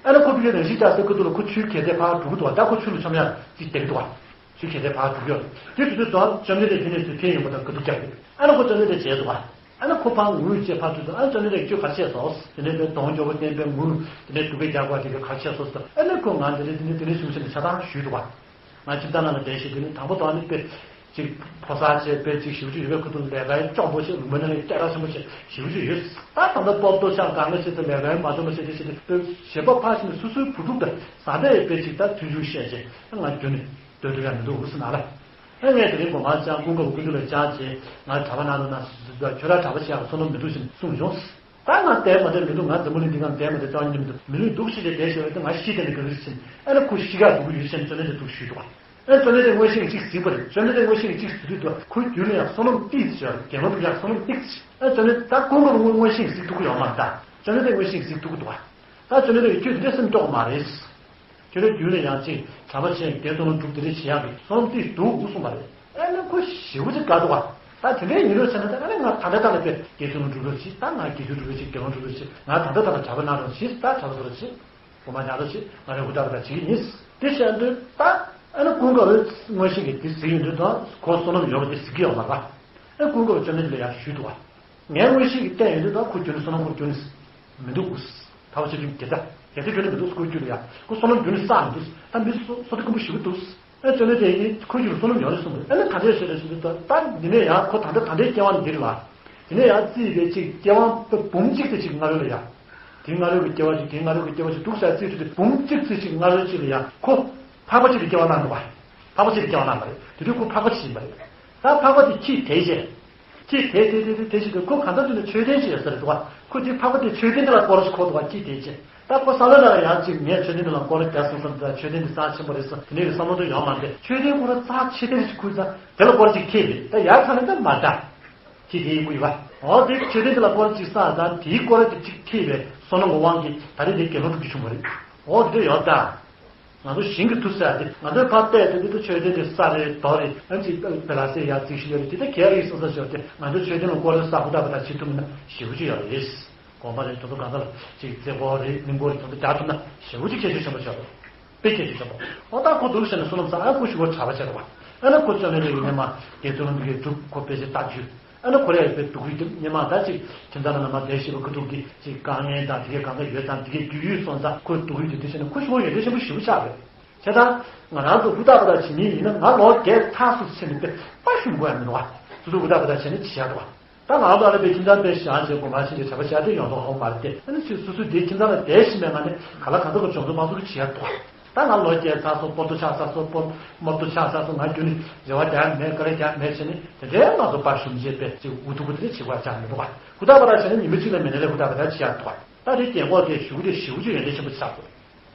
ཨ་ནི་ཁོ་ཕ་གིར་རང་ཤི་རྒྱག་སའི་ཁ་ཐུག་ལ་ཁོ་ཆུའི་གྱལ་སྲས་ཕར་འགྲོ་གི་འདུག་བ། ད་ཁོ་ཆུ་ལ་མཆོང་ཡག་ཅིག་བསྡད་ཀྱི་འདུག་བ། ཆུའི་གྱལ་སྲས་ཕར་འགྲོ་གི་ཡོད་རེད། དེ་དུས་ཚོད་དུ་བཅོམ་ལྡན་འདས་དེ་ནས་ཚུར་ཐོན་ཡོང་པ་དང་དགའ་སྡུག་རྒྱག་གི་འདུག་ཨ་ནི་ཁོ་བཅོམ་ལྡན་འདས་མཇལ་འདུག་བ། ཨ་ནི་ཁོ་ཕར་ངུས་བྱས་ཕར་ཚུར་འདུག་ཨ་ནི་བཅོམ་ལྡན་འདས་ཁྱོད་ག་རེ་བྱས་སོང་། དེ་ནས་དཔེ་གདོང་སྐྱོ་པོ་བསྟན་པའི་ངུ་དེ་ནས་སྡུག་སྐད་རྒྱག་པ་དེ་ག་ག་རེ་བྱས་སོང་ཟེར། ཨ་ནི་ཁོ་ང་འདི་ནས་འདི་ནས་འདི་ནས་བྱུང་ཟེར་ནས་ཆ་ཚང་ཞུས་འདུག་བ། ང་ཁྱིམ་ཚང་ནང་ལ་བསྡད་ཤིག་དེ་ནི་དང་པོ་དང་ནི་དཔེ་ཅིག་ཕོ་གསར་བྱས་དཔེ་ཅིག་ཞེ་པོ་ཅིག་ཡོད་པའི་ཁ་ཐུག་ལས་ཀ་ཡང་སྐྱོ་པོ་བྱས་ལུང་པའི་ནང་ལ་སྐད་གྲགས་ཆེན་པོ་བྱས་ཞེ་པོ་ཅིག་ཡོད། ད་ད་ལྟ་སྤོབས་ཏོ་ཆགས་གང་ལ་བྱས་ཏེ་ལས་ཀ་ཡང་མ་འཇོན་པ་བྱས་ཏེ་བྱས་ཏེ་དཔེ་ཞེ་པོ་ཕར་ཕྱིན་ནས་སོ་སོའི་བུ་ཕྲུག་དང་བཟའ་ཟླ་ཡི་དཔེ་ཅིག་ད་མཐུན་འཇུག་བཤད་བྱས་ང་རྒྱུན་ནས་སྡོད་ཐུབ་ཡ་མི་འདུག་ཟེར་ན་ལ། ཨེ་ངས་དེ་རིང་དགོང་མོ་ཅང་ཀུན་དགའ་བོ་སྐུ་མདུན་ལ་བཅར་བྱས་ང་གྲྭ་པ་ནང་ལ་ན་ཁྱོད་རང་གྲྭ་པ་བྱེད་ཡག་བསོད་ནམས་མི་འདུག་ཟེར་གསུངས་བྱུང་། ད་ང་བསྡད་མ་བསྡད་མི་འདུག་ང་འཛམ་བུ་གླིང་འདི་སྒང་བསྡད་མ་བསྡད་གཏོང་ཉིན་མི་འདུག་མི་ལུས་འདུག་ཤི་བྱས་བསྡད་ཤེས་པ་དེ་ང་ཤི་བསྡད་ནས་ག་གི་རེད་ཟེར། ཨ་ནི་ཁོ་ཤི་ཁ་འདུག་གི་ཡོད་ཟེར་ནས་བཅོམ་ལྡན་འདས་ཐུགས་ཞུས་འདུག་ཨ་ནི་བཅོམ་ལྡན་འདས་མངོན་ཤེས་ཀྱིས་གཅིག་གཟིགས་པ་རེད། བཅོམ་ལྡན་འདས་མངོན་ཤེས་ཀྱིས་གཅིག་གཟིགས་དུས་དུ་ཁོའི་རྒྱུད་ལ་ཡང་བསོད་ནམས་ཏིག་ཙམ་ཡོད་རེད། དགེ་སློང་ཕུག་ཡང་བསོད་ནམས་ཏིག་ཙམ། ཨ་ནི་བཅོམ་ལྡན་ད་ཀུན་དགའ་བོ་མངོན་ཤེས་ཀྱིས་གཟིགས་ཐུབ་ཀྱི་ཡོད་མ་རེད། ད་བཅོམ་ལྡན་འདས་མངོན་ཤེས་ཀྱིས་གཟིགས་ཐུབ་ཀྱི་འདུག་ཨ། ད་བཅོམ་ལྡན་འདས་ཀྱིས་ཁྱོད་འདི་འདྲ་སེམས་སྐྱོ་གི་མ་རེད། ཁྱོད་རའི་རྒྱུད་ལ་ཡང་ཅིག་གྲྭ་པ་བྱས་དགེ་བསོད་ནམས་སྒྲུབ་དེ་འདྲ་བྱེད་ཡག་གི་བསོད་ནམས་ཏིག་འདུག་གསུངས་པ་རེད། ཨ་ནི་ཁོ་ཞེ་པོ་ཅིག་དགའ་འདུག་བ། ད་དེ་འདྲའི་ཡིན་རོགས་བྱས་ན་ད་ཨ་ནི་ང་ད་ལྟ་ད་ལ་དཔེ་དགེ་བསོད་ནམས་སྒྲུབ་རོགས་བྱེད། ད་ང་དགེ་བསོད་སྒྲུབ་རོགས་བྱེད། དགེ་སློང་སྒྲུབ་རོགས་བྱེད། ང་ད་ལྟ་ད་ལ་གྲྭ་པ་གནང་རོགས་བྱེད། ད་གྲྭ་པ་བཟོ་རོགས་བྱེད། སྒོ་མ་ཉར་རོགས་བྱེད། ང་རའི་ཧུར་ཐག་རེ་ད་བྱེད་ཀྱི་ཡིན། དེ་བྱས་དུས་ད་ཨ་ནི་ཀུན་དགའ་བོས་མངོན་ཤེས་ཀྱིས་དེ་གཟིགས་ཡོང་དུས་ད་ཁོ་བསོད་ནམས་ཡོད་པ་དེ་གཟིགས་ཀྱི་ཡོད་མ་རེད་པ། ཨ་ཀུན་དགའ་བོས་བཅོམ་ལྡན་འདས་ལ་ཡང་ཞུས་འདུག་བ། ངའི་མངོན་ཤེས་ཀྱིས་བལྟས་ཡོང་དུས་ད་ཁོ་རྒྱུད་ལ་བསོད་ནམས་ཁོ་རྒྱུད་ལ་མི་འདུག་གུ། ད་བ་ཆེ་ཆུང་དགེ་རྩ་དགེ་རྩ་རྒྱུན་ནས་མི་འདུག་སྐུའི་རྒྱུད་ལ་ཡ་ཁོ་བསོད་ནམས་རྒྱུན་ནས་བསགས་མི་འདུག་ད་མི་ཚོ་བསོད་བདེ་སྐམ་པོ་ཞེ་པོ་འདུག་ཨ་བཙུན་མོ་དེ་ཡིས་ཁོ་ཡུལ་བསོད་ནམས་ཡོད་རེད་གསུངས་འདུག་ཨ་ནི་ད་འདྲས་ཞེས་རེད་གསུངས་འདུག་ད་འདི་ནས་ཡང་ཁོ་ད་ལྟ་ད་ལྟའི་སྐྱེ་བ་འདིར་ལ། དེ་ནས་ཡང་རྩིས་པའི་ཅིག་སྐྱེ་བ་འབུམ་གཅིག་དེ་ཅིག་སྔ་རོལ་ལ་ཡ། དེའི་སྔ་རོལ་གྱི་སྐྱེ་བ་ཅིག་དེའི་སྔ་རོལ་གྱི་སྐྱེ་བ་ཅིག་འདུག་ས་རྩིས་ཁྲོད་དེ་འབུམ་གཅིག་ཙམ་ཅིག་སྔ་རོལ་ཅིག་ལ་ཡ་ཁོ། འཕགས་པ་ཅིག་ཏུ་སྐྱེ་བ་བླངས་འདུག་བ། འཕགས་པ་ཅིག་ཏུ་སྐྱེ་བ་བླངས་པ་རེད། དེ་དུས་ཁོ་འཕགས་པ་ཅིག་ཡིན་པ་རེད། ད་འཕགས་པ་དེ་ཁྱི་དེ་བྱས། ཁྱི་དེ་དེ་དེ་དེ་དེ་བྱས་དུས་ཁོ་གང་ལྟར་དུ་ནི་མཆོད་རྟེན་ཅིག་ཡོད་ས་རེད་འདུག་བ། ཁོ་དེ་འཕགས་པ་དེ་མཆོད་རྟེན་དེ་ལ་སྐོར་ཞིག་འཁོར་འདུག་བ། ཁྱི་དེ་བྱས། ད་ཁོ་བསམ་བློ་ལ་ཡང་ཅིག་ངས་མཆོད་རྟེན་དེ་ལ་སྐོར་རྒྱག་སོང་བསམ་ཙང་མཆོད་རྟེན་དེ་རྩ་ཆེན་པོ་རེད་བསམ་དེ་ནས་བསམ་བློ་དུ་ཡོང་མ་རེད། མཆོད་རྟེན་ཁོ་ར་རྩ་ཆེ་ཐལ་ཞིག་ཁུར་ཙང་དེ་ལ་སྐོར་ཅིག་ཁྱེར་རེད། ད་ཡར་ཚང་ནས་ད་མ་འདྲ། ཁྱི་དེའི་སྐུ་ཡིན་པ། འོ་དེ་མཆོད་རྟེན་དེ་ལ་སྐོར་ཅིག་བསགས་ཙང་དེའི་སྐོར་དེ་ཅིག་ཁྱེར་བའི་བསོད་ནམས་ཀྱི་དབང་གིས་ད་རེས་དེ་དགེ་སློང་གྲུབ་རྒྱུ་བྱུང་བ་རེད། འོ་དེ་འདྲ་ཡོད་ད། ང་ཚོ་ཞིང་གི་ཐུབ་ས་དེ་ང་ཚོའི་ཕར་བལྟས་དེ་དེ་ཚོ་མཆོད་རྟེན་དེ་ས་རེད་རྡོ་རེད། ཨ་ཅིག་བེ་ལ་སེ་ཡར་རྩིག་ཤིང་ཡོད་རེད། དེ་ད་གལ་རེད་སོང་ས་ཞོར་དེ་ང་ཚོ་མཆོད་རྟེན་ལ་སྐོར་རེ་ས་ཧུ་ད་བ་ད་བྱེད་ཐུབ་ན་ཞེ་པོ་ཅིག་ཡོད་རེད། དགོན་པ་རེད། དེ་ཚོ་གང་ས་ལ་ཅིག་རྩེ་སྐོར་རེད། གླིང་སྐོར་རེད། དེ་ཚོ་རྒྱག་ཐུབ་ན་ཞེ་པོ་ཅིག་ཁྱད་ཆོས་ཆེན་པོ་ཆགས་འདུག་དཔེ་ཁྱད་ཆོས་ཆེན་པོ། འོ་ད་ཁོ་འདུག་ཟེར་ནས་བསོད་ནམས་བསགས། ཨ་ཁོ་ཞུ་བར་གྲྭ་པ་བྱས་འདུག་བ། ཨ་ན་ཁོ་བཙོན་ལས་རེ་ཡིན་ནས་མ་དེ་བཙོན་ལམ་དུ་གི་སྒྲུབ་ཁོ་དཔེ་ཆ་ལྟ་རྒྱུ། ཨ་ནི་ཁོ་རའི་དཔེ་སྡུག་རུས་དེ་སྔོན་མ་ད་ཅིག་ཁྱིམ་ཚང་ལ་ནང་མ་བསྡད་ཤེས་པ་ཁུ་ཐུག་གི་ཅིག་དཀའ་ངལ་དང་དེ་གའི་གང་ག་ཡོད་ཙང་དེ་གའི་རྒྱུས་ཡོད་སོང་ཙང་ཁོའི་སྡུག་རུས་དེ་དེ་བྱས་ནས་ཁོ་ཤུགས་ཡོན་ཏན་ཆེན་པོ་ཞེ་པོ་ཆགས་རེད། བྱས་ཙང་ང་རང་ཚོ་ཧུར་ཐག་པ་དང་བྱེད་མཁན་ཡིན་ན་ང་ལོ་བརྒྱད་ཚར་སོང་ཟེར་ནས་དཔེ་པ་ཞུམ་དགོས་ཡ་མི་འདུག་བ། སོ་སོ་ཧུར་ཐག་པ་དང་བྱས་ནས་བྱེད་ཡ་འདུག་བ། ད་ང་རང་ཚོ་ཨ་རི་པའི་ཁྱིམ་ཚང་དཔེ་བཞག་བྱས་དགོན་པར་ཕྱིན་ཏེ་གྲྭ་པ་བྱས་ཏེ་ཡོང་མདོག་ཧ་གོ་མ་རེད་དེ། ཨ་ནི་ཚོས་སོ་སོའི་དེའི་ཁྱིམ་ཚང་ལ་བསྡད་ཕྱིན་པའི་ངང་ནས་ག་ལ་གང་ཐུབ་ཀྱིས་སྦྱོང་བརྡར་མང་ཚོགས་ཀྱིས་བྱེད་ཡ་འདུག་བ། ད་ང་ལོ་བརྒྱད་ཚར་སོང་། སྤོ་ཏོ་ཆག་ཚར་སོང་། སྤོ་རྨོག་ཏོ་ཆག་ཚར་སོང་། ང་རྒྱུན་ནས་རེ་བ་རྒྱག་མེད། དཀའ་ལས་རྒྱག་མེད་བྱས་ནས་དེ་འདྲའི་ང་ཚོ་པ་ཞུམ་བྱས་པས་ཅིག་འུ་ཐུག་པོ་དེ་འདྲ་བྱེད་དགོས་ཅང་མི་འདུག་ག་ཧུར་ཐག་པ་ར་བྱས་ན་ཉི་མ་གཅིག་ལ་མི་ནས་ལས་ཧུར་ཐག་པ་ར་བྱེད་ཡག་འདུག་ག་ད་རེས་རྒན་གོག་དེ་གཞུག་གུ་དེ་ཞེ་པོ་ཅིག་ཡོན་ཏན་ཆེན་པོ་ཆགས་འདུག་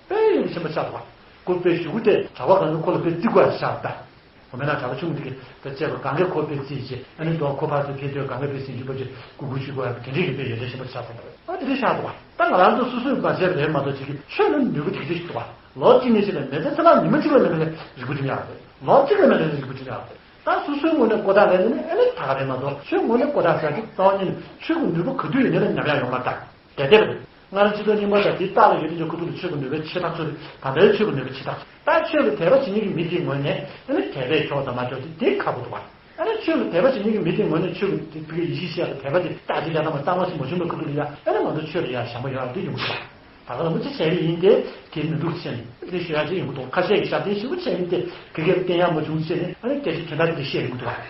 དཔེ་ཡོན་ཏན་ཆེན་པོ་ཆགས་འདུག་ག་ཁོ་དཔེ་གཞུག་གུ་དེ་གྲྭ་པ་གང་གི་ཁོ་ལ་དཔེ་བརྩི་དགོས་ཡག་ཆགས་འདུག་ད། འོ་མེད་ན་གྲྭ་པ་ཆུང་ངུ་དེ་གིས་ད་བཅས་པ་གང་གས་ཁོ་དཔེ་རྩིས་བྱས། ཨ་ནི་མདོ་ཁོ་ཕར་ཚུར་ཕེབས་དུས་གང་གས་དཔེ་ཟིན་རྒྱུ་པ་ཅིག་ཀུ་ཀུ་ཅིག་དགོས་ཡ་དེ་འདྲས་ཀྱི་དཔེ་ཡོན་ཏན་ཆེན་པོ་ཆགས་སོང་བ་རེད། ཨ་དེ་འདྲས་ཆགས་འདུག་བ། ད་ང་རང་ཚོ་སོ་སོས་མ་བྱས་པ་རེད་མ་གཏོགས་ཅིག་གིས་ཆོས་ལ་ནུས་པ་དེ་འདྲས་ཞིག་འདུག་བ། ལོ་གཅིག་གཉིས་ཤིག་ལ་མི་ཚེ་ཚེ་ལ་ཉི་མ་གཅིག་ལ་མི་ལ་རིག་པ་སྒྲིམ་ཡག་རེད། ལོ་གཅིག་ལ་མི་ལ་རིག་པ་སྒྲིམ་ཡག་རེད། ད་སོ་སོའི་ངོས་ནས་ཀོ་ཐག་ལེན་ནས་ཨ་ནི་ད་ག་རེད་མ་གཏོགས་ཆོས་ངོས་ནས་ཀོ་ཐག་ཟ་གི་རྩ་བ་ཉིད་ནས་ཆོས་ཀྱི་ནུས་པ་ག་དུས་ཡིན་ནའི་ཉམས་ཡག་ཡོང་མ་ཐག་དེ་དེ་རེད། སྔར་སྤྱི་ཚོགས་རྙིང་པ་དང་དེའི་རྟགས་ལ་ཡོད་དུས་ཀྱང་ཁོ་ཚོ་ལ་ཆོས་ཀྱི་ནུས་པའི་ཆེ་ཐག་ཚོ་རེད། ད་ལྟའི་ཆོས་ཀྱི་ནུས་པ་ཆེ་ཐག་ཚོ། ད་ཆོས་ལ་དད་པ་བྱེད་མཁན་གྱི་མི་དེའི་ངོས་ནས་ཨ་ནི་དད་པའི་ཕྱོགས་དང་མ་ཕྱོགས་དེ་དེ་ཁག་པོ་འདུག་བ། ཨ་ནི་ཆོས་ལ་དད་པ་བྱེད་མཁན་གྱི་མི་དེའི་ངོས་ནས་ཆོས་ཀྱི་དེ་ཕ་གིའི་ཡེ་ཤེས་ཤར་བའི་དད་པ་དེ་རྟགས་དེ་ལས་ཐ་མ་གཙང་མ་ཞིག་མ་བྱུང་བའི་ཁ་ཐུག་ལ་ཡ་ཨ་ནི་ང་ཚོ་ཆོས་ལ་ཡ་བྱམས་པ་ཡོད་ཡ་དེ་ཡོང་གི་འདུག་བ། ད་ག་རང་པོ་ཆེ་བྱས་ཡིན་ཏེ་དེ་མི་འདུག་བྱས་ནས་དེ་ཞུ་ཡ་ཅིག་ཡོང་གི་འདུག་ཁ་ཤས་ཀྱི་ཞབས་བརྟན་ཞིབ་པོ་བྱས་ཡིན་ཏེ་དགེ་རྒན་བསྟེན་ཡ་མ་བྱུང་བྱས་ནས་ཨ་ནི་སྐད་ཆ་དོན་དག་དེ་འདྲ་བཤད་ཡོང་གི་འདུག་བ།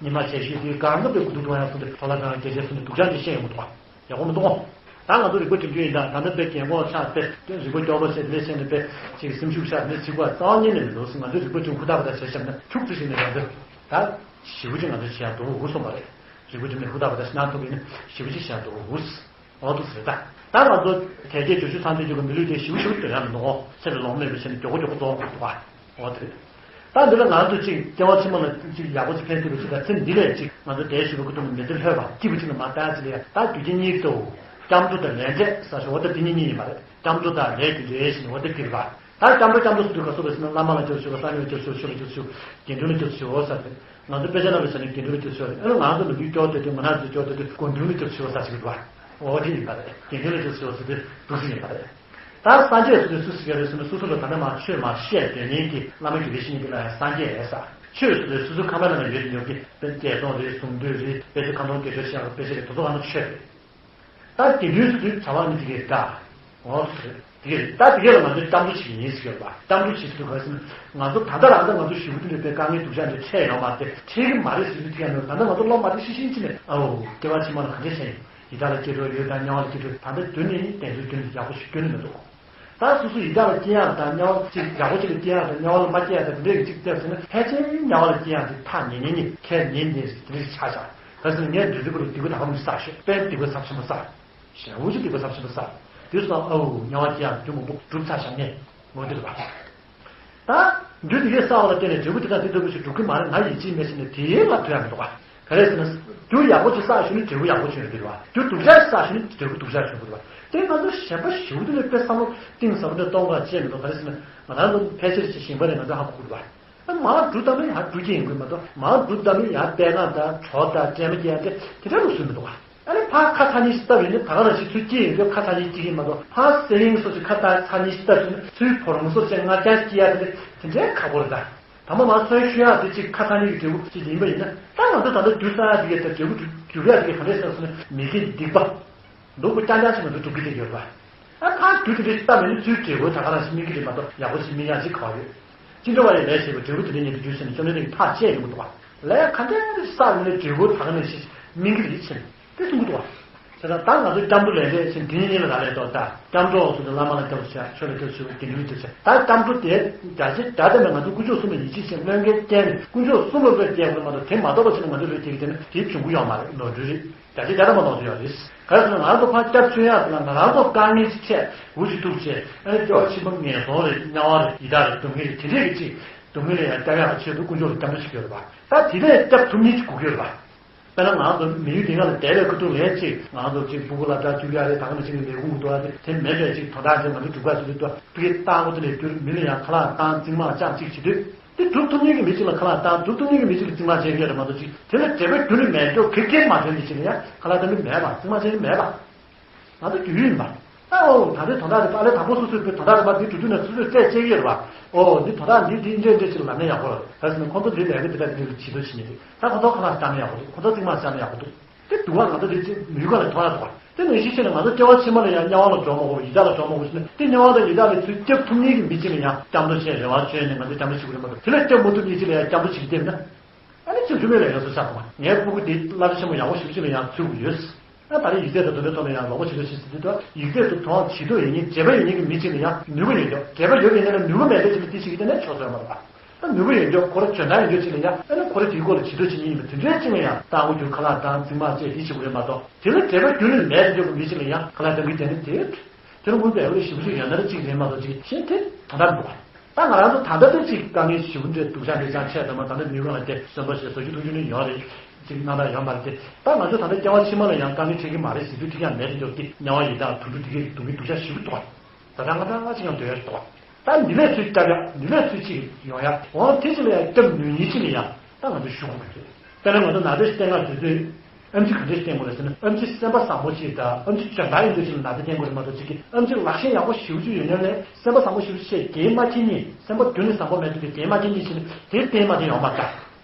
ཉི་མ་བྱས་ཞུས་དེ་གང་གི་དཔེ་དགུ་ཐུག་གཏོང་ཡ་སོང་སྟེ་ཐོ་ལ་དང་སྐད་ཆ་སོང་སྟེ་སྡུག་ཅག་དེ་བཤད་ཡོང་གི་འདུག་བ། ཡག་པོ་མི་འདུག་ད་ང་ཚོ་རིག་པ་སྒྲིམ་རྒྱུ་ཡིན་ད། ད་ལྟ་དཔེ་རྒན་གོག་ཆགས་པས་རིག་པ་སྐྱོ་བོ་བྱས་ལས་བྱས་ནས་དཔེ་ཅིག་སེམས་ཤུགས་ཤར་ནས་བྱེད་དགོས་རྩ་བ་ཉིད་ནས་མི་འདུག་ང་ཚོ་རིག་པ་སྒྲིམ་ཧུར་ཐག་པ་ད་བྱས་བཞག་ན་ཁྱུག་ཙམ་ཞིག་ནས་ང་ཚོ་ད་ཞེ་པོ་ཅིག་ང་ཚོ་བྱེད་ཡག་འདུག་འུ་སོང་བ་རེད། རིག་པ་སྒྲིམ་ནས་ཧུར་ཐག་པ་ད་ཤི་ན་ཐུབ་ཡིན་ན་ཞེ་པོ་ཅིག་བྱེད་ཡག་འདུག་འུ་འོ་འདུག་ཟེར་ད། ད་ང་ཚོ་དལ་བརྒྱད་བརྗོད་བྱ་ཚང་ཚིང་ཅིག་གི་མི་ལུས་དེ་ཞེ་པོ་ཞེ་པོ་འདོན་ཡག་མི་འདུག་འོ་ཚེ་ལ་ལོང་མེད་པ་བྱས་ནས་མགྱོགས་པོ་མགྱོགས་པོ་རྫོགས་དགོས་འདུག་ཨ། འོ་དེ་རེད། ད་འདི་ལ་ང་ཚོ་ཅིག་སྐྱེ་བ་ཕྱི་མ་ལ་ཅིག་ཡག་པོ་ཅིག་ཕན་ཐོགས་པའི་ཕྱིར་དང་ཚེ་འདི་ལས་ཅིག་ང་ཚོ་འདས་ཞུ་བའི་སྐུ་གདུང་མི་ཚེ་ལྷོད་པ་སྐྱིད་པོ་ཅིག་ལ་མ་བཏང་ཅིག་ལ་ཡ་ད་དུས་རྒྱུན་གཉིས་ཀྱི་ལྟ་བུ། སྐྱབས་འགྲོ་དང་ལས་འབྲས་ཟེར་ཞོར་བ་ད་འདི་གཉིས་གཉིས་ཡིན་པ་རེད། སྐྱབས་འགྲོ་དང་ལས་ཀྱི་འབྲས་ཞེས་བ་ད་འདི་རེད་པ། ད་སྐྱབས་འགྲོ་སྐྱབས་འགྲོ་ཟེར་དུས་ག་སོ་བས་ཟེར་ན་བླ་མ་ལ་སྐྱབས་སུ་མཆིའོ། སངས་རྒྱས་ལ་སྐྱབས་སུ་མཆིའོ། ཆོས་ལ་སྐྱབས་སུ་མཆིའོ། དགེ་འདུན་ལ་སྐྱབས་སུ་མཆིའོ་ཟེར་ཏེ། ང་ཚོ་དཔེ་ཆ་ནང་ལ་བྱས་ན་དགེ་འདུན་ལ་སྐྱབས་སུ་མཆིའོ་རེད། ཨ་ནི་ང་ཚོ་ལ་རྒྱུས་སྐྱོ་དེ་དུས་ང་རང་ཚོ་སྐྱོ་དེ་དུས་དགེ་འདུན་ལ་སྐྱབས་སུ་མཆིའོ་ཟེར་ཞིག་འདུག་བ། འོ་དེ་ཡིན་པ་རེད། དགེ་འདུན་ལ་སྐྱབས་སུ་མཆིའོ་ཟེར་དུས་འདུག་སེ་ཡིན་པ་རེད། ད་སངས་རྒྱས་ཟེར་དུས་སུ་ཟེར་གྱི་རེད་ཟེར་ན་སོ་སོ་ལ་ད་ནས་མར་ཆོས་མར་བཤད་སྡོད་མཁན་གྱི་བླ་མ་དགེ་བའི་བཤེས་གཉེན་དེ་ལ་ཡང་སངས་རྒྱས་ཟེར། ཆོས་ཟེར་དུས་སོ་སོའི་ཁང་པ་ནང་ལ་ཡོད་དེ་ཡོད་ཀྱི་དཔེ་བརྒྱད་སྟོང་རེད། གསུང་འདུས་རེད། དཔེ་ཆ་ཁ་འདོན་དགེ་སྦྱོར་བཤད་པ་དཔེ་ཆ་རེད། དེ་ཚོ་གང་ན་ཆོས་རེད། ད་དགེ་འདུན་ཟེར་དུས་བྱ་བ་ནི་དེ་གས་འདྲ། འོ་ཟེར། དེ་གས་རེད། ད་དེ་གས་ལ་ང་ཚོས་སྐྱབས་འགྲོ་བྱེད་ཀྱི་ཡིན་ཟེར་གྱི་ཡོད་པ། སྐྱབས་འགྲོ་བྱེད་ཟེར་དུས་ག་རེ་ཟེར་ན་ང་ཚོ་ད་ལྟ་རང་ད་ང་ཚོ་ཞེ་པོ་དེ་འདྲ་དཔེ་དཀའ་ངལ་སྡུག་ཅག་འདྲ་འཕྲད་ཡོད་མ་རེད། འཕྲད་ཀྱི་མ་རེད་ཟེར་དུས་དེ་གས་ནོར་ད་ལྟ་ང་ཚོ་སློབ་མ་དེ་ཤི་ཤི་ཕྱིན་ནས་ཨའོ་སྐྱེ་བ་ཕྱི་མ་ལ་ག་འདྲས་བྱས་ཡིན། ཡི་དྭགས་ལ་སྐྱེ་འགྲོ་ཡོད་དང་དམྱལ་བ་ལ་སྐྱེ་འགྲོ་ད་ལྟ་དོན་ནི་དེ་ཚོའི་དོན་དེ་ཡག་པོ་ཞིག་སྐྱོན་ནི་མི་འདུག་ད་སོ་སོ་ཡི་དྭགས་ལ་སྐྱེ་ཡག་དང་དམྱལ་བ་ཅིག་ཡག་པོ་ཅིག་ལ་སྐྱེ་ཡག་དང་དམྱལ་བ་ལ་མ་སྐྱེ་ཡག་དང་དེ་འདྲས་ཀྱི་ཅིག་བལྟས་ཟེར་ན་ཕལ་ཆེར་དམྱལ་བ་ལ་སྐྱེ་ཡག་དེ་ཐག་ཉེ་ཉེ་ཉེ་ཁྱེར་ཉེ་ཉེ་ཞིག་དེ་འདྲས་ཆགས་ཤག་ག་ཟེར་ན་ངས་འདུལ་འདུལ་བ་ལ་སྡིག་པ་ད་ག་མི་ཚར་ཤོད་དཔེ་སྡིག་པ་ཚབས་ཆེན་པོ་ཚར། ཞེ་པོ་ཅིག་སྡིག་པ་ཚབས་ཆེན་པོ་ཚར། དེ་སོང་ཨའུ་དམྱལ་བ་སྐྱེ་ཡག་རྒྱུ་མང་པོ་སྒྲུབ་ཚར་ཤག་ངས་འོ་དེ་རེད་པ། ད་རྒྱུ་དེ་གས་བསགས་པ་ལ་བརྟེན་ནས་འབྲས་བུ་དེ་དང་དེ་ལྟ་བུ་ཞིག་འགྲུབ་ཀྱི་མ་རེད། ང་ཡིད་ཆེས་མེད་ཟེར་ནས་དེའི་ལ་ཐུག་ཡག་མི་འདུག་ག་ག་རེ་ཟེར་ན། རྒྱུ་ཡག་པོ་ཅིག་བསགས་ཞུ་ནི་འབྲས་བུ་ཡག་པོ་བྱུང་ཡོད་རེད་པ། རྒྱུ་སྡུག་ཅག་ཅིག་བསགས་ཞུ་ནི་འབྲས་བུ་སྡུག་ཅག་བྱུང་ཡོད་རེད་པ། དེ་ང་ཚོ་གཞན་པ་ཞེ་པོ་དེ་ལ་དཔེ་བསམ་བློ་གཏིང་ཟབ་པོ་ནས་གཏོང་ག་བྱས་མི་འདུག་ག་རེ་ཟེར་ན། ང་རང་ཚོ་ཕལ་ཆེར་ཅིག་ཞིང་པ་རེད། ང་ཚོ་ཧ་གོ་གི་རེད་པ། ཨ་མར་འབྲུ་བཏབ་ན་ཡར་འབྲུ་སྐྱེ་ཡོང་གི་མ་གཏོགས་མར་འབྲུ་བཏབ་ན་ཡར་པད་ནག་དང་གྲོ་དང་སྲན་མ་སྐྱེ་ཡག་དེ་དེ་འདྲ་ལུགས་སྲོལ་མི་འདུག་ག་ཨ་ནི་ཕར་ཁ་ཐག་ཉེ་ཞིག་བཏབ་ཡོད་ན་ད་ག་རང་ཞིག་ཚུར་སྐྱེ་ཡོང་དུས་ཁ་ཐག་ཉེ་སྐྱེ་གི་མ་གཏོགས་ཕར་སེང་སོགས་ཀྱི་ཁ་ཐག་ཐག་ཉེ་ཞིག་བཏབ་ཡོད་ན་ཚུར་ཕོ་རོང་སོགས་ཀྱི་ལྔ་བརྒྱ་སྐྱེ་ཡག་དེ་དེ་འདྲའི་ཁག་པོ་རེད་ད། ད་མ་མ་སོན་ཤུ་ཡག་དེ་གཅིག་ཁ་ཐག་ཉེ་གི་འབྲས་བུ་གཅིག་ཡིན་པ་ཡིན་ན་ད་ང་ཚོ་ད་ལྟ་རྒྱུ་བསགས་ཡག་དེ་གས་ད་འབྲས་བུ་འགྱུར་ཡག་དེ་གས་ག་འདྲས་ཟེར་ན་མི་དགེ་སྡིག་པ། སྡུག་པོ་རྐྱང་རྐྱང་ཞིག་མ་གཏོགས་སྒྲུབ་ཀྱི་དེ་ཡོད་པ། ཨ་ཕར་རྒྱུ་དེ་འདྲ་ཞིག་བཏབ་མེད་ན་ཚུར་འབྲས་བུ་ད་ག་རང་ཞིག་སྨིན་གྱི་རེད་མ་གཏོགས་ཡག་པོ་ཞིག་སྨིན་ཡག་ཅིག་ག་པར་ཡོད། ཅི་འདྲ་བ་ཡི་ལས་བྱས་པའི་འབྲས་བུ་དེ་འདྲ་ཉིད་དུ་འགྱུར་ཟེར་ནས་བཅོམ་ལྡན་འདས་ཀྱིས་ཐག་བཅད་ཡོང་གི་འདུག་བ། ལས་ག་འདྲ་བསགས་ནས་འབྲས་བུ་ད་ག་ནང་བཞིན་སྨིན་གྱི་རེད་ཟེར་ནས་དེ་གསུང་གི་འདུག་བ། བྱས་ཙང་ད་ང་ཚོ་སྐྱབས་འགྲོ་ལས་འབྲས་ཟེར་འདི་གཉིས་གཉིས་ལ་རག་ལས་འདུག་ད་སྐྱབས་འགྲོ་ཟེར་དུས་བླ་མ་ལ་སྐྱབས་སུ་མཆི། ཆོས་ལ་སྐྱབས་སུ་མཆི། དགེ་འདུན་ལ་སྐྱབས་སུ་མཆི། ད་སྐྱབས་འགྲོ་དེ་རྒྱ་ཆེ་རྒྱ་ཐམ་པས་ང་ཚོ་དཀོན་མཆོག་གསུམ་ལ་ཡིད་ཆེས་བྱས། བློས་འགེལ་བསྐྱལ་ནས་དཀོན་མཆོག་གསུམ་ལ་བློས་འགེལ་དགོས་མ་གཏོགས། དེ་མ་གཏོགས་པ་ཕྱིན་ན་ང་ཚོ་བློས་འགེལ་གྱི་དེ་ནི་དེ་བྱུང་གི་ཡོད་མ་རེད། ནོར་འཁྲུལ་རེད། རྒྱ་ཆེ་རྒྱ་ཐམ་པ་ནོར་འཁྲུལ་ཡོད་རེད། ག་རེ་ཟེར་ན་ང་ཚོ་ཕར་སྐྱབས་བཅོལ་ཡག་ཟེར་ན་ང་རང་ཚོ་དཀའ་ངལ་ཅིག་འཕྲད། འུ་ཅིག་སྡུག་བྱས། ཨ་ནི་སྐྱེ་བ་ཕྱི་མ་ངན་སོང་རེད། དམྱལ་བ་རེད། ཡི་དྭགས་རེད། སྡུག་བསྔལ་རེད། དེ་འདྲས་ཀྱི་ཅིག་སྡུག་བསྔལ་ལས་ཡང་སྐྱབས་ཡག་གི་ཆེད་དུ་དཀོན་མཆོག་ལ་སྐྱབས་འགྲོ་བྱེད་ཀྱི་ཡོད་རེད་པ། ད་དེ་ལས་སྐྱབས་ཐུབ་མཁན་ཅིག་དགོས་ཀྱི་ཡོད་རེད་པ། དཔེར་ན་ང་ཚོ་མི་ཡུལ་དེ་སྒང་ལ་བསྡད་པའི་ཁ་ཐུག་ལན་གཅིག་ང་ཚོ་གཅིག་སྤུ་གུ་སློབ་གྲྭ་བཅུག་ཡག་རེད། ད་ག་ནང་བཞིན་གྱི་ལས་ཁུངས་ཀྱི་ཐོག་ལ་དེ་མེད་པའི་ཅིག་དོ་བདག་ཅིག་ང་ཚོ་སྒྲུབ་ཁ་ཟེར་དུས་ཐུགས་ཀྱི་བཏང་དགོས། དེ་ལས་བསྒྱུར་མི་ལ་ཡང་ཁ་ལག་བཏང་། རྫིང་མ་བཅག་ཅིག་བྱེད་དུས་དེ་སྒྲུབ་ཐུབ་མཁན་གྱི་མི་གཅིག་ལ་ཁ་ལག་བཏང་། སྒྲུབ་ཐུབ་མཁན་གྱི་མི་གཅིག་ལ་རྫིང་མ་བཅག་ཡག་རེད་མ་གཏོགས། ཅིག་དེ་ལ་འབྲས་བུ་རྒྱུ་ནི་མེད་འགྲོ་གི་གེགས་མ་ཐོན་པའི་ཅིག་ལ་ཡང་ཁ་ལག་བཏང་གི་མེད་པ། རྫིང་མ་བཅག་གི་མེད་པ། ང་ཚོ་རྒྱུས་ཡོད་ཡིན་པ། ཨ་ཨོ་ད་ལྟའི་དོན་དག་དེ་ཨ་ལས་དང་པོ་སོ་སོའི་བུ་དོན་དག་དེ་མ་འདི་གྲུབ་རྒྱུ་ན་སོ་སོས་རྩད་གཅོད་ཡོད་རེད་པ། ཨོ་འདི་དོན་དག་འདི་འདི་འདྲས་འདྲས་ཅིག་ལ་ནས་ཡག་པོ་རེད། ག་རེ་ཟེར་ན་ཁོང་ཚོ་འདི་ལས་ཀ་འདི་འདྲ་འདི་འདྲ་ལ་བྱེད་དོ་བྱེད་ཉེ་རེད། ད་ཁོང་ཚོ་ཁ་ལག་བཏང་ན་ཡག་པོ་འདུག་ཁོང་ཚོ་རྫིང་མ་བཅག་ན་ཡག་པོ་འདུག་དེ་སྡུག་བ་ང་ཚོ་འདི་ཅིག་མུན་ཁ་ལ་མཐོང་ཡག་འདུག་པ། དེ་ནང་བཞིན་བྱས་ནས་ང་ཚོ་སྐྱེ་བ་ཕྱི་མ་ལ་ཡང་དམྱལ་བ་ལ་འགྲོ་མ་དགོས་པ། ཡི་དྭགས་ལ་འགྲོ་མ་དགོས་པ་ཟེར་ན། དེ་དམྱལ་བ་དང་ཡི་དྭགས་ལ་ཚུར་སྐྱབས་ཐུབ་མཁན་གྱི་མི་གཅིག་ལ་ཡང་སྐྱབས་འགྲོ་བྱས། རེ་བ་བཅོལ་ནས་ང་ཚོས་སྐྱབས་འགྲོ་བྱེད་དགོས་རེད་མ་གཏོགས། དེ་ལ་སྐྱབས་མ་ཐུབ་མཁན་གཅིག་ལ་ཡང་སྐྱབས་འགྲོ་བྱེད་ཀྱི་བསྡད་ན། ཨ་ནི་ཅིག་སྒྲུབ་པའི་ལས་ཀ་ཚོ་ཆགས་སོང་བ། ངའི་སྤུ་གུ་དེ་བསླབ་བྱ་ཆེན་པོ་ཡག་པོ་ཞེ་པོ་ཅིག་ལ་ཡང་ཚུད་དགོས་ཡོད། ཨ་ད་རེས་ཡིག་ཚད་དང་དེ་འདྲའི་ཐོག་ལ་ཡང་ལོག་པ་བྱེད་དགོས་ཞེས་ཟེར་དུས། ད་ཡིག་ཚད་དུ་དོ་སྣང་བྱེད་འདོད་ཡོད་མཁན། བྱེད་པ་ཡོད་མཁན་གྱི་མི་གཅིག་ལ་ཡང་ནུས་པ་ཡོད་ཀྱང་། བྱེད་པ་ཡོད་པའི་ཉིན་ལ་ནུས་པ་མེད་པའི་ཆེད་དུ་དེ་བྱེད་ཀྱི་བསྡད་ན་ཆོག་ས་ཡོད་མ་རེད་པ། ད་ནུས་པ་ཡོད་ཀྱང་ཁོ་རང་འཇོན་ཐང་ཡོད་མཁན་གཅིག་ལ་ཡང་། ཨ་ནི་ཁོ་རང་དེའི་སྐོར་ལ་བྱེད་འདོད་བྱེད་མཁན་ཡིན་པ་དེ་འདྲའི་གཅིག་ལ་ཡང་ལྟ་སྒོ་བསྒྱུར། ཁ་ལག་བཏང་། རྫིང་མ་བཅག་དེ་བྱེད་དགོས་རེད་མ་གཏོགས། དེ་ལ་འབྲས་བུ་རྒྱུ་ནི་མེད་པའི་མི་གཅིག་ལ་ཡང་ཁ་ལག་བཏང་གི་བསྡད་ན་དེ། དེ་ལ་དངོས་པའི་འོས་ཞིབ་འཇུག་ཡོད་ན་རེ་གཅིག་རེད་མ་གཏོགས། གཅིག་གཞན་དེ་ད་ལྟ་འདུག་ད་ང་རང་ཚོ་ད་ལྟ་དེ་གཅིག་དཀའ་ངལ་ཞེ་པོ་འདྲ་སྡུག་ཅག་འདྲ་ཅང་ཆེ་དུ་མ། ད་ལྟ་མི་གང་ལ་དེ་གསོན་པོ་ཞེས་བཟོ་རྒྱུ་འཐུང་རྒྱུ་ནི་ཡོད་རེད། གཅིག་གནང་སྟངས་ཡོད་མ་རེད་དེ། ད་ང་ཚོ་ད་ལྟ་སྐྱེ་བ་ཕྱི་མ་ལ་ཡང་དཀའ་ངལ་འཕྲད་ཀྱི་མ་རེད་ཟེར་རྒྱུ་དེ་ཀྱང་མེད་དེ། འདུག་དེ་དམྱལ་བ་ཡི་དྭགས་དུད་འགྲོ་དེ་གའི་སྡུག་གི་སྡུག་ཅག་ཞེ་པོ་འདུག་ད་ལྟ་ང་ད་ང་གཅིག་ཡང་འདོད་ཡོད་འདུག་ད་འདི་ལས་ཚུར་སྐྱབས་ཡག་འདི་ལས་ཚུར་གཅིག་ཡོང་ཡག། འོ་དེ་གཅིག་ལ་ཡང་སྐྱབས་ནུས་མཁན་གཅིག་ལ་ཡང་ད་ང་ཚོ་ཞུ་དགོས་ཀྱི་རེད། དཔེར་ན་ང་ཚོ་ནང་ཆོས་ཤིག་བསྟེན་ག་འགྲོ་དུས། ཨེམ་ཆི་ག་འདྲས་བསྟེན་དགོས་རེད་ཟེར་ན། ཨེམ་ཆི་སེམས་པ་བཟང་པོ་ཅིག་དང་། ཨེམ་ཆི་འཇོན་ཐང་ཡོད་མཁན་ཅིག་ལ་ནང་ཆོས་བསྟེན་དགོས་རེད་མ་གཏོགས། ཅིག་གིས་ཨེམ་ཆི་ལག་ཤེས་ཡག་པོ་ཞེ་པོ་ཅིག་ཡོད་མཁན་ལ་སེམས་པ་བཟང་པོ་ཞེ་པོ་ཅིག་བྱས། རྒན་མ་ཁྱེར་ཉན། སེམས་པ་རྒྱུན་ནས་བཟང་པོ་མེད་དུས་དེ་རྒན་མ་ཁྱེར་ཉན་བྱས་ནས་དེ་བསྟེན་མ་བསྟེན་ཡོང་མ་དཀའ།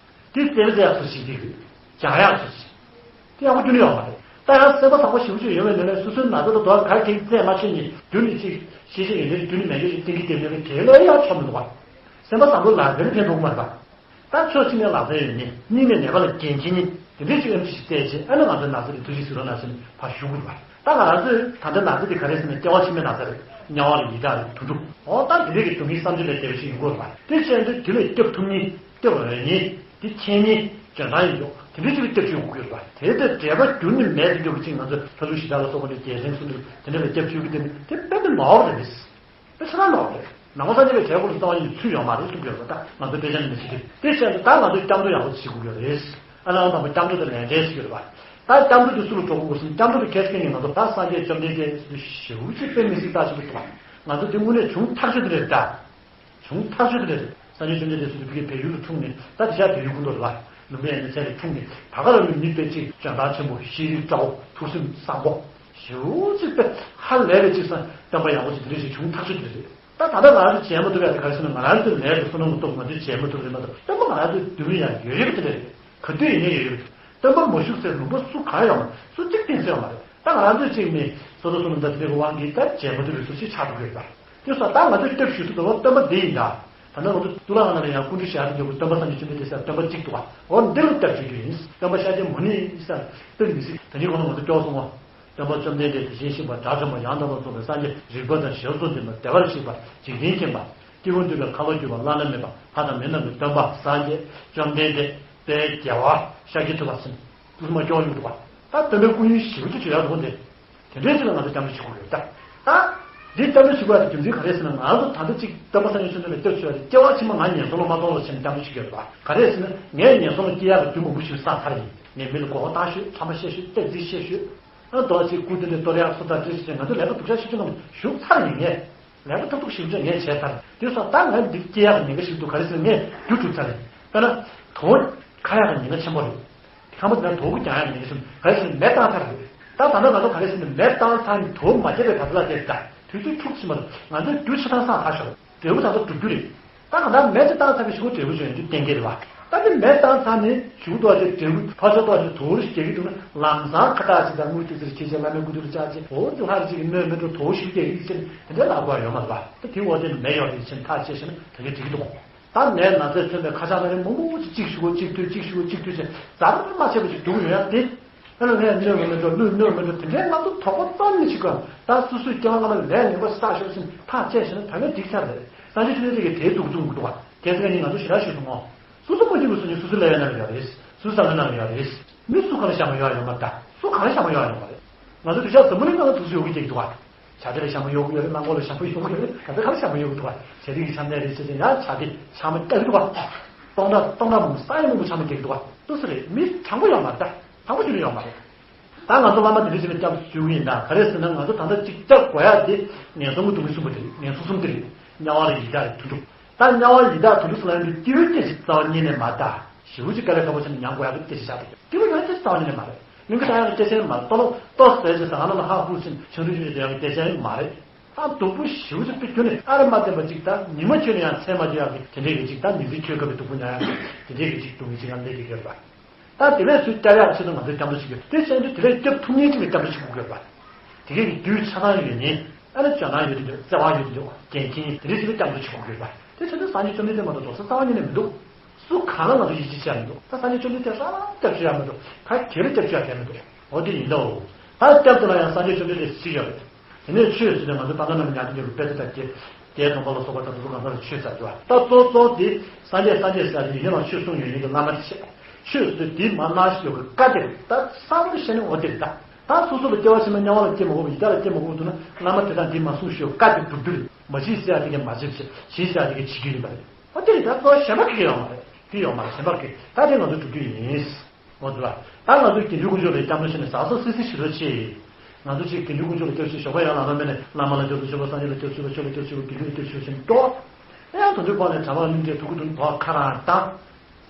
དེ་བསྟེན་ཡག་ཚོ་ཞིག་དེ་སྦྱང་ཡག་ཚོ་ཞིག་དེ་ཡག་པོ་རྒྱུན་ནས་ཡོང་མ་རེད། ད་ཡང་སེམས་པ་བཟང་པོ་ཞེ་པོ་ཅིག་ཡོད་མཁན་ལ་སོ་སོའི་ན་ཚ་དང་དོ་ག་ག་གེ་རྩད་མ་ཆོད་ནས་རྒྱུན་ནས་ཅིག་ཤེས་བྱ་ཡོད་མཁན་རྒྱུན་ནས་མེད་མཁན་ཞིག་བསྟེན་གྱི་བསྡད་མཁན་དེ་ལ་ཡང་ཆོ་མི་འདུག་བ། སེམས་པ་བཟང་པོ་ལ་དེ་ནི་ཕན་ཐོགས་མ་རེད་པ། ད་ཕྱོགས་གཅིག་ནས་ལག་རྩལ་ཡོད་མཁན། གཉིས་ནས་ནད་པ་ལ་འགན་འཁྱེར་མཁན། དེ་འདྲའི་ཅིག་ཨེམ་ཆི་ཞིག་བལྟས་བྱས། ཨ་ནི་ང་ཚོའི་ན་ཚ་དེ་ཐུགས་རྗེ་གཟིགས་རོགས་གནང་ཟེར་ནས་ཕར་ཞུ་དགོས་པ། ད་ང་རང་ཚོས་ད་ལྟ་ན་ཚ་དེ་ག་རེ་ཟེར་ན་སྐྱེ་བ་ཕྱི་མའི་ན་ཚ་རེད། དམྱལ་བ་རེད། ཡི་དྭགས་རེད། དུད་འགྲོ། འོ་ད་དེ་འདྲའི་གི་སྡུག་བསྔལ་བསམ་བྱུང་ལས་འདས་པ་ཞིག་ཡོང་དགོས་པ། དེ་བྱས་ན་དེ་ལ་སྐྱབས་ཐུབ་མཁན། སྐྱབས་འོས་མཁན། དེ་མཁྱེན་མཁན། འཇོན་ཐང་ཡོད་མཁན། དེ་འདྲའི་ཅིག་ལ་སྐྱབས་བཅོལ་དགོས་པ། དེ་ལྟར་འབྲེལ་པ་རྒྱུན་ནས་མེད་དེ་འགྲོ་གི་ཅིག་ང་ཚོ་ལྷ་ཀླུ་གཞི་བདག་ལ་སོགས་པ་ནས་རྒྱལ་མཚན་གསུམ་དེ་དེ་འདྲ་ལ་སྐྱབས་བཅོལ་གྱི་དེ་ནི་དེ་དཔེ་མི་ནོར་བ་རེད། དེ་ཕྱི་ནང་ནོར་བ་རེད། ནང་པ་སངས་རྒྱས་པའི་གྲས་སྐོར་ལ་གསང་བ་ཡིན་ཚུལ་ཡོད་མ་རེད་གསུང་གི་ཡོད་པ། ད་ང་ཚོ་དཔེ་ཆ་ནས་མི་ཤེས་གི། དེ་བྱས་ན་ད་ང་ཚོས་སྐྱབས་འགྲོ་ཡག་པོ་ཞིག་དགོས་ཀྱི་རེད། ཨ་ནི་ཨང་དང་པོ་སྐྱབས་འགྲོ་དེ་ལས་འབྲས་ཞིག་ཡོད་རེད་པ། ད་སྐྱབས་འགྲོ་དེ་སུ་ལ་འགྲོ་དགོས་ཟེར་ན། སྐྱབས་འགྲོ་དེ་ཁས་ལེན་ནས་ང་ཚོ་ད་སངས་རྒྱས་བཅོམ་ལྡན་འདས་ཟེར་དུས་ཞེ་པོ་ཅིག་དཔེ་མི་སྲིད་རྟགས་ཆེན་པོ་འདུག་པ། ང་ཚོ་དེ་དངོས་གནས་བྱུང་ཐག་ཆོད་དེ་རེད་ད། བྱུང་ཐག་ཆོད་དེ་རེད། སངས་རྒྱས་བཅོམ་ལྡན་འདས་ཟེར་དུས་ཕ་གིའི་བལ་ཡུལ་ལ་འཁྲུངས་ནས། ད་དེང་སང་བལ་ཡུལ་སྐུ་མདོག་རེད་པ། ལུམ་བི་ནི་ཡ་ནས་ཚལ་ལ་འཁྲུངས་ནས། ད་ག་རང་ལ་ནུས་པའི་ཅིག་འཇོན་ཐང་ཆེན་པོ། ཤེས་རིག་བཀྲ་བོ། ཐུགས་སེམས་བཟང་པོ། ཞེ་པོ་ཅིག་དཔེ་ཧ་ལས་པའི་ཅིག་སང་སྟོན་པ་ཡག་པོ་ཅིག་དེ་འདྲ་ཞིག་བྱུང་ཐག་ཆོད་དེ་རེད། ད་ད་ལྟ་ང་རང་ཚོ་བྱེད་མ་ཐུབ་ཡག་དེ་ག་རེ་ཟེར་ན། ང་རང་ཚོའི་ལས་དང་བསོད་ནམས་ཀྱི་སྟོབས་ང་ཚོས་བྱེད་མ་ཐུབ་རེད་མ་གཏོགས། སྟོན་པ་ང་རང་ཚོའི་མདུན་ལ་ཡང་ཡོད་ཡོད་པ་དེ་རེད། ག་དུས་ཡིན་ནའི་ཡོད་ཡོད་པ་དེ། སྟོན་པ་མ་བཞུགས་ཚེ་ལུང་པ་སུ་གང་ཡོད་མ་རེད། སུ་གཅིག་བསྟེན་ས་ཡོད་མ་རེད། ད་ང་རང་ཚོས་གཅིག་ནས་སོ་སོ་སོ་ནང་ད་དེ་གི་དབང་གིས་ད་བྱེད་མ་ཐུབ་པའི་བཟོ་ཞིག་ཆགས་འགྲོ་གི་ཡོད་པ། དེ་སོགས་ད་ང་ཚོས་སྐྱབས་ཞུ་ཐུབ་པ་སྟོན་པ་འདི་ཡིན་ད། ད་ནང་ང་ཚོ་གཙུག་ལག་ཁང་ནང་ལ་ཡང་སྐུ་འདྲ་བཞེངས་ཡག་དེ་འདྲ་བོ་སྟོན་པ་སངས་རྒྱས་བཅོམ་ལྡན་འདས་ཟེར་སྟོན་པ་གཅིག་འདུག་པ། འོ་འདི་ལ་སྐྱབས་ཞུ་རྒྱུ་ཡིན། སྟོན་པ་ཤཱཀྱ་མུ་ནེ་ཟེར་དཔེ་མི་སྲིད། ད་ནི་གོང་ལ་ང་ཚོ་སྐྱོར་སོང་བ། སྟོན་པ་བཅོམ་ལྡན་འདས་དེ་བཞིན་གཤེགས་པ་དགྲ་བཅོམ་པ་ཡང་དག་པར་རྫོགས་པའི་སངས་རྒྱས་རིག་པ་དང་ཞི་བ་འཚོ་འདི་མ་བདེ་བར་གཤེགས་པ་འཇིག་རྟེན་མཁྱེན་པ་སྐྱེས་བུ་འདུལ་བའི་ཁ་ལོ་སྒྱུར་བ་བླ་ན་མེད་པ་ལྷ་དང་མི་རྣམས་ཀྱི་སྟོན་པ་སངས་རྒྱས་བཅོམ་ལྡན་འདས་དཔལ་རྒྱལ་བ་ཤཱཀྱ་ཐུབ་པ་ཟེར་ནས་དེ་ཚོ་མ་སྐྱོར་ཡོང་འདུག་པ། ད་སྟོན་པའི་སྐུ་ཡོན་ཞེ་པོ་ཅིག་བརྗོད་ཡག་འདུག་པ། འདི་དེ་འདྲའི་ཅིག་ལ་ང་ཚོ་སྐྱབས་འགྲོ་བྱེད་དགོས་རེད་ད། ད་འདི་སྐྱབས་འགྲོ་བྱེད་དགོས་ཡག་གི་རྒྱུ་མཚན་ག་རེ་ཟེར་ན། ང་ཚོ་ད་ལྟ་ཅིག་སྟོན་པ་སངས་རྒྱས་བཅོམ་ལྡན་འདས་ལ་སྐྱབས་བཅོལ་ཡག་དེ་སྐྱེ་བ་ཕྱི་མ་ང་ངན་སོང་ལ་མ་ལྟུང་རོགས་བྱས་ནས་སྐྱབས་འགྲོ་བྱེད་ཀྱི་ཡོད་རེད་པ། ག་རེ་ཟེར་ན་ངས་ངན་སོང་ལ་སྐྱེ་ཡག་གི་རྒྱུ་མང་པོ་ཞིག་བསགས་ཚར་ཡིན། ངས་མི་ལ་མགོ་སྐོར་བཏང་ཤོད། ཕྲ་མ་བཤད་ཤོད། སྟག་རྩིས་བཤད་ཤོད། ཨ་རྡོ་རྗེ་སྐུ་དེ་འདྲའི་གཏོར་ཡག་སོ་ཐར་འདྲ་ཞིག་བྱས། ང་ཚོས་ལས་ཀ་སྡུག་ཤག་ཤིག་ཅིག་ནང་ཞུགས་ཚར་ཡིན། ངས་ལས་ཀ་ཐབས་སྡུག་ཞིག་ཅིག་ངས་བྱས་ཚར། དེ་སོང་ད་ང་འདི་སྐྱེ་ཡག་ཉེན་ཁ་ཞིག་འདུག་ག་རེ་ཟེར་ན་ངས་རྒྱུ་གྲུབ་ཚར་རེད། དཔེར་ན་དོ་ཁ་ཡག་ཉེན་ཁ་ཆེན་པོ་རེད། དེ་ཁ་མ་དེ་ན་དོ་གུ་རྒྱག་ཡག་ཉེན་ཁ་ཆེན་པོ་ག་རེ་ཟེར་ན་མེ་བཏང་ཚར་རེད། ད་ད་ལྟ་ང་ཚོ་ག་རེ་ཟེར་ན་མེ་བཏང་ཚར་ནས་དོ་མ་བརྒྱབ་པའི་བར་དུ་ལ་དེ་ད་དུས་ཚོད་འཁྱུག་ཕྱིན་པ་རེད། ང་ཚོའི་རྒྱུ་ཆ་ཚང་ཚང་ཧ་ཤོར་རེད། འབྲས་བུ་ད་ལྟ་སྒྲུབ་རྒྱུ་རེད། ད་གང་ལྟར་མེ་ཅིག་བཏང་ཚར་བའི་གཞུག་གུ་འབྲས་བུ་འབྱུང་ཡོང་རྒྱུ་གཏན་འཁེལ་རེད་པ། ད་འདི་མེ་བཏང་ཚར་ནས་གཞུག་གུ་ཐོག་ཅིག་འབྲས་བུ་ཕར་ཕྱོགས་ཐོག་ཅིག་དོ་རུ་ཞིག་རྒྱག་གི་འདུག་ན། ལམ་སང་ཁ་བཏགས་ཅིག་དང་དངུལ་ཏོག་ཙི་ཁྱེར་བྱས་བླ་མའི་སྐུ་མདུན་དུ་བཅར་བྱས། འོ་འདི་ལྷ་རེ་ཅིག་གིས་གནོད་མི་འགྲོ། དོ་ཞིག་རྒྱག་གི་ཡིན་ཟེར་ནས་དེ་འདྲའི་ལབ་དགོས་ཡོད་མ་རེད་པ། ད་དེའི་འོག་དེ་ནས་མེ་ཡོད་རེད་ཟེར་ནས་ཐག་བཅད་ཤེ་ན་ད་གིན་འགྲིག་གི་འདུག་ད་ནད་ན་ཚས་མཚོན་པའི་ཁ་ཆག་ན་རེ་མང་པོ་ཅིག་གཅིག་ཞུ་གོ་གཅིག་ཐོས་གཅིག་ཞུ་གོ་གཅིག་ཐོས་བྱས་ཛར་མ་ཆད་པ་ཅིག་སྡུག་ཡོང་ཡ་དེ། ཨ་ལ་ལྷས་གནོད་མི་གནོད་འགྲོ་གནོད་གནོད་མི་གནོད་དེ་འདྲའི་ང་ཚོ་དོགས་པ་རྩ་ནས་ཅིག་གམ། ད་སོ་སོའི་སྐྱེ་བ་སྔ་མ་ལས་ལས་ངན་པ་ཞིག་བསགས་ཤོར་ཟིན་ཐག་བཅད་ཤེས་ན་ད་ག་འགྲིག་ཚར་རེད། སངས་རྒྱས་བཅོམ་ལྡན་འདས་ཀྱིས་དེའི་གདུག་རྩུབ་འདུག་བ། དེ་ཚེ་ཀ་ཉིན་ང་ཚོ་ཞེ་དྲག་ཞུ་སོང་ངོ་། སོ་སོ་མ་འཇིགས་པ་སོ་ཉིད་སོ་སོའི་ལས་ཡོད་ན་ཡོད་རེད། སོ་སོའི་བསམ་བློ་ན་ཡོད་རེད། མི་སུ་གང་ལ་ཞྭ་མོ་ཡོད་ཡོད་མ་རེད། ད་སུ་གང་ལ་ཞྭ་མོ་ཡོད་ཡོད་མ་རེད། ང་ཚོ་དུས་ཆ་འཛམ་བུ་གླིང་ནང་ལ་དུག་སེལ་ཡོད་གི་ཅིག་འདུག་བ། བྱ་དེ་ལ་ཞྭ་མོ་ཡོད་གི་ཡོད་རེད། གླང་གོག་ལ་ཞྭ་མོ་ཡོད་གི་ཡོད་རེད། ང་ཚོ་གང་ལ་ཞྭ་མོ་ཡོད་གི་འདུག་བ། བྱ་དེ་གི་ཆམ་ནད་རེད་ཟེར་ཏེ་ཡང་བྱ་དེ་ཆམ་རྒྱག་གི་འདུག་བ། སྟོང་ཕྲག་སྟོང་ཕྲག་མང་ས་ཡི་མང་པོ་ཆམ་རྒྱག་གི་འདུག་བ། ཏུ་སི་རེད། མི་དྲང་པོ་ཡོད་མ་རེད། ད་དྲང་པོ་ཞིག་ནི་ཡོད་མ་རེད། ད་ང་ཚོ་བླ་མ་དེ་འདྲ་ཞིག་ལ་སྐྱབས་སུ་མཆིའོ་ཡིན་ན་ག་རེ་ཟེར་ན། ང་ཚོ་ད་ལྟ་ཅིག་སྐྱབས་དགོས་ཡ་དེ་ངན་སོང་གི་སྡུག་བསྔལ་གསུམ་པོ་དེ་རེད། ངན་སོང་གསུམ་དེ་རེད། དམྱལ་བ་ལ་ཡི་དྭགས་རེད། དུད་འགྲོ། ད་དམྱལ་བ་ཡི་དྭགས་དུད་འགྲོ་སོགས་ལ་ཡོང་དུས་སྐྱེ་བོའི་སྐད་ཅིག་རྩ་བ་ཉིད་ནས་མ་དག་ཞེ་པོ་ཅིག་དཀའ་ལས་ཁག་པོ་བྱས་ནས་མྱང་དགོས་ཡ་གི་སྐད་ཆ་བཞག་འདུག་སྐྱེ་བོ་ཡོད་ཚད་རྩ་བ་ཉིད་ནས་མ་རེད། མི་འགའ་ད་ཡང་སྐད་ཆ་མ་རེད། ལྟོ་ལོ་ལྟོ་ཟས་ཅེས་ཟ་ང་ལ་ཧ་ཧུ་ཕྱིན་ཆང་རུལ་ཞུ་ཞེས་ཡང་སྐད་ཆ་མ་རེད། ད་སྡུག་པོ་ཞེ་པོ་ཅིག་དཔེ་ཁྱོན་ནས་ཨ་རེ་མ་བསྟན་པ་ཅིག་ད་ཉི་མ་ཁྱོན་ནས་ཡང་མཚན་མ་སྐྱེ་ཡག་གི་དེ་འདྲས་ཀྱི་ཅིག་ད་མི་ཚེ་ཁྱོད་སྐབས་ཀྱི་སྡུག་པོ་མྱངས་ཡག་གི་དེ་འདྲས་ཀྱི་ཅིག་སྡུག་བསྔལ་ཅིག་ཡང་སླེབས་ཀྱི་ཡོད་པ། ད་དེ་བས་ཚུར་སྐྱབས་ཡག་ཆེད་དུ་ང་ཚོས་སྐྱབས་འགྲོ་བྱེད་དགོས། དེ་བྱས་ན་དེ་ལས་སྐྱབས་ཐུབ་མཁན་ཅིག་ལ་སྐྱབས་འགྲོ་བྱེད་དགོས་ཀྱི་ཡོད་པ། དེ་གས་ཀྱི་དུས་ཆ་ཚང་ཡོད་ནི་ཨ་ནི་ཇོ་ནང་ཡོད་དེ་འདྲ། བརྩེ་བ་ཡོད་དེ་འདྲ། འགན་འཁྱེར་དེ་འདྲ་ཞིག་ལ་སྐྱབས་འགྲོ་བྱེད་དགོས་ཀྱི་ཡོད་པ། དེ་བྱས་ན་སངས་རྒྱས་བཅོམ་ལྡན་འདས་མ་གཏོགས་འགྲོ་ས་རྩ་བ་ཉིད་ནས་མི་འདུག་སུ་གང་ལ་ང་ཚོ་ཡིད་ཆེས་བྱས་མི་འདུག་ད་སངས་རྒྱས་བཅོམ་ལྡན་འདས་རང་རང་སྐྱབས་བཅོལ་ཡག་མི་འདུག་ག་གེ་ལ་སྐྱབས་བཅོལ་ཡག་གང་མི་འདུག་འོ་དེ་ཡིན་ད། འོ་ད་སྐྱབས་དེ་ལ་ཡང་སངས་རྒྱས་བཅོམ་ལྡན་འདས་ཞིག་ཡོད་རེད། དེ་ནས་ཆོས་ཟེར་ནས་ང་ཚོ་ད་ལྟ་ནང་ཉག་གཅིག་ལས་རུ་དཔེ་ཚོ་ལྟ་སྟེ། རྒྱལ་སྡོམ་པ་ལ་སོགས་པ་དང་དེ་ཚོ་གང་ཟག་ལ་ཆོས་ཟེར་གྱི་བ། ད་གཙོ་གཙོ་དེ་སངས་རྒྱས་སངས་རྒྱས་ཟེར་ཡག་དེ་ཡིན་ན་ཆོས་གསུངས་ཡོད་ཡིན་གྱི་བླ་མ་དེ་བྱས། ཆོས་ཟེར་དུས་དེ་མ་གནང་ཞིག་ཡོད་གི་བཀའ་དེ་རེད། ད་གསར་པ་བཤད་ནས་འོ་དེ་རེད་ད། ད་སོ་སོ་ལ་སྐྱེ་བ་ཕྱི་མ་དམྱལ་བ་ལ་སྐྱེ་མ་དགོས་པ། ཡི་དྭགས་ལ་སྐྱེ་མ་དགོས་པ་འདུག་ན་བླ་མ་དེ་དང་དེ་མ་གསུངས་ཞིག་ཡོད་བཀའ་དེ་བསྡུར་རྒྱུ་རེད། མ་བྱེད་ཟེར་ཡག་དེ་གས་མ་བྱེད་བྱེད། བྱེད་ཟེར་ཡག་དེ་གས་བྱེད་རྒྱུ་ཡིན་པ་རེད། འོ་དེ་རེད། ད་གཙོ་བོ་གཞན་པ་གི་ཡོད་མ་རེད། དེ་ཡོད་མ་རེད། གཞན་པ་གི་ད་དེ་ང་ཚོ་སྒྲུབ་རྒྱུ་ཡིན། འོ་འདུག་ལ། ད་ང་ཚོ་དགེ་འདུན་དཀོན་མཆོག་ལ་སྐྱབས་འགྲོ་བྱས་ནས་ཟག་ཟག་སི་སི་ཞུ་རོགས་བྱེད། ང་ཚོ་ཅིག་དགེ་འདུན་དཀོན་མཆོག་ལ་སྐྱབས་ཞུ་ཞོགས་པ་ཡང་ལ་ལ་མེད་ནས་བླ་མ་ལ་སྐྱབས་སུ་མཆིའོ། སངས་རྒྱས་ལ་སྐྱབས་སུ་མཆིའོ། ཆོས་ལ་སྐྱབས་སུ་མཆིའོ། སྐྱབས་སུ་མཆིའོ་ཟེར་འགྲོ། ཨེ་ཡང་དོན་དུ་ཕར་ནས་གྲྭ་པ་གླིང་ཕྲན་ཐུག་གི་དོན་དུ་ཁ་རང་བཏང་།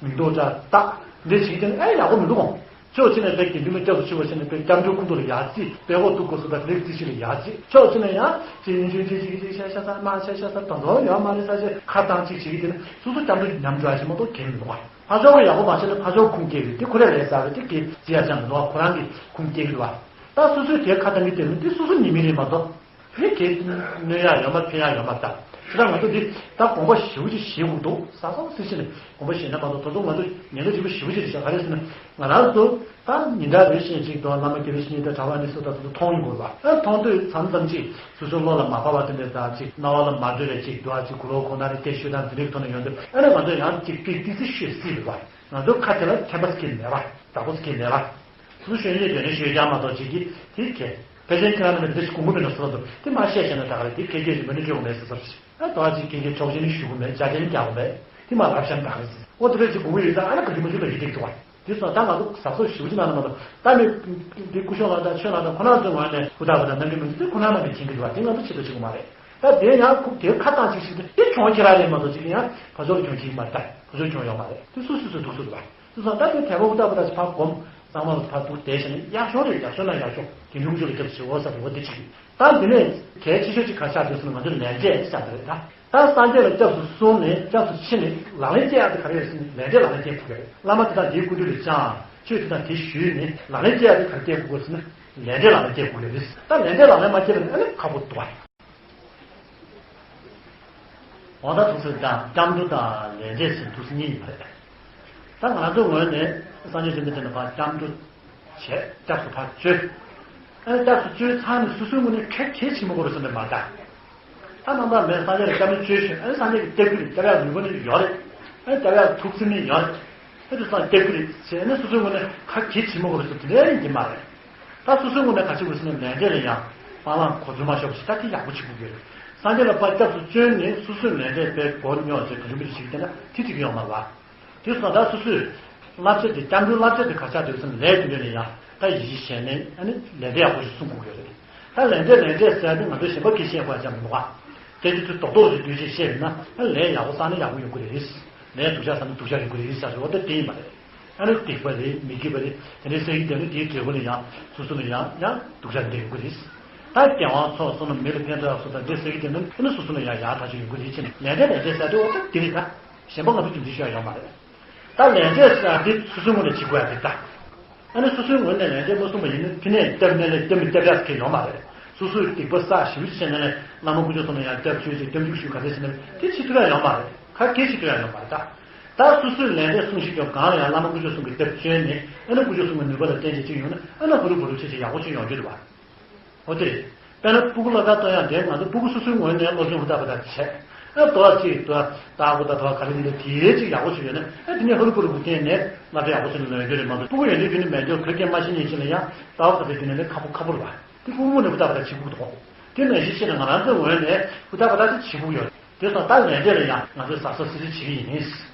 མིང་འདོགས་འདྲ་བཏགས། འདི་བྱེད་ཀྱང་ཨེ་ཡག་པོ་མི་འདུག་གོ། ཕྱོགས་གཅིག་ནས་དེ་དགེ་འདུན་མའི་སྐྱབས་སུ་མཆིའོ་ཟེར་ནས་དཔེ་སྐྱབས་འགྲོའི་ཁོངས་གཏོགས་ལ་ཡར་བརྩིས། དཔེ་ཁོག་ཐུག་དགོས་སུ་དང་ལེགས་བརྩིས་ཤིག་ལ་ཡར་བརྩིས། ཕྱོགས་གཅིག་ནས་ཡང་ཅིག་ཡིན་ཆོས་ཅིག་ཅིག་ཅིག་ཤ་ཤ་ས་མ་ཤ་ཤ་ས་དོན་དུ་ཡོད་མ་རེད་ས་ཅིག་ཁ་བཏང་ཅིག་བྱེད་ཀྱི་དེ་ནི་སོ་སོ་སྐྱབས་འགྲོ་ཉམས་འགྲོ་ཡ་ཞིག་མ་གཏོགས་གལ་མི་འདུག་ག། ཕར་ཕྱོགས་ཀྱི་ཡག་པོ་མ་བྱས་ན་ཕར་ཕྱོགས་ཁུངས་སྐྱེལ་གི་དེ་ཁོ་རེ་ལས་ཟ་བའི་དེ་གི་རྩི་ཡ་ཅང་མི་འདུག་ག། ཁོ་རང་གི་ཁུངས་སྐྱེལ་གི་རེད་བ། ད་སོ་སོའི་དེ་ཁ་བཏང་གི་དེ་ནི་དེ་སོ་སོ་ཉེས་དམིགས་རེད་མ་གཏོགས། དེ་གས་གནོད་ཡག་ཡོད་མ་ཕན་ཡག་ཡོད་མ་རེད་ད། དེ་ལྟར་ང་ཚོ་འདི་ད་དགོངས་པ་ཞེ་པོ་ཅིག་བཞེས་དགོས་འདུག་ཟག་ཟག་སི་སི་ནས་དགོངས་པ་བཞེས་ན་མ་གཏོགས་ད་དུང་ང་ཚོ་ཉེན་ཁ་ཆེན་པོ་ཞེ་པོ་ཅིག་རེད་ཤག། ག་རེ་ཟེར་ན་ང་རང་ཚོ་ད་ཉིན་གྲངས་རེ་བཞིན་ཅིག་ཏུ་བླ་མ་དགེ་བའི་བཤེས་གཉེན་དང་གྲྭ་པ་ཨ་ནི་སུ་དང་སུ་མཐོང་ཡོང་དགོས་པ། ཨ་མཐོང་དུས་མཚམས་མཚམས་ཅིག་སོ་སོའི་བློ་ལ་མ་བབས་པ་དེ་འདྲ་དང་ཅིག་རྣ་བ་ལ་མ་འགྲོ་བའི་ཅིག་འདུག་ཨ། ཅིག་གུ་ལོག་ཁོ་ན་རེ་སྐད་ཤོད་སྟངས་དེ་འདྲའི་ཐོག་ནས་ཡོང་དུས་ཨ་ནི་ང་ཚོ་ཡང་ཅིག་ཏིག་ཏིག་ཙི་ཤོད་སྲིད་རེད་པ། ང་ཚོ་ཁ་དེ་ལ་ཐན་པ་ཟེར་གྱི་མེད་པ། བདག་པོ་ཟེར་གྱི་མེད་པ། སུ་ཤོད་ཡས་དོན་ནི་ཤོད་ཀྱང་མ་གཏོགས་ཅིག་གིས་དེ་གས། ཕལ་ཆེར་ཁྱེད་རང་རྣམས་ཀྱིས་འདི་ཞིག་དགོངས་པ་མེད་ན་བཟོ་འདུག་དེ་མ་བཤད་བཤད་ན་ད་ག་རེ་དེ་ཁྱེད་ཀྱིས་རིན་པ་ནི་སྤྲོད་དགོས་མེད་ཟེར་ཟེར་ཞིག་ཨ་དོ་ཨ་ཅིག་ཁྱེད་ཀྱིས་ཆོག་མཆན་ནི་ཞུ་དགོས་མེད། ཅ་ཆས་ནི་རྒྱག་དགོས་མེད། དེ་མ་རབ་བཤད་ད་ག་རེ་ཟེར། ཨོ་དེ་འདྲ་ཅིག་དགོངས་པ་ཡོད་ཙང་ཨ་ན་ག་གི་མ་གི་ལ་ཡིད་དྲེགས་འདུག་བ། དེ་སོང་ད་ང་ཚོ་ཟབ་ཟོབ་ཞུ་གི་ན་ན་མ་གཏོགས་ད་མི་འདི་སྐུ་ཞབས་ལགས་དང་ཆོས་ལགས་དང་ཁོ་རང་ཚོའི་ངོས་ནས་ཧུར་ཐག་པ་དང་གནང་གི་མི་འདུག་དེ་ཁོ་རང་རྣམས་ནས་མཁྱེན་གྱི་འདུག་བ། དེ་ང་ཚོ་ཆེད་དུ་བྱེད་དགོས་མ་རེད། ད་དེ་ཡང་ཁུག་དེ་ཁ་བཏང་ཅིག་ཞིག་དེ་དེ་གྱོང་ཁྱེད་རང་རེད་མ་གཏོགས་ཅིག་ཡང་ཕ་ཚོར་གྱོང་ཁྱེད་མ་རེད། ད་ཕ་ཚོར་གྱོང་ཡོད་མ་རེད། དེ་སུ་སུ་སུ་འདུག་སུ་འདུག་བ། དེ་སོང་ད་དེ་དད་པ་ཧུར་ཐག་པ་དང་ཕར་སྒོམ། གཙང་མ་ལ་ཕར་འདུག་བསྡད་བྱས་ནས་ཡག་ཤོས་རེད། ཡག་ཤོས་ན་ཡག་ཤོས་དགེ་འདུན་ཆོས་ལ་སྐྱབས་སུ་འོ་ས་རུ་འོ་དེ་ཅིག་རེད། ད་འདི་ནས་གལ་ཆེ་ཤོས་ཅིག་ག་ཆགས་འདུག་ཟེར་ན་ང་ཚོ་ལས་འབྲས་ཆགས་འདུག་རེད་ད། ད་སངས་རྒྱས་ལ་སྐྱབས་སུ་སོང་ནས་སྐྱབས་སུ་མཆི་ནས་ལག་ལེན་སྐྱེལ་ཡག་དེ་ག་རེ་རེད་ཟེར་ན་ལས་འབྲས་ལག་ལེན་སྐྱེལ་དགོས་ཀྱི་རེད། བླ་མ་དེ་དང་དེའི་སྐུ་མདུན་ལ་བཅར། ཆོས་དེ་དང་དེ་ཞུས་ནས་ལག་ལེན་སྐྱེལ་ཡག་དེ་ག་རེ་སྐྱེལ་དགོས་ཀྱི་རེད་ཟེར་ན་ལས་འབྲས་ལག་ལེན་སྐྱེལ་དགོས་ཀྱི་རེད། ད་ལས་འབྲས་ལག་ལེན་མ་སྐྱེལ་བ་ནི་ཨ་ནི་ཁག་པོ་འདུག་བ། འོ་ད་ཐུགས་སྲས་དང་སྐྱབས་འགྲོ་དང་ལས་འབྲས་ཟེར་ཐུགས་སྲས་གཉིས་ཡིན་པ་རེད། ད་ང་ཚོ་ངོས་ནས་སངས་རྒྱས་བཅོམ་ལྡན་འདས་ལ་ཕར་སྐྱབས་འགྲོ་བྱས། སྐྱབས་སུ་ཕར་བཅོལ། ཨ་ནི་སྐྱབས་སུ་བཅོལ་ཚར་ནས་སོ་སོའི་ངོས་ནས་གལ་གལ་ཆེན་པོ་དགོས་རེད་བསམ་པའི་མ་རེད། ད་རྣམ་པ་མེད་སངས་རྒྱས་ལ་སྐྱབས་གནས་བཅོལ་ཞིང་ཨ་ནི་སངས་རྒྱས་ཀྱིས་སྟེར་གྱི་རེད། སྟེར་ཡག་ནུས་པ་ནི་ཡོད་རེད། ཨ་ནི་སྟེར་ཡག་ཐུགས་སེམས་ནི་ཡོད་རེད། ཨ་ནི་སངས་རྒྱས་སྟེར་གྱི་རེད་ཟེར་ཨ་ནི་སོ་སོའི་ངོས་ནས་གལ་གལ་ཆེན་པོ་དགོས་རེད་ཟེར་དེ་འདྲའི་ཡིན་གྱི་མ་རེད། ད་སོ་སོའི་ངོས་ནས་ག་ཅི་དགོས་ཟེར་ན་ལས་འབྲས་ལ་ཡང་སྤང་བླང་གོ་ཚོད་མ་ཤོར་བ་ཞིག་ད་དེ་ཡག་པོ་བྱེད་དགོས་ཀྱི་རེད། སངས་རྒྱས་ལ་ཕར་སྐྱབས་སུ་བཅོལ་ནས་སོ་སོའི་ལས་འབྲས་དཔེ་མགོ་རྙོག་ཅིག་ག་རེ་མི་རེད་ཞིག་བལྟས་ན་དེ་འགྲིག་གི་ཡོད་མ་རེད་བ། དེ་སོང་ད་སོ་སོའི་བསླབ་བྱ་དེ་སྐྱབས་འགྲོའི་བསླབ་བྱ་དེ་ག་ཆགས་འདུག་ཟེར་ན་ལས་དེ་འདྲ་ལ་ཡང་ད་ཡིད་ཆེས་བྱས་ནས་ཨ་ནི་ལས་འབྲས་ཡག་པོ་ཞིག་སྲུང་དགོས་ཀྱི་རེད། ད་ལས་འབྲས་ལས་འབྲས་ཟེར་ཡ་དེ་ང་ཚོས་གཞན་པ་སྐད་ཆ་བཤད་དགོས་ཡ་ཅང་མི་འདུག་ག། སྐད་ཆ་དེ་རྡོག་རྡོག་རེ་བསྡུས་ཤིག་བཤད་ཡོད་ན་ཨ་ལས་ཡག་པོ་བསགས་ན་ཡག་པོ་ཡོང་གི་རེད། ལས་སྡུག་ཅག་བསགས་ན་སྡུག་ཅག་ཡོང་གི་རེད་ཟེར་བ་ད་དེ་ཡིན་པ་རེད། ཨ་ནི་སྡིག་པ་རེད། མི་སྐྱིད་པ་རེད། དེ་འདྲའི་བསགས་ཀྱི་བསྡད་ན་དེའི་འབྲས་བུ་ལ་ཡང་སོ་སོ་ལ་ཡང་ཡང་སྡུག་ཅག་འདྲ་ཡོང་གི་རེད། ད་རྒྱལ་དབང་མཚོ་སོགས་ནི་མི་ལ་ཕན་ཐོགས་ཡག་སོགས་དང་འདྲ་བསགས་ཀྱི་བསྡད་ན་ཨ་ནི་སོ་སོ་ལ་ཡང་ཡག་ཐག་ཆོད་ཡོང་གི་རེད་ཅེ་ནས་ལས་འབྲས་ལས་འབྲས་ཟེར་དེ་འོ་ད་དེ་རེད་ད། གཞན་པ་ང་ཚོ་རྒྱུ་མཚན་ཤོད་ཡ་ཡོད་མ་རེད། ད་ལས་འབྲས་ཟེར་ཡ་དེ་སོ་སོའི་ངོས་ནས་བྱེད་དགོས་ཡ་དེ་ད། ཨ་ནི་སོ་སོའི་ངོས་ནས་ལས་འབྲས་མ་བསྲུངས་པ་ཡིན་ན་ཕི་ནས་སྐྱབས་གནས་ལ་སྐྱབས་མི་སྐྱབས་ཡག་གི་ཡོད་མ་རེད། སོ་སོས་སྡིག་པ་བསགས་ཞེ་པོ་ཅིག་བྱས་ན་ནས་བླ་མ་དཀོན་མཆོག་གསུམ་ལ་ཡང་སྐྱབས་བཅོལ་ཅིག་སྐྱབས་འཇུག་ཞུས་ག་ཚད་བྱས་ན་དེ་བྱེད་ཐུབ་ཡ་ཡོད་མ་རེད། ད་སྐད་ཆ་དྲི་ཡ་ཡོད་མ་རེད་ད། ད་སོ་སོའི་ལས་འབྲས་སྲུང་ཤེས་ཀྱང་གང་ལ་ཡང་བླ་མ་དཀོན་མཆོག་གསུམ་གྱི་སྟབས་བསྐྱོན་ནས་ཨ་ནི་དཀོན་མཆོག་གསུམ་གྱི་ནུས་པ་ལ་བརྟེན་བྱས་ཅིག་ཡོང་ན་ཨ་ནི་ཧུ་རུ་ཧུ་རུ་ཆེ་ཆེ་ཡག་པོ་ཅིག་ཡོང་རྒྱུ་རེད་བ། འོ་དེ་རེད། དཔེར་ན་སྤུ་གུ་བསླབ་གྲྭ་གཏོང་ཡག་དེ་ང་ཚོ་སྤུ་གུ་སོ་སོའི་ངོས་ནས་སློབ་སྦྱོང་ཧུར་ཐག་པ་ཐག་བྱས། ཨ་དོ་ཅིག་དོ་ལྟ་བུ་ད་དོ་ག་རེ་ཡིན་འདུག་དེའི་ཅིག་ཡག་པོ་ཅིག་ཡོད་ན་ཨ་དེ་ནས་ཧུར་པུར་གུ་བརྟེན་ནས་བསླབ་གྲྭ་ཡག་པོ་ཅིག་ལ་ལོན་རྒྱུ་རེད་མ་གཏོགས་སྤུ་གུ་ཡོད་དུས་རྒྱུན་ནས་མེད་འཇོག་བོད་སྐད་མ་ཤེས་མཁན་ཅིག་ལ་ཡང་ལྟ་བུ་ད་དེ་རྒྱུན་ནས་ཁག་པོ་ཁག་པོ་རེད་བ། དེ་སྤུ་གུ་ངོས་ནས་ཧུར་ཐག་པ་ཐག་བྱེད་དགོས་འདུག་དེ་ནང་བཞིན་བྱས་ན་ང་རང་ཚོའི་ངོས་ནས་ཧུར་ཐག་པ་ཐག་ཅིག་བྱེད་དགོས་ཡོད་རེད། དེ་སོང་ད་ལས་འབྲས་ལ་ཡང་ང་ཚོས་གཟབ་གཟབ་གཟབ་གཟབ་བྱེད་ཀྱི་ཡིན།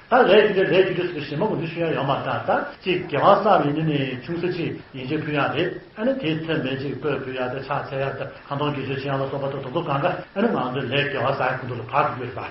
ད་ལས་རྒྱུ་འབྲས་ལས་རྒྱུ་འབྲས་ཟེར་བའི་གཞན་མ་གོ་འདི་ཤོད་ཡ་ཡོད་མ་རེད། ད་ཅིག་དགེ་བ་བསགས་པ་ཡིན་ནི་ནི་ཆུང་ས་ཅིག་ཡིན་ཆེད་ཕུལ་ཡ་རེད། ཨ་ནི་དེའི་ཚེ་མེད་ཅིག་སྤོས་ཕུལ་ཡ་དང་ཕྱག་འཚལ་ཡ་དང་ཁ་འདོན་དགེ་སྦྱོར་བྱེད་ཡ་ལ་སོགས་པ་དང་དེ་ཚོ་གང་ག་ཨ་ནི་ང་ཚོའི་ལས་དགེ་བ་བསགས་ཡ་ཁོང་ཚོ་ལ་བབས་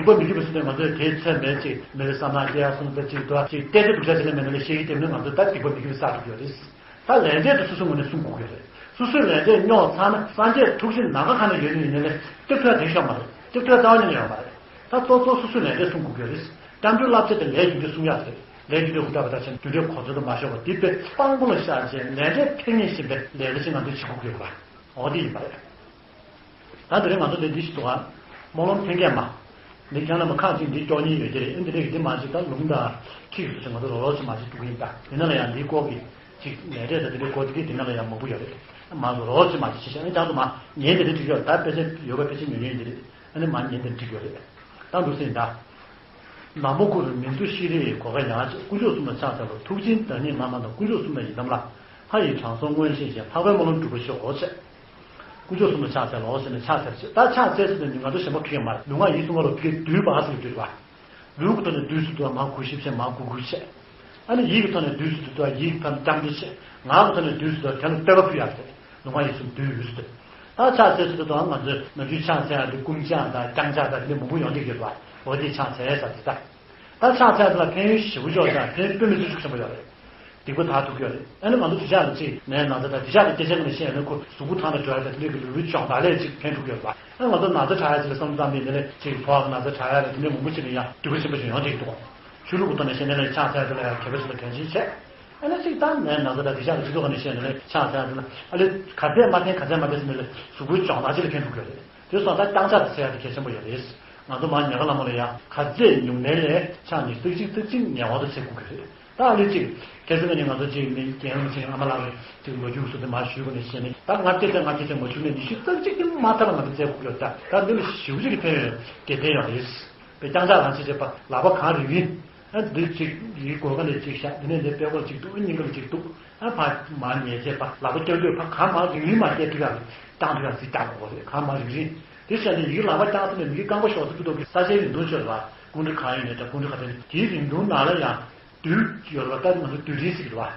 འགྲོ་གི་ཡོད་རེད་པ། ད་སྡིག་པ་མི་དགེ་བ་ཟེར་ནས་ང་ཚོས་དེའི་ཚེ་མེད་ཅིག་མི་ལ་བསམ་ན་སྐྱེ་ཡ་སོང་ཙང་ཅིག་འདུག་ཅིག་བལྟས་ཏེ་སྡུག་ཅག་ཅིག་ལ་མེད་ན་ལས་ཤེས་ཀྱི་དེ་མིན་ང་ཚོས་ད་སྡིག་པ་མི་དགེ་བ་བསགས་འགྲོ་གི་ཡོད་རེད། ད་ལས་འབྲས་དེ་སོ་སོའི་ངོས་ནས་སྲུང་དགོས་ཀྱི་རེད། སོ་སོའི་ལས་འབྲས་རྙོག་ཚར་ན་སངས་རྒྱས་ཐུགས་རྗེ་ནམ་མཁའ་གང་ན་ཡོད་ནི་ཡིན་ནའི་སྟེར་ཐུབ་ཡ་དེ་ཤོག་མ་རེད། སྟེར་ཐུབ་ཡ་རྩ་བ་ཉིད་ནས་ཡོད་མ་རེད། ད་གཙོ་གཙོ་སོ་སོའི་ལས་འབྲས་སྲུང་དགོས་ཀྱི་རེད། སྐྱབས་འགྲོའི་བསླབ་བྱ་དེ་ལས་རྒྱུ་འབྲས་སྲུང་ཡ་རེད། ལས་རྒྱུ་འབྲས་ཧུར་ཐག་པ་ད་ཆེན་རྒྱུ་འབྲས་གོ་ཚོད་དུ་མ་ཤོར་བ་དེ་དཔེ་དཔང་པོ་ལ་བཞག་བྱས་ལས་འབྲས་ཕན་ངེས་བཞིན་པའི་ལས་ཀ་ཅིག་ང་ཚོས་བྱེད་དགོས་ཀྱི་རེད་པ། འོ་དེ་ཡིན་པ་རེད། ད་དེ་རིང་ང་ཚོ་འདི་འདི་ཞིག་འདུག་ཨ། སྨོན་ལམ་ཐེངས་སྐད་མ། འདི་ཁྱེད་རྣམ་པ་ཁག་ཅིག་འདི་སྐྱོར་ཉེན་ཡོད་ཀྱི་རེད། ཨེ་འདི་རེད་འདི་མ་ཅིག་ད་ལུང་དང་ཁྲིད་སུ་ཅིག་ང་ཚོ་རོགས་རོགས་ཅིག་མ་ཅིག་འདུག་ཡིན་ད། དེ་ན་ལ་ཡང་འདིའི་སྐོར་གྱི་ཅིག་ལས་འབྲས་དང་དེ་འདྲའི་སྐོར་དེ་གའི་དེ་ན་ལ་ཡང་མང་པོ་ཡོད་རེད། མ་ཚོ་རོགས་ཅིག་མ་ཅིག་ཅིག་ཨ་ནི་ཅང་དུ་མ་ཉན་དེ་འདྲ་འགྲིག་ཡོད་ད། དཔེ་ཆ་ཡོད་པ་དཔེ་ཆ་ཉོ་ཉོན་འདི་རེད། ཨ་ནི་མ་ཉན་དེ་འགྲིག་ཡོད་རེད། ད་འདུག་སེ་ཡིན་ད། ནག་མོ་སྐུ་རུ་མི་འདུ་ཤེས་རིག་གོ་ཁ་ཡང་ཅིག་དཀོན་མཆོག་གསུམ་ལ་ཕྱག་འཚལ་ལོ། ཐུགས་རྗེའི་བདག་ཉིད་བླ་མ་དང་དཀོན་མཆོག་གསུམ་ལ་ཡི་དམ་ལ། ལྷ་ཡི་དྲང་སྲོང་མངོན་ཤེས་ཤིང་ལྷག་པའི་སྨོན་ལམ་འགྲུབ་པར་ཤོག་ཅེས། དཀོན་མཆོག་གསུམ་ལ་ཕྱག་འཚལ་ལོ་ཟེར་ནས་ཕྱག་འཚལ་ཅིག་ད་ཕྱག་འཚལ་ཟེར་དུས་ང་ཚོ་གཞན་པ་ཁྱོད་མ་རེད། ལུས་ངག་ཡིད་གསུམ་ཀ་ལོ་ཕི་གའི་བསྡུས་པ་ཟེར་བསྡུས་པ། ལུས་ཀྱི་ཐོག་ནས་བསྡུས་སུ་འདུག་མ་གུས་ཞབས་ཆེ་མ་གུས་གུས་ཆེ། ཨ་ནི་ཡིད་ཀྱི་ཐོག་ནས་བསྡུས་སུ་འདུག་ཡིད་ཀྱི་ཐོག་ནས་སྐྱབས་འགྲོ་ཆེ། ངག་གི་ཐོག་ནས་བསྡུས་སུ་འདུག་དོན་ལ་བསྟོད་པ་ཕུལ་ཡག་ཟེར། ལུས་ངག་ཡིད་གསུམ་བསྡུས་ཡོད་ཟེར། ད་ཕྱག་འཚལ་ཟེར་དུས་ང་ཚོས་ནམ་རྒྱུན་ཕྱག་འཚལ་ཡག་དེ་བསྐུམ་ཕྱག་དང་བརྐྱང་ཕྱག་དང་དེ་འདྲ་མང་པོ་ཡོང་གི་ཡོད་པ། འོ་དེ་ཕྱག་འཚལ་ཟེར་དེ་ད། ད་ཕྱག་འཚལ་དེ་ལ་ཕན་ཡོན་ཞེ་པོ་ཅིག་དང་ཕན་ཡོན་དཔེ་མི་སྲིད་ཤུགས་ཆེན་པོ་ཡོད་རེད། སྡིག་པ་དག་ཐུབ་ཀྱི་ཡོད་རེད། ཨ་ནི་ང་ཚོ་འདི་ཕྱག་ལ་ཅིག་ནས་ནང་ཚ་དང་འདི་ཕྱག་ལ་སྐད་ཆ་ངོ་ནས་བཤད་ན་ཁོ་གཟུགས་པོ་ཐང་དང་འགྲོ་ཡ་དང་དེ་འདྲའི་གི་ལུས་པོའི་སྦྱོང་བརྡར་ལས་ཅིག་ཕན་ཐོགས་ཀྱི་ཡོད་རེད་པ། ཨ་ང་ཚོ་ན་ཚ་དྲག་ཡ་ཅིག་ལ་བསམ་བློ་བཏང་དུས་འདི་ལས་ཅིག་ཕོ་བ་ན་ཚ་དྲག་ཡ་ལ་དེ་འདྲའི་མང་པོ་ཅིག་ལ་ཡང་འདུས་པ་ཆེན་པོ་ཞིག་ཡོང་བསྡད་ཀྱི་འདུག་ཆོས་ལུགས་ཀྱི་ཐོག་ནས་བཤད་ན་ལས་ཕྱག་འཚལ་དེ་ལ་ཡང་གད་པ་ཞིག་ལ་དྲན་ཤེས་བྱས། ཨ་ནི་ཅིག་ད་ནས་ན་ཚ་དང་འདི་ཕྱག་ལ་སྤྱི་ཚོགས་ནས་བཤད་ན་ལས་ཕྱག་འཚལ་དེ་ལ་ཨ་ལས་ག་ཚད་མ་འཐེན་ག་ཚད་མ་འཐེན་ཟེར་ན་ལས་གཟུགས་པོའི་སྦྱོང་བརྡར་ཅིག་ལ་ཕན་ཐོགས་ཀྱི་ཡོད་རེད། དེ་སོང་ཙང་བརྐྱང་ཕྱག་ཟེར་ཡ་དེ་གལ་ཆེན་པོ་ཡོད་རེད། ང་ཚོ་མར་ཉལ་ཁ་ལ་མོ་ལ་ཡང་ག་ཚད་ཉུང་ནས་ལས་ཕྱག་ནི་ཙག་ཅིག་ཙག་ཅིག་ཉལ་བ་དང་བྱེད་དགོས་ཀྱི་རེད། ད་ཨ་ལས་ཅིག་ཁ་སང་ནས་ང་ཚོ་ཅིག་མི་རྒན་རབས་ཅིག་ཨ་མ་ལགས་ཀྱིས་ཅིག་ལོ་རྒྱུས་སུ་དེ་མར་ཞུས་པ་ནས་བཤད་ནས་ད་ལྔ་བརྒྱ་དང་ལྔ་བརྒྱ་དང་མ་བྱུང་ནས་ཉི་ཤུ་རྩ་གཅིག་དེ་མ་ཐར་ང་ཚོ་བཙལ་དགོས་ཀྱི་རེད། ད་ད་འདི་ལ་ཞེ་པོ་ཅིག་གི་ཕན་ཡོན་དགེ་ཕན་ཡོད་རེད། བརྐྱང་ཕྱག་རང་བྱེད་བྱེད་པ་ལག་པ་གང་རིང་རིང་། ཨ་འདི་གཅིག་ཡིག་གོ་ག་ནས་གཅིག་བཞག་འདི་ནས་འདི་པད་ཀོ་ལ་གཅིག་འདུག་སྙིང་ག་ལ་གཅིག་འདུག་ཨ་ཕ་མར་ཉལ་བྱས་པ་ལག་པ་བརྐྱང་དུས་ཕ་གང་མར་རིང་རིང་མར་བརྐྱང་ཐུབ་ཡག་བརྐྱང་ཐུབ་ཡག་ཅིག་བརྐྱང་དགོས་རེད། གང་མར་རིང་རིང་། དེ་བྱས་ནས་ཡིག་ལག་པ་བརྐྱང་ས་ནས་མི་གི་རྐང་པ་ཤོག་ཚ་ཐུག་ཐུག་གི་ས་ཆའི་རིང་ཐུང་ཤོར་བ་སྐུ་འདྲ་གང་ཡིན་ནས་ད་སྐུ་འདྲ་ག་དེ་ནས་དེའི་རིང་ཐུང་ནང་ལ་ཡང་རྡུལ་ཡོད་རེད་བ། ད་ང་ཚོ་རྡུལ་ཕྲན་ཟེར་གི་རེད་བ།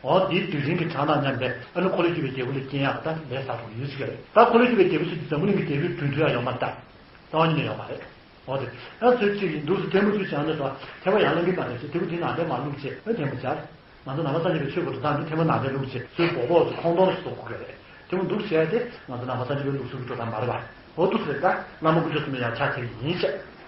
འོ་དེའི་རྡུལ་ཕྲན་གྱི་གྲངས་དང་མཉམ་པའི་ཨ་ནི་འཁོར་ལོས་སྒྱུར་བའི་རྒྱལ་པོ་ལ་སྐྱེ་ཡག་ད་ལས་བསགས་ཐུབ་ཡོད་ཟེར་གི་རེད། ད་འཁོར་ལོས་སྒྱུར་བའི་རྒྱལ་པོ་ཟེར་དུས་འཛམ་བུ་གླིང་གི་རྒྱལ་པོས་བསྒྲུན་ཐུབ་ཡག་ཡོད་མ་རེད་ད། རྩ་བ་ཉིད་ནས་ཡོད་མ་རེད། འོ་དེ། ཨ་ཚོད་ཅིག་ཡིན་འདུག་སེ་ཐལ་མོ་ཚོས་བྱས་ན་དེ་ཐལ་མོ་དེ་ནང་དེ་མ་བླུགས་བྱས་ཨ་ཐལ་མོ་སྦྱར། ང་ཚོ་ནང་པ་སངས་རྒྱས་པའི་ཆོས་ཀྱི་འགྲོ་སྟངས་འདི་ཐལ་མོ་ནང་དེ་བླུགས་བྱས་ཚོས་སྦོག་སྦོག་ཚོ་ཁོང་སྟོང་ཞིག་བཟོ་དགོས་ཀྱི་རེད། ཐལ་མོ་འདུག་བྱས་ཏེ་ང་ཚོ་ནང་པ་སངས་རྒྱས་པའི་ལུགས་སྲོལ་གྱི་འགྲོ་སྟངས་མ་རེད་པ། འོ་འདུག་སེ་ད་བླ་མ་དཀོན་མཆོག་གསུམ་ལ་ཡང་ཕྱག་འཚལ་གྱི་ཡིན་བྱས།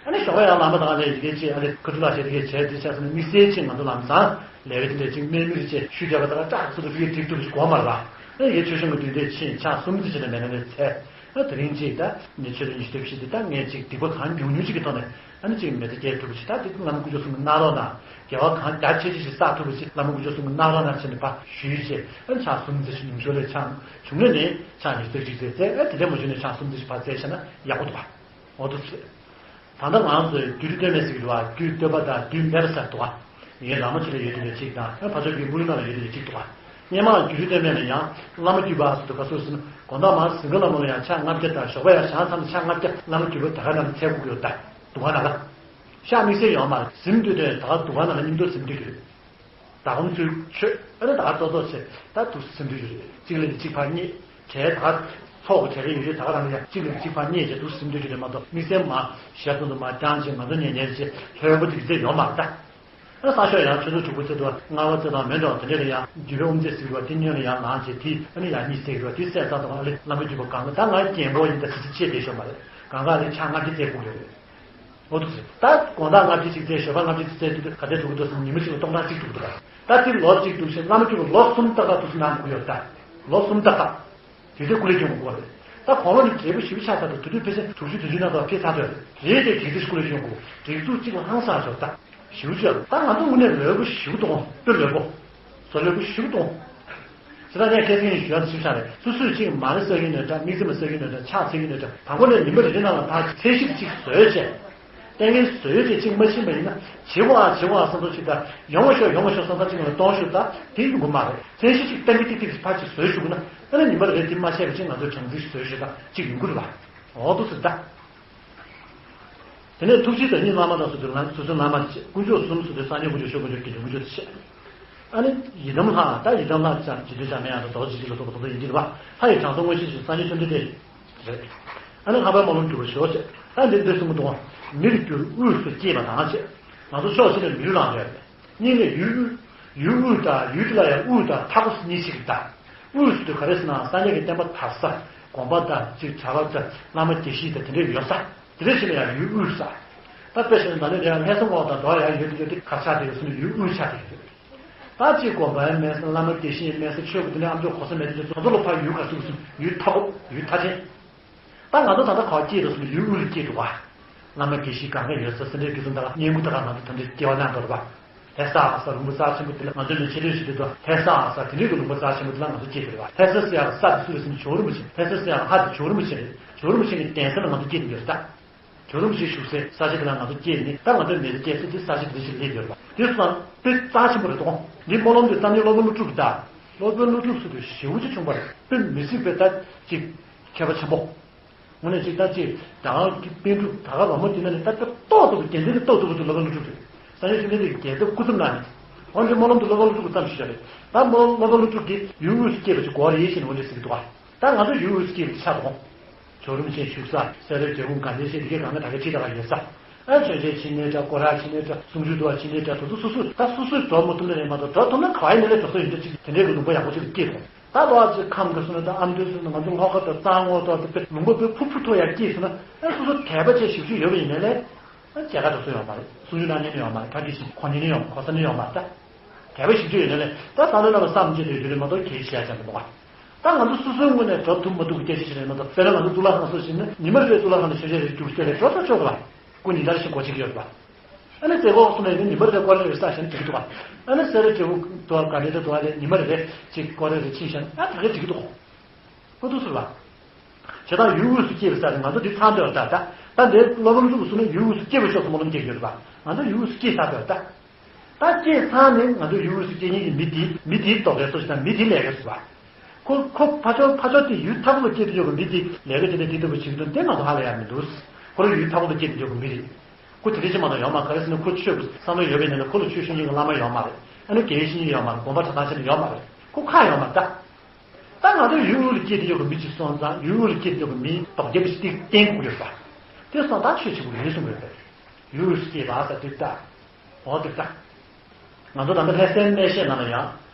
ཨ་ནི་ཞོགས་པ་ཡང་ལམ་པ་དང་ལས་ཡི་གེ་ཅིག་ཨ་ནི་ཁ་ཐུག་ལ་བྱས་དེ་གས་བྱས་དེ་བྱས་ཟེར་ན་དམིགས་བསལ་ཅིག་ང་ཚོ་ལམ་སང་ལས་ཀ་དེ་འདྲས་ཅིག་དམིགས་མེད་ཅིག་ཤུལ་རྒྱག་པ་དང་ཀྲག་ཚུར་དུ་ཕ་གིར་འགྲིག་ཐུབ་པ་ཞིག་དགོས་མ་རེད་པ། ཨ་ནི་ངས་ཆོས་སྐྱོང་གི་མདུན་དེ་ཕྱིན་ཕྱག་གསུམ་ཙམ་ཅིག་ལ་མེད་ན་ལས་འཚལ། ཨ་དེ་རིང་ཅིག་ད་ངས་ཆོས་ལ་ཉི་ཤུ་རྩ་བཞི་དེ་ད་ངས་ཅིག་སྡིག་པ་གང་ཉུང་ཉུང་ཅིག་གི་ཐོག་ནས་ཨ་ནི་ཅིག་མེད་ཚེ་སྐྱེལ་ཐུབ་པ་ཞིག་ད་དེ་བླ་མ་དཀོན་མཆོག་གསུམ་གྱི་གནང་རོགས་གནང་། དགེ་བ་གང་རྒྱ་ཆེ་ཆེ་ཞིག་བསགས་ཐུབ་པ་ཞིག་བླ་མ་དཀོན་མཆོག་གསུམ་གྱི་གནང་རོགས་གནང་བྱས་ནས་ཕར་ཞུས་བྱས་ཨ་ནི་ཕྱག་གསུམ་ཙམ་ཞིག་ཉུང་ཤོས་ལས་ཕྱག་བྱུང་ན་ནི་ཕྱག་ཉི་ཤུ་རྩ་བཞི་ཙམ་བཙལ། ཨ་དེ་འདྲ་མ་བྱུང་ན་ཕྱག་གསུམ་ཙམ་ཞིག་ཕར་བཙལ་བྱས་ན་ཡག་པོ་འདུག་པ། འོ་འདུག་སེ། ད་ལྟ་ང་ཚོས་སྒྱུ་རུ་སྟོད་སྨད་ཟེར་གྱི་འདུག་པ། སྒྱུ་སྟོད་པ་དང་སྒྱུ་སྨད་པ་ཟེར་འདུག་པ། ངའི་ལག་མ་ཕྱི་ལ་ཡོད་དེ་ལས་གཅིག་དང་ཕར་ཕྱོགས་ཀྱི་དབུས་ན་ལ་ཡོད་དེ་ལས་གཅིག་འདུག་པ། སྔོན་མ་སྒྱུ་རུ་སྟོད་སྨད་ལ་ཡང་བླ་མ་སྒྱུ་པ་ཟེར་འདུག་ག་སོ་སོ་ནི་དགོང་དག་མར་གཟིམ་ཁང་ལ་མོ་ལ་ཡང་ཕྱག་ལྔ་བརྒྱ་དང་ཞོགས་པ་ཡང་ཞག་མཚམས་ལ་ཕྱག་ལྔ་བརྒྱ་བླ་མ་སྒྱུ་པ་ད་ག་ནང་ལ་འཚལ་དགོས་ཀྱི་ཡོད་ད། འདུག་ག་ནང་ལ། ཕྱག་དམིགས་བསལ་ཡོད་མ་རེད། གཟིམ་དུས་དེ་ད་ག་འདུག་ག་ནང་ལ་མཉམ་དུ་གཟིམ་སྡོད་ཀྱི་རེད། ད་གོམ་ཚུལ་ཆོད་ཨ་ནི་ད་ག་ཏོག་ཏོག་བྱས་ད་འདུག་སེ་འདུག་རྒྱུ་རེད། གཅིག་ལ་གཅིག་ཕར་བསྙེས་བྱས་ད་ག་ཚོགས་ཀྱི་གྲལ་རེ་ཡོད་རེད། ད་ག་རང་ལ་ཡང་གཅིག་ལ་གཅིག་ཕར་བསྙེས་བྱས་འདུག་སེ་འདུག་རྒྱུ་རེད་མ་གཏོགས་དམིགས་བསལ་མ་ཞལ་ཚོ་འདུག་མ་བརྐྱངས་བྱས་ང་ཚོ་ཉལ་ཉལ་བྱས་ལྷོད་པོ་དེ་ཚོ་ཡོད་མ་རེད་ད། ཨ་ས་ཕྱོགས་ཡང་ཆུ་ཚོད་དྲུག་པ་ཚེས་དུ་ལྔ་པ་ཚེས་དང་མེ་འགྲོ་དེ་འདྲ་ལ་ཡང་འཇུ་བའི་དབུ་མཛད་ཟེར་བ་དེ་སྔོན་ལ་ཡང་ལངས་བྱས་དེ་ཨ་ནི་ཡང་གཉིད་སད་བ་དེ་སད་ཚར་དང་ཨ་ལེ་བླ་མ་སྒྱུ་པ་གང་ག་ད་ང་རྒན་པོ་ཡིན་ད་ཟེར་ཚེ་ཆད་བསྡད་ཤོག་མ་རེད། གང་ག་ཨ་ལེ་ཕྱག་ལྔ་བརྒྱ་བཙལ་དགོས་རེད། འོ་འདུག་སེ། ད་དགོང་དག་ལྔ་བརྒྱ་གཅིག་བཙལ། ཞོགས་པ་ལྔ་བརྒྱ་གཅིག་བཙལ་དུས་ག་དེ་འགྲོ་གི་འདུག་ཟེར་ན་ཉི་མ་གཅིག་ལ་སྟོང་ཕྲག་གཅིག་འགྲོ་གི་འདུག་ག་ད་དེ་ལོ་གཅིག་འདུག་ཟེར་བླ་མ་སྒྱུ་པ་ལོ་གསུམ་ཏག་ཏག་འདུག་སེ་གནང་དགོས་ཡོད་ད། ལོ་གསུམ་ཏག་ཏག་དེ་དུས་སྐུ་ལས་སྐྱོན་དགོས་པ་རེད། ད་གོང་ལོ་ནི་བགྲེས་པོ་ཞེ་པོ་ཆགས་ཚར་དུས། དུས་དུས་ཕལ་ཆེར་དྲུག་ཅུ་བདུན་ཅུ་ནང་དུ་ཕེབས་ཚར་དུས་རེད། དེ་གི་དུས་སྐུ་ལ་ཤོང་དགོས། སྒྲིག་འཛུགས་གཅིག་ལ་ཧང་སང་བྱོས་ད། ཞེ་པོ་ཅིག་ལ། ད་ང་ཚོ་དངོས་གནས་ལོས་པོ་ཞེ་པོ་འདུག་དཔེ་ལོས་པོ། བཟོ་ལོས་པོ་ཞེ་པོ་འདུག་ཇི་ལྟར་ངས་ཁ་སང་ཡང་ཞུ་ཡག་ཞིག་ཆགས་རེད། སོ་སོས་གཅིག་མ་ཎི་བསགས་ཀྱི་ཡོད་འདྲ། དམིགས་བརྩེ་མ་བསགས་ཀྱི་ཡོད་འདྲ། ཕྱག་འཚལ་གྱི་ཡོད་འདྲ། དང་པོ་ནས་ཉི་མ་རེ་རེ་ནང་ལ་ཕར་ཚད་གཞི་གཅིག་བཟོས་བྱས། ལྟས་ངན་བཟོས་བྱས་གཅིག་མ་ཕྱིན་པ་ཡིན་ན། བྱེད་དགོས་ཨ། བྱེད་དགོས་ཨ་བསམ་ཚུལ་ཅིག་དང་། ཡོང་བ་ཤོག་ཡོང་བ་ཤོག་བསམ་ཚུལ་ཅིག་ལ་གཏོང་ཤོག་ད་དེ་ཡོང་གི་མ་རེད། ཚད་གཞི་གཅིག་ཏན་ཏིག་ཏིག་ཏིག་ཕར་གཅིག་བཟོས་བཅུག་ན། ཨ་ནི་ཉི་མ་རེ་རེ་དེ་མ་ཤེས་པ་ཅིག་ང་ཚོས་གྲངས་འཛིན་བཟོས་ཤོག་ད་གཅིག་ཡོང་གི་རེད་པ། འོ་འདུག་ཟེར་ད། དེ་ནས་ཐུགས་རྗེ་བདག་ཉིད་བླ་མ་དང་ཟེར་དུས། ལ་སོ་སོའི་བླ་མ་བྱས། དཀོན་མཆོག་གསུམ་ཟེར་དུས། སངས་རྒྱས་དཀོན་མཆོག། ཆོས་དཀོན་མཆོག། དགེ་འདུན་དཀོན་མཆོག་བྱས། ཨ་ནི་ཡི་དམ་ལྷ། ད་ཡི་དམ་ལྷ་ཅང་རྗེ་བཙུན་འཇམ་དཔལ་དབྱངས་དང་རྡོ་རྗེ་འཆང་ལ་སོགས་པ་དེ་ཚོ་ཡིན་གྱི་རེད་པ། ལྷ་ཡི་དྲང་སྲོང་མངོན་ཤེས་ཀྱི་སངས་རྒྱས་བཅོམ་ལྡན་འདས་རེད། ཨ་ནི་ལྷག་པའི་སྨོན་ལམ་འགྲུབ་པར་ཤོག་ཅེས། ད་འདི་འདི་གསུངས་འདུག་མིར་གྱུར་དབུས་སུ་སྐྱེས་པ་དང་ཅེས། ང་ཚོ་ཕྱོགས་གཅིག་ནས་ལུས་བླངས་ཡོད་རེད། གཉིས་ནས་ཡུལ་དབུས། ཡུལ་དབུས་དང་། ཡུལ་དེ་ལ་ཡང་དབུས་དང་མཐའ་སྐོར་གཉིས་ཕྱེ་གི་ད། དབུས་སུ་དེ་ག་རེ་ཟེར་ན། སངས་རྒྱས་ཀྱི་བསྟན་པ་དར་ས། དགོན་པ་དང་གཅིག་གྲྭ་པ་དང་བླ་མ་དགེ་བཤེས་དང་དེ་འདྲ་ཡོད་ས། དེ་འདྲ་ཞིག་ལ་ཡང་ཡུལ་དབུས་ས། ད་དཔེ་བཞག་ན་ད་ནི་དེ་ཡང་ལྷ་ས་ངོགས་དང་འགྲོ་ཡང་ཡོད་དེ་ཡོད་དེ་ག་ཆགས་དེ་ཡོད་ཟེར་ན་ཡུལ་དབུས་ཆགས་དེ་ཡོད། ད་གཅིག་དགོན་པ་ཡང་མེད་ས། བླ་མ་དགེ་བཤེས་ཡང་མེད་ས། ཆོས་ཀྱི་དེ་འདྲ་ཨ་མཆོག་གོ་ས་མེད་དེ། ང་ཚོ་ལ་ཕར་ཡུལ་ག་ཚུགས་ཟེར་ན་ཡུལ་མཐའ་འཁོབ། ཡུལ་མཐའ་ཅན། ད་ང་ཚོ་ད་ལྟ་ག་པར་སྐྱེས་འདུག་ཟེར་ན་ཡུལ་དབུས་ལ་སྐྱེས་འདུག་ག་བླ་མ་དགེ་བཤེས་གང་ག་ཡོད་ས། སེ་འབྲས་དགེ་གསུམ་དང་བསྙེན་བཀུར་ད་ག་ང་ཚོ་ད་འདྲ་སྐྱེ་བ་གནང་འདུག་རེད་པ། ལྷ་ས་ཨ་ས་ལུང་པ་རྩ་ཆེན་པོ་དེ་ལ་ང་ཚོ་ནས་ཆེ་འདོད་ཞིག་དེ་དང་། ལྷ་ས་ཨ་ས་དེ་འདྲའི་གི་ལུང་པ་རྩ་ཆེན་པོ་དེ་ལ་ང་ཚོ་སྐྱེས་ཡོད་རེད་པ། ལྷ་ས་ཟེར་ཡག་ས་དེ་སུ་རེད་ཟེར་ན་ཇོ་བོ་རིན་པོ་ཆེ། ལྷ་ས་ཟེར་ཡག་ལྷ་དེ་ཇོ་བོ་རིན་པོ་ཆེ་རེད། ཇོ་བོ་རིན་པོ་ཆེ་གི་གདན་ས་ལ་ང་ཚོ་སྐྱེས་ཡོད་རེད་ད། ཇོ་བོ་རིན་པོ་ཆེ་བཞུགས་སའི་ས་ཆ་དེ་ལ་ང་ཚོ་སྐྱེས་ནས། ད་ང་ཚོའི་མི་ཚེ་སྐྱེལ་ས་དེ་ས་ཆ་དེ་ཞིག་སླེབས་ཡོད་རེད་པ། དེ་སོང་ཙང་དཔེ་རྩ་ཆེན་པོ་རེད་དོ། འདི་སྨོན་ལམ་དེ་སངས་རྒྱས་སློབ་དཔོན་ཀླུ་སྒྲུབ་ད། སློབ་དཔོན་ཀླུ་སྒྲུབ་ཟེར་དུས་ཞེ་པོ་ཅིག་བྱུང་བ་རེད། དཔེ་མི་སྲིད་པའི་ད་ཅིག་མཁས་པ་ཆེན་པོ། དངོས་གནས་ཅིག་ད་ཅིག་ད་ག་གི་པཎ་གྲུབ་ད་ག་རོ་མ་དེ་ན་ནི་ད་ལྟ་ཏོག་ཏོག་གི་རྒྱལ་མཚན་གྱི་ཏོག་ཏོག་གི་དུ་སློབ་དཔོན་ཀླུ་སྒྲུབ་རེད། སངས་རྒྱས་བཅོམ་ལྡན་འདས་ཀྱི་རྒྱལ་ཚབ་སྐུ་ཚབ་གནང་ནས། འོན་ཏེ་སྨོན་ལམ་དུ་སློབ་དཔོན་ཀླུ་སྒྲུབ་ཀྱིས་བརྩམས་ཤིག་བྱ་རེད། ད་སྨོན་ལམ་སློབ་དཔོན་ཀླུ་སྒྲུབ་ཀྱིས་ཡུལ་དབུས་སུ་སྐྱེས་པ་ཅིག་དགོས་རེད་ཟེར་གྱི་འདུག་ག་ད་ང་ཚོ་ཡུལ་དབུས་སུ་སྐྱེས་པ་ཆགས་འདུག་ཇོ་རིན་པོ་ཆེ་བཞུགས་ས། སེ་ར་བྱེས་ཁུང་དགའ་ལྡན་ཤེལ་དེ་གའི་སྒང་ག་ད་གའི་ཁྲིད་ད་ག་ཡོད་ས། ཨ་ཆོས་རྒྱལ་ཕྱི་ནས་འདྲ། སྐོར་ར་ཕྱི་ནས་འདྲ། གསུང་ཆོས་འདུལ་བ་ཕྱི་ནས་འདྲ། དེ་ཚོ་སོ་སོས་ད་སོ་སོས་འགྲོ་མ་ཐུབ་ན་རེད་མ་གཏོགས། འགྲོ་ཐུབ་ན་ག་བ་ཡིན་ན་ལས་འགྲོ་ས་ཡོད་འདྲ་ཅིག་དེ་འདྲའི་གི་ལུང་པ་ཡག་པོ་ཅིག་ལ་སྐྱེས་འདུག་ད་ལོ་ཨ་ཅིག་ཁམས་ཀྱི་སོང་ན། ད་ཨ་མདོའི་སོང་ན། ང་ཚོ་ལྷོ་ཁ་དང་གཙང་བོ་དང་དེ་ལུང་པ་དཔེ་ཕུབ་ཕུབ་ཐོག་ཡར་སྐྱེས་སོང་ན། ཨ་སོ་སོ་དད་པ་བྱས་ཞིབ་འཇུག་ཡོད་པ་ཡིན་ན་ལས། ཨ་མཇལ་ཁ་དེ་ཚོ་ཡོད་མ་རེད། གསུང་ཆོས་གནང་མཁན་ཡོད་མ་རེད། ཕ་གི་ཞིག་གོ་མཁན་ཡོད་མ་རེད། གོ་ས་ནི་ཡོད་མ་རེད། ད་དད་པ་ཞིབ་འཇུག་ཡོད་ན་ལས་ད་ད་ལོ་ལ་བསམ་བྱས་དེ་རྒྱུ་རེད་མ་གཏོགས་གལ་ཆེ་ཡ་ཅང་མི་འདུག་ག་ད་ང་ཚོ་སོ་སོའི་ངོས་ནས་འགྲོ་ཐུབ་མ་ཐུབ་ཀྱི་སྐད་ཆ་ཞིག་རེད་མ་གཏོགས། དཔེར་ན་ང་ཚོ་གཙུག་ལག་ཁང་སོགས་ཞིག་ནི་ཉི་མ་རེ་རེ་གཙུག་ལག་ཁང་དུ་ཆོས་ཆས་རེ་རྒྱུགས་སྐྱེལ་ལས་འགྲོ་ཐག་ཆོད་གི་ལ། སྐུ་ཉིན་ལྟར་ཞིག་སྒོ་ཕྱེ་གི་ཡོད་རེད་པ། ཨ་ནི་རྩེ་ཁོག་སོང་ནས་ནི་ཉི་མ་རེ་རེ་སྐོར་རེ་རེ་བསགས་བཞིན་འགྲིག་གི་འདུག་ག་ཨ་ནི་སེ་ར་བྱེས་ཁུང་དུ་དགའ་ལྡན་དུ་དུ་བ་རེ་ཉི་མ་རེ་རེ་ཅིག་སྐོར་རེ་རེ་ཕྱིན་བཞིན་ཨ་ད་གའི་འགྲིག་གི་འདུག་ཁོ་ཐུག་སུ་ལ། བྱེད་སྟངས་ཡུལ་དབུས་སུ་སྐྱེས་པའི་ས་རེད། ང་ཚོ་འདི་ཚང་འདོད་ད་ད་ད་འདིར་སློབ་དཔོན་ཀླུ་སྒྲུབ་གསུངས་ནས་ཡུལ་དབུས་སུ་སྐྱེས་པའི་ཕྱོགས་སུ་སྨོན་ལམ་སྐྱེ་གི་ཡོད་རེད་པ། ང་ཚོ་ཡུལ་དབུས་སུ་སྐྱེས་ཚར་འདོད་ད། ད་སྐྱེས་ཚར་ནས་ང་ཚོ་ཡུལ་དབུས་སུ་སྐྱེ་མཁན་གྱི་མི་དེ། མི་དེའི་རྟོག་གེ་སོ་ཞིག་དང་མི་དེའི་ལས་ཀ་ཟེར་བ། ཁོ་ཁོ་ཕར་ཕྱོགས་ཕར་ཕྱོགས་དེ་ཡུལ་མཐའ་འཁོབ་ལ་སྐྱེས་དུ་ཡོད་པའི་མི་དེ་ལས་ཀ་དེ་འདྲ་དེ་ལྟ་བུ་བྱེད་ཀྱི་འདུག་དེ་ང་ཚོ་ཧ་ལས་ཡ་མི་འདུག་ཁོ་རང་ཡུལ་མཐའ་འཁོབ་ལ་སྐྱེས་དུ་ཡོད་པའི་མི་རེད། ཁོ་དེ་འདྲ་ཅིག་མ་གཏོགས་ཡོད་མ་རེད། ག་རེ་ཟེར་ན་ཁོ་ཆོས་ཀྱི་བསམ་བློ་ཡོད་པའི་ནང་ལ་ཁོ་ལ་ཆོས་ཞུ་མཁན་གྱི་བླ་མ་ཡོད་མ་རེད། ཨ་ནི་དགེ་བའི་བཤེས་གཉེན་ཡོད་མ་རེད། དགོན་པ་གྲྭ་ཚང་ཆེན་པོ་ཡོད་མ་རེད། ཁོ་ཁ་ཡོད་མ་རེད་ད། ད་ང་ཚོ་ཡུལ་དབུས་ལ་སྐྱེས་དུ་ཡོད་པའི་མི་ཅིག་སོང་ཙང་ཡུལ་དབུས་ལ་སྐྱེས་དུ་ཡོད་པའི་མིའི་རྟོག་གེ་ཅིག་བསྟན་དགོས་ཡོད་པ། དེ་སོང་ད་ཆོས་བྱེད་དགོས་རེད་གསུང་དགོས་རེད། ཡུལ་དབུས་སུ་སྐྱེས་པ་ཟེར་དུས་ད། འོ་དེ་ལྟ། ང་ཚོ་ད་ལྟ་ལྷ་སའི་གནས་བཤད་ནང་ལ་ཡང་།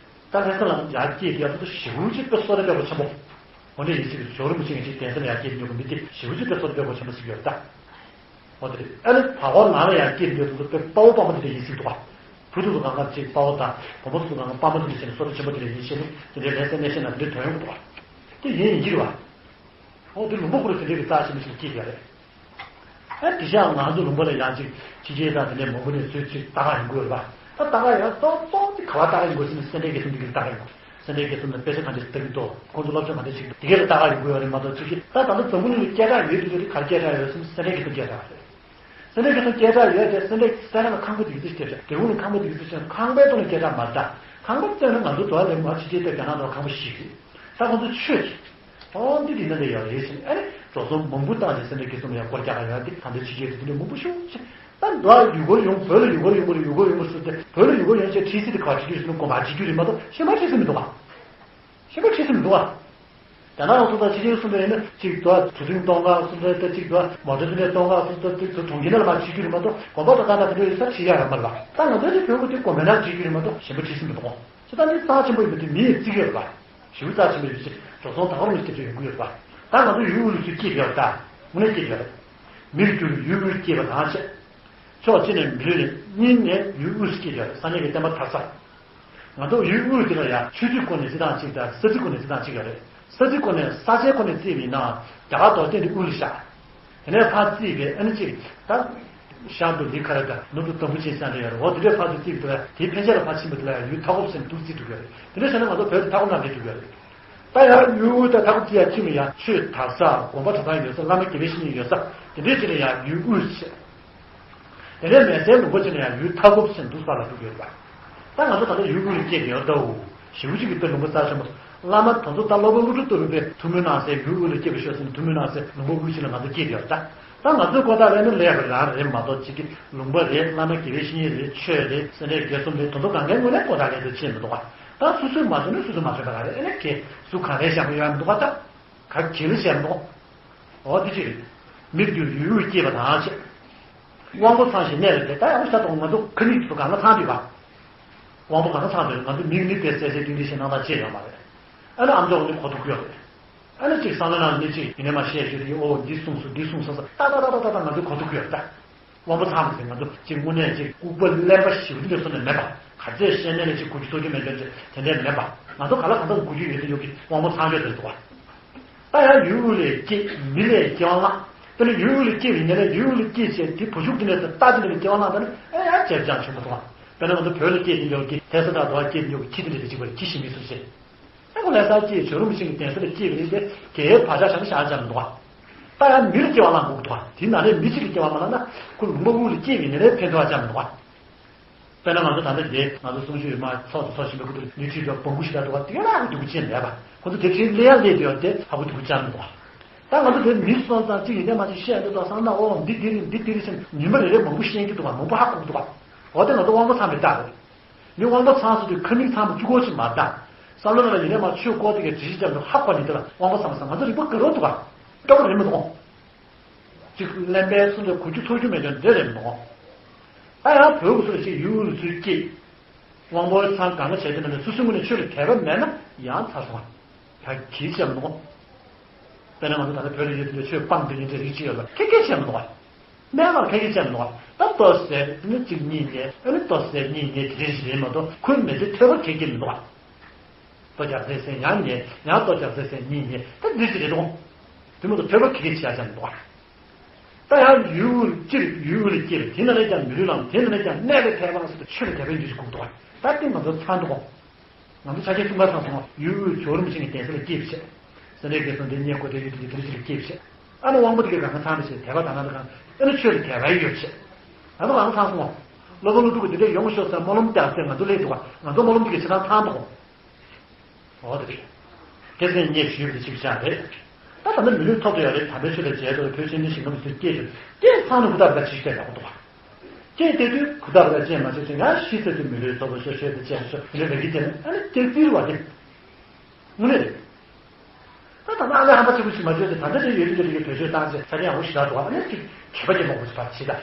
ད་ལྷ་ས་ལ་ཡར་སྐྱེས་དེ་ཡང་ད་ཞེ་པོ་ཅིག་དཔེ་བསོད་བདེ་དཔེ་པོ་ཆེན་པོ། འོ་འདྲ་ཡིན་ཟེར་གི། ཇོ་བོ་རིན་པོ་ཆེ་གི་ཅིག་གདན་ས་ལ་ཡར་སྐྱེས་ཡོང་གི་མི་དེ་ཞེ་པོ་ཅིག་དཔེ་བསོད་བདེ་དཔེ་པོ་ཆེན་པོ་ཟེར་གི་ཡོད་ད། འོ་དེ་རེད། ཨ་ནི་བར་སྐོར་ནང་ལ་ཡར་སྐྱེས་དེ་ད་དཔེ་དཔའ་བོ་དཔའ་མོ་དེ་འདྲ་ཡིན་ཟེར་གི་འདུག་ག་བུ་ཕྲུག་ཚོ་གང་ག་ཅིག་དཔའ་བོ་དང་བུ་མོ་ཚོ་གང་ག་དཔའ་མོ་དེ་འདྲ་བྱས་ནས་བསོད་བདེ་ཆེན་པོ་དེ་འདྲ་ཡིན་བྱས་ནས་དེ་འདྲའི་ལྷ་སའི་གནས་བཤད་ནང་དེ་འདྲ་ཐོན་ཡོང་གི་འདུག་ག་དེ་ཡིན་ཡིན་གྱི་རེད་བ། འོ་དེ་ལུང་པ་ཁོ་རང་དེ་འདྲའི་གི་རྩ་ཆེན་པོ་ཞིག་སྐྱེས་ཡོད་རེད། ཨ་དེ་བཞིན་ང་ཚོ་ལུང་པ་ལ་ཡང་ཅིག་ཕྱི་རྒྱལ་དང་དེ་འདྲའི་མང་པོ་ནས་ཚུར་ཅིག་ལྟ་ག་ཡོང་གི་ཡོད་རེད་པ། ད་ལྟ་ག་ཡོང་ཏོག་ཏོག་ཅིག་ག་པར་ལྟ་ག་ཡོང་གི་ཡོད་ཟེར་ན་སེ་འབྲས་དགེ་གསུམ་དེ་ག་ལ་ལྟ་ག་ཡོང་གི། སེ་འབྲས་དགེ་གསུམ་ནས་དཔེ་ཆ་གང་འདྲ་ལྟ་གི་འདུག་ཁོང་ཚོ་སློབ་སྦྱོང་གང་འདྲ་བྱེད་ཀྱི་འདུག་དེ་ག་ལ་ལྟ་ག་ཡོང་གི་ཡོད་རེད་མ་གཏོགས། ཅིག་གིས་ད་ད་ལྟ་འཛམ་བུ་གླིང་ལ་སྐད་གྲགས་ཡོད་དུས་ཚོད་དེ་ག་རེ་སྐད་གྲགས་ཡོད་ཟེར་ན་སེ་འབྲས་དགེ་གསུམ་སྐད་གྲགས་རེད། སེ་འབྲས་དགེ་གསུམ་སྐད་གྲགས་ཡོད་དེ། སེ་འབྲས་སེ་ར་ལ་ཁང་པ་འདི་གི་ཚོད་སྐད་གྲགས། དེ་གུང་ལ་ཁང་པ་འདི་གི་ཚོད་སྐད་གྲགས། ཁང་པའི་ཐོག་ནས་སྐད་གྲགས་མ་རེད་ད། ཁང་པ་བཙལ་ན་ང་ཚོ་འགྲོ་བ་ལས་མ་ཕྱི་རྒྱལ་དང་རྒྱ་ནག་འགྲོ་ཁང་པ་ཞིག་རེད། ད་ཁོང་ཚོ་ཆོས་ཀྱི། ཨོ་འདི་འདི་ན་འདི་ཡོད་རེད་ཟེར་ནས། ཨ་ནི་འགྲོ་སོང་མང་པོ་བཏང་ནས་སེ་འབྲས་དགེ་གསུམ་ལ་ཡང་སྐོར་རྒྱག་ག་ཡོང་དེ། ད་འདི་ཕྱི་རྒྱལ་དུ་འདི་འདྲ་མང་པོ་ཤོག་ཅེས། ད་འགྲོ་ཡུལ་སྐོར་ཡོང་། བོད་ལ་ཡུལ་སྐོར་ཡོང་གི་རེད། ཡུལ་སྐོར་ཡོང་གི་རེད་ཟེར་ཏེ། བོད་ལ་ཡུལ་སྐོར་ཡོང་ཆེད་ཁྲིད་ས་དེ་ག་བར་བྱེད་རྒྱུ་རེད་ཟེར་ན་དགོན་པ་བྱེད་རྒྱུ་རེད་མ་གཏོགས་གཞན་པ་ཁྲིད་ས་མི་འདུག་ག་གཞན་པ་ཁྲིད་ས་མི་འདུག་ག་རྒྱ་ནག་ལ་སོང་ཙང་ཕྱི་རྒྱལ་གསུམ་པ་ཡིན་ན་ཅིག་དུ་བ་གྲུ་གཟིངས་གཏོང་ག་སོང་ཙང་ད་ཅིག་དུ་བ་མོ་ཊ་དེ་འདྲ་གཏོང་ག་སོང་ཙང་ད་ཅིག་དུ་གྲོང་ཁྱེར་ནང་ལ་མར་ཁྲིད་རྒྱུ་རེད་མ་གཏོགས། དགོན་པ་དང་ད་ལྟ་དེ་འདྲ་ཡོད་ས་ཁྲིད་ཡག་ཡོད་མ་རེད་པ། ད་ང་ཚོའི་དེ་བོད་ཁུལ་དེ་དགོན་པའི་ནང་ཁྲིད་རྒྱུ་རེད་མ་གཏོགས་གཞན་པ་ཁྲིད་ས་མི་འདུག་ག་ཅི་ལྟར་འདི་རྩ་ཆེན་པོ་ཡིན་པ་དེ་མི་ཡིས་བརྩི་གི་ཡོད་རེད་པ། ཞེ་པོ་རྩ་ཆེན་པོ་ཡོད་ཅེས་འགྲོ་སོང་ད་ག་རང་ལ་སྐྱེ་ཐུབ་ཡོང་གི་ཡོད་རེད་པ། ད་ང་ཚོ་ཡུལ་དབུས་ལ་ཚུར་སྐྱེས་ཡོད་ད། དངོས་གནས་སྐྱེས་ཡོད་རེད། མིར་གྱུར་ཡུལ་དབུས་སྐྱེས་པ་དང་ཕྱད། ཕྱོགས་གཅིག་ནས་མི་ལུས་ནས་གཉིས་ནས་ཡུལ་དབུས་སུ་སྐྱེས་ཡོད་རེད། སངས་རྒྱས་ཀྱི་བསྟན་པ་དར་ས། ང་ཚོ་ཡུལ་དབུས་འདི་ལ་ཡང་ཆོས་ཚིགས་སྒོ་ནས་བརྩི་སྟངས་གཅིག་དང་ས་ཚིགས་སྒོ་ནས་བརྩི་སྟངས་གཅིག་ཡོད་རེད། ས་ཚིགས་ཁོ་ནས་ས་ཆའི་ཁོ་ནས་བརྩིས་པ་ཡིན་ན་རྒྱ་གར་རྡོ་རྗེ་གདན་དེ་དབུས་ལ་ཤར། དེ་ནས་ཕར་བརྩིས་པའི་ཨ་ནི་གཅིག་ད་ཤར་དུ་ལི་ཁ་ར་དང་ནུབ་ཏུ་དམ་བུ་ཆེ་ཤར་འདྲ་ཡོད་རེད། འོ་དེ་འདྲའི་ཕར་ཚུར་བརྩིས་པ་དེ་ལ་དེའི་ཕན་ཆད་ལ་ཕར་ཕྱིན་པ་དེ་ལ་ཡང་ཡུལ་མཐའ་འཁོབ་ཟེར་ནས་འདུག་བརྩིས་འགྲོ་གི་རེད། དེ་འདྲ་བྱས་ན་ང་ཚོ་བོད་དུ་མཐའ་འཁོབ་གནང་བསྡད་འགྲོ་གི་རེད། ད་ཡང་ཡུལ་དབུས་དང་མཐའ་འཁོབ་ཅི་ཡང་ཕྱིན་པ་ཡང་ཆོས་དར་ས་དགོན་པ་གྲྭ་ཚང་ཡོད་ས་བླ་མ་དགེ་བའི་བཤེས་གཉེན་ཡོད་ས་དེ་འདྲའི་ཅི་ལ་ཡང་ཡུལ་དབུས་བྱས། དེ་ནས་མེལ་སའི་ལུང་པ་ཅིག་ལ་ཡང་ཡུལ་མཐའ་འཁོབ་ཟེར་འདུག་ས་ལ་འགྲོ་གི་ཡོད་པ། ད་ང་ཚོ་ད་ལྟ་ཡུལ་དབུས་ལ་སྐྱེས་ཡོད་ད་འུ། ཞེ་པོ་ཅིག་གི་དཔེ་ལུང་པ་གསར་ཆེན་པོ། བླ་མ་དེ་ཚོ་ད་སློབ་དཔོན་ཀླུ་སྒྲུབ་ཏུ་རུ་པས་ཐུགས་སྨོན་གནང་སའི་ཡུལ་དབུས་ལ་སྐྱེས་པ་ཤོག་ཟེར་ནས་ཐུགས་སྨོན་གནང་སའི་ལུང་པ་དབུས་ཅིག་ལ་ང་ཚོ་སྐྱེས་ཡོད་ད། ད་ང་ཚོའི་ཀོ་ཐག་ལ་ནི་ལས་ཀ་རང་རེད་མ་གཏོགས་ཅིག་གི་ལུང་པ་རེད། བླ་མ་དགེ་བའི་བཤེས་གཉེན་རེད། ཆོས་རེད། སེམས་ཁྲལ་དགེ་གསུམ་རེད། དེ་ཚོ་གང་གའི་ངོས་ནས་ཀོ་ཐག་ལས་དེ་ཅི་མི་འདུག་ག་ད་སོ་སོས་མ་བྱུང་ན་སོ་སོས་མ་བྱུང་ད་ག་རེད། ཨེ་ནས་ཁྱེད་སུ་གང་རེད་བཤད་མ་ཡོད་མི་འདུག་ག་ད་ག་གི་ལ་བཤད་མི་འདུག་འོ་དེ་ཅི་རེད། མིར་གྱུར་ཡུལ་དབུས་སྐྱེས་པ་དང་བཅས། དབང་པོ་ཚང་ཞིང་གནས་ལ་དེ་ལྟ་ཡང་ཤ་དང་ང་ཚོ་ཁ་མིག་ཚོ་གང་ལ་ཚང་དུས་པ། དབང་པོ་གང་ལ་ཚང་དུས་ང་ཚོ་མིག་ནི་དེ་གསལ་གསལ་ཏིང་ཏིང་ཞིག་སྣང་དག་ཅེས་ཡོད་མ་རེད། ཨ་ནི་ཨམ་ཅོག་ནི་གོ་ཐུབ་ཀྱི་ཡོད་རེད། ཨ་ནི་གཅིག་བསམ་བློ་ནང་ནི་གཅིག་ཡིན་ནས་མ་བཤད་རྒྱུ་དེ་ཨོ་འདི་གསུངས་སོ་འདི་གསུངས་སོ་ད་ད་ད་ད་ད་ང་ཚོ་གོ་ཐུབ་ཀྱི་ཡོད་རེད་ད། དབང་པོ་ཚང་མ་ཟེར་ང་ཚོ་གཅིག་དངོས་གནས་གཅིག་ལྐུགས་པ་གླེན་པ་ཞེ་པོ་འདི་འདྲ་བཟོ་ནས་མེད་པ། ག་ཚད་བཤད་ནས་ལས་གཅིག་གོ་རྒྱུ་ཚོར་རྒྱུ་མེད་མཁན་ཅིག་དེ་འདྲས་མེད་པ། ང་ཚོ་ག་ལ་གང་འཚམ་གོ་རྒྱུ་ཡོད་དུ་ཡོད་ཀྱི་དབང་པོ་ཚང་ཡོད་དེ་འདུག་བ། ད་ཡང་ཡུལ་དབུས་ལས་སྐྱེས་མི་ལས་སྐྱེ་བ་བླངས། དཔེར་ན་ཡུལ་དབུས་ལ་སྐྱེས་པའི་ཉེ་ལས་ཡུལ་དབུས་ལ་སྐྱེས་བྱས་དེ་བུ་ཕྲུག་དེ་འདྲས་སུ་རྟ་དེ་འདྲས་ལ་སྐྱེ་བ་བླངས་ད་ནི་ཨེ་ཡང་བྱས་ཀྱང་བྱུང་མ་སོང་བ། དཔེར་ན་ང་ཚོ་བོད་ལ་སྐྱེས་དེ་འདྲས་ཀྱི་ཐེ་ས་དང་དོ་བ་སྐྱེས་དེ་འདྲས་ཀྱི་ཁྱི་དེ་འདྲས་དེ་གཅིག་པར་ཁྱི་ཞིག་མི་སུ་བྱས། ཨེ་ཁོ་ལས་སར་སྐྱེས་བྱོན་རུམ་ཤིང་གི་གདན་ས་ལ་སྐྱེས་པ་རེད་དེ་གའི་བག་ཆགས་བཞག་ན་བཞག་ཅང་མི་འདུག་བ། ད་ཡང་མི་ལ་སྐྱེ་བ་བླངས་དགོས་འདུག་བ། དེའི་ནང་ནས་མི་གཅིག་ལ་སྐྱེ་བ་མ་བླངས་ན་ཁོ་ལུང་པ་དབུས་ལ་སྐྱེས་པའི་ཉེ་ལས་ཕན་ཐོགས་ཅང་མི་འདུག་བ། དཔེར་ན་ང་ཚོ་ད་ལྟ་དེ་ང་ཚོ་གསུང་ཆོས་ཡོད་མ་ཚོགས་དང་ཚོགས་བཞིན་པའི་ཁུ་ཐུར་ནུས་ཁྲིད་པའི་བོང་བུ་ཞིག་ལ་འགྲོ་བ་དེ་ལ་ཧ་གོ་སྡུག་ཅན་མེད་པ། ཁོ་ཚོ་དེ་ཕྱིར་ལས་ཡ་ལས་དེ་ཡང་དེ་ཧ་གོ་སྡུག་ཅན་མི་འདུག་བ། ད་ང་ཚོ་དེ་མི་སོང་ཙང་གཅིག་ཡིན་ནས་མ་གཅིག་བཤད་འདུག་དང་བསམ་ན་ཨོ་འདི་འདི་རེད་འདི་འདི་རེད་ཟེར་ཉི་མ་རེ་རེ་མང་པོ་ཤེས་ཀྱི་འདུག་བ། མང་པོ་ཧ་གོ་གི་འདུག་བ། འོ་དེ་ང་ཚོ་དབང་པོ་ཚང་མའི་རྟགས་རེད། མི་དབང་པོ་ཚང་སོང་དུས་ཁ་མིག་ཚང་མ་གཅིག་པོ་ཅིག་མ་བལྟ། བསམ་བློ་ནང་ལ་ཡིན་ནས་མ་ཆོས་སྐོར་དེ་གའི་དྲི་ཞིབ་རྒྱབ་འདུག་ཧ་གོ་ནས་དེ་ལ་དབང་པོ་ཚང་མ་ས་ང་ཚོ་རིག་པ་དགའ་རོགས་འདུག་བ། སྐྱོ་པོ་རེད་མི་འདུག་ཅིག་གླེན་པའི་སུ་འདྲ་གོ་རྒྱུ་ཚོར་རྒྱུ་མེད་ཀྱང་འདྲེ་རེད་མི་འདུག་ད་ཡང་བོད་ཀྱི་སུ་ཞིག་ཡུལ་ལ་ཚུར་སྐྱེས། དབང་པོའི་ཚང་གང་ག་བྱས་ཏེ་མེད་ན་སུ་སུ་ངོས་ནས་ཆོས་ལ་དད་པ་མེད་ན་ཡང་ཚར་སོང་བ། ད་གིས་བྱས་མི་འདུག་དཔེར་ན་ང་ཚོ་ད་ལྟ་བོད་ལ་ཡོད་དུས་ཆོས་སྤང་དེ་ཉིན་དེ་རིགས་གཅིག་ཡོད་ལ་ཁེ་ཁེ་བྱས་མི་འདུག་བ། སྨན་བླར་ཁ་ཡིག་ཅན་ནོ། ད་ལྟོ་ཟས་ནི་གཅིག་གཉིས་ནས་ཨ་ནི་ལྟོ་ཟས་གཉིས་ནས་དེ་རིང་རེད་མ་གཏོགས་ཁོའི་མི་ཚེ་ཐོས་པ་གེགས་ཀྱི་མི་འདུག་ལྟོ་རྒྱག་ཟས་ཟས་ཡང་ནས་ཡང་ལྟོ་རྒྱག་ཟས་ཟས་གཉིས་ནས་ད་འདི་ཅི་རེད་འདུག་དེ་མ་གཏོགས་ཐོས་པ་གེགས་ཀྱི་བྱ་ཅན་མི་འདུག་ད་ཡང་ཡུལ་སྤྱིར་ཡུལ་ལ་སྐྱེས་པ་དེ་ན་ལས་ཀྱང་མི་ལུས་ལངས་དེ་ན་ལས་ཀྱང་གནས་ལ་ཐལ་བ་ལ་སོགས་པའི་ཆོས་ལ་དད་པའི་འདུ་ཤེས་དགོས་འདུག་ད་དེ་ང་ཚོ་ཚང་འདུག་ང་ཚོ་ཆ་རྐྱེན་གསུམ་ཀ་ཚང་སོང་། ཡུལ་དབུས་ཇོ་རུ་མི་ཆེན་གྱི་གདན་ས་ལ་སྐྱེས་པ་བྱས། སེམས་ལས་སྐྱེས་སོང་དེ་རྙེད་དགོས་དེ་ཡུལ་དེ་དེ་ལ་སྐྱེས་པ་བྱས། ཨ་ནི་དབང་པོ་དེ་གའི་གང་ག་ཚང་མ་བྱས་དད་པ་དང་ན་ད་གང་ཨ་ནི་ཆོས་ལ་དད་པ་ཡོད་བྱས། ད་ནི་གང་ག་ཚང་སོང་། སློབ་དཔོན་ཀླུ་སྒྲུབ་ཀྱི་དེ་འདྲས་ཡོང་ཤོག་ཟེར་སྨོན་ལམ་རྒྱག་ཚེ་ང་ཚོ་སླེབས་འདུག་ག་ང་ཚོ་སྨོན་ལམ་དེ་གའི་ཆ་ཚང་ཚང་འདུག་འོ་དེ་རེད། དེ་ཚེ་ངས་ཞུས་པ་དེ་གཅིག་ཆགས་རེད། ད་ད་ནི་མི་ལུས་ཐོབ་ཏུ་ཡོད་རེད། དམ་པའི་ཆོས་ལ་མཇལ་དུ་བོད་ཆེན་པོའི་ཞིང་ཁམས་སུ་སྐྱེས་ཏེ་སྐྱེས་ཚང་ནས་ཧུར་ཐག་ད་ཅིག་བལྟས་ཡག་པོ་འདུག་ག་སྐྱེས་ཏེ་དུས་ཁུ་ཐག་ར་ཅན་མ་བྱས་ཅིང་ཡང་ཤི་ཚེ་དུས་མི་ལུས་ཚོགས་པ་ཤོད་ཤོད་དེ་བྱས་ཤོད་དེ་འདྲ་རེ་གི་དེ་ནི་ཨ་ནི་སྟེར་རྩིས་རུ་བ་དེ། དངོས་གནས་རེད། ད་ད་ནི་ཨ་ལས་ཧམ་པ་ཆེན་པོ་ཞིག་མ་བྱས་ཏེ་ད་ལྟ་དེ་ཡོད་དུས་དེ་རིགས་བེད་སྤྱོད་བཏང་ཚེ་ཚ་གྱང་འུ་ཞིག་རག་འདུག་ཨ་ནི་ཅིག་གད་པ་སྐྱེ་མ་དགོས་ཞིག་ཕར་ཕྱི་ད།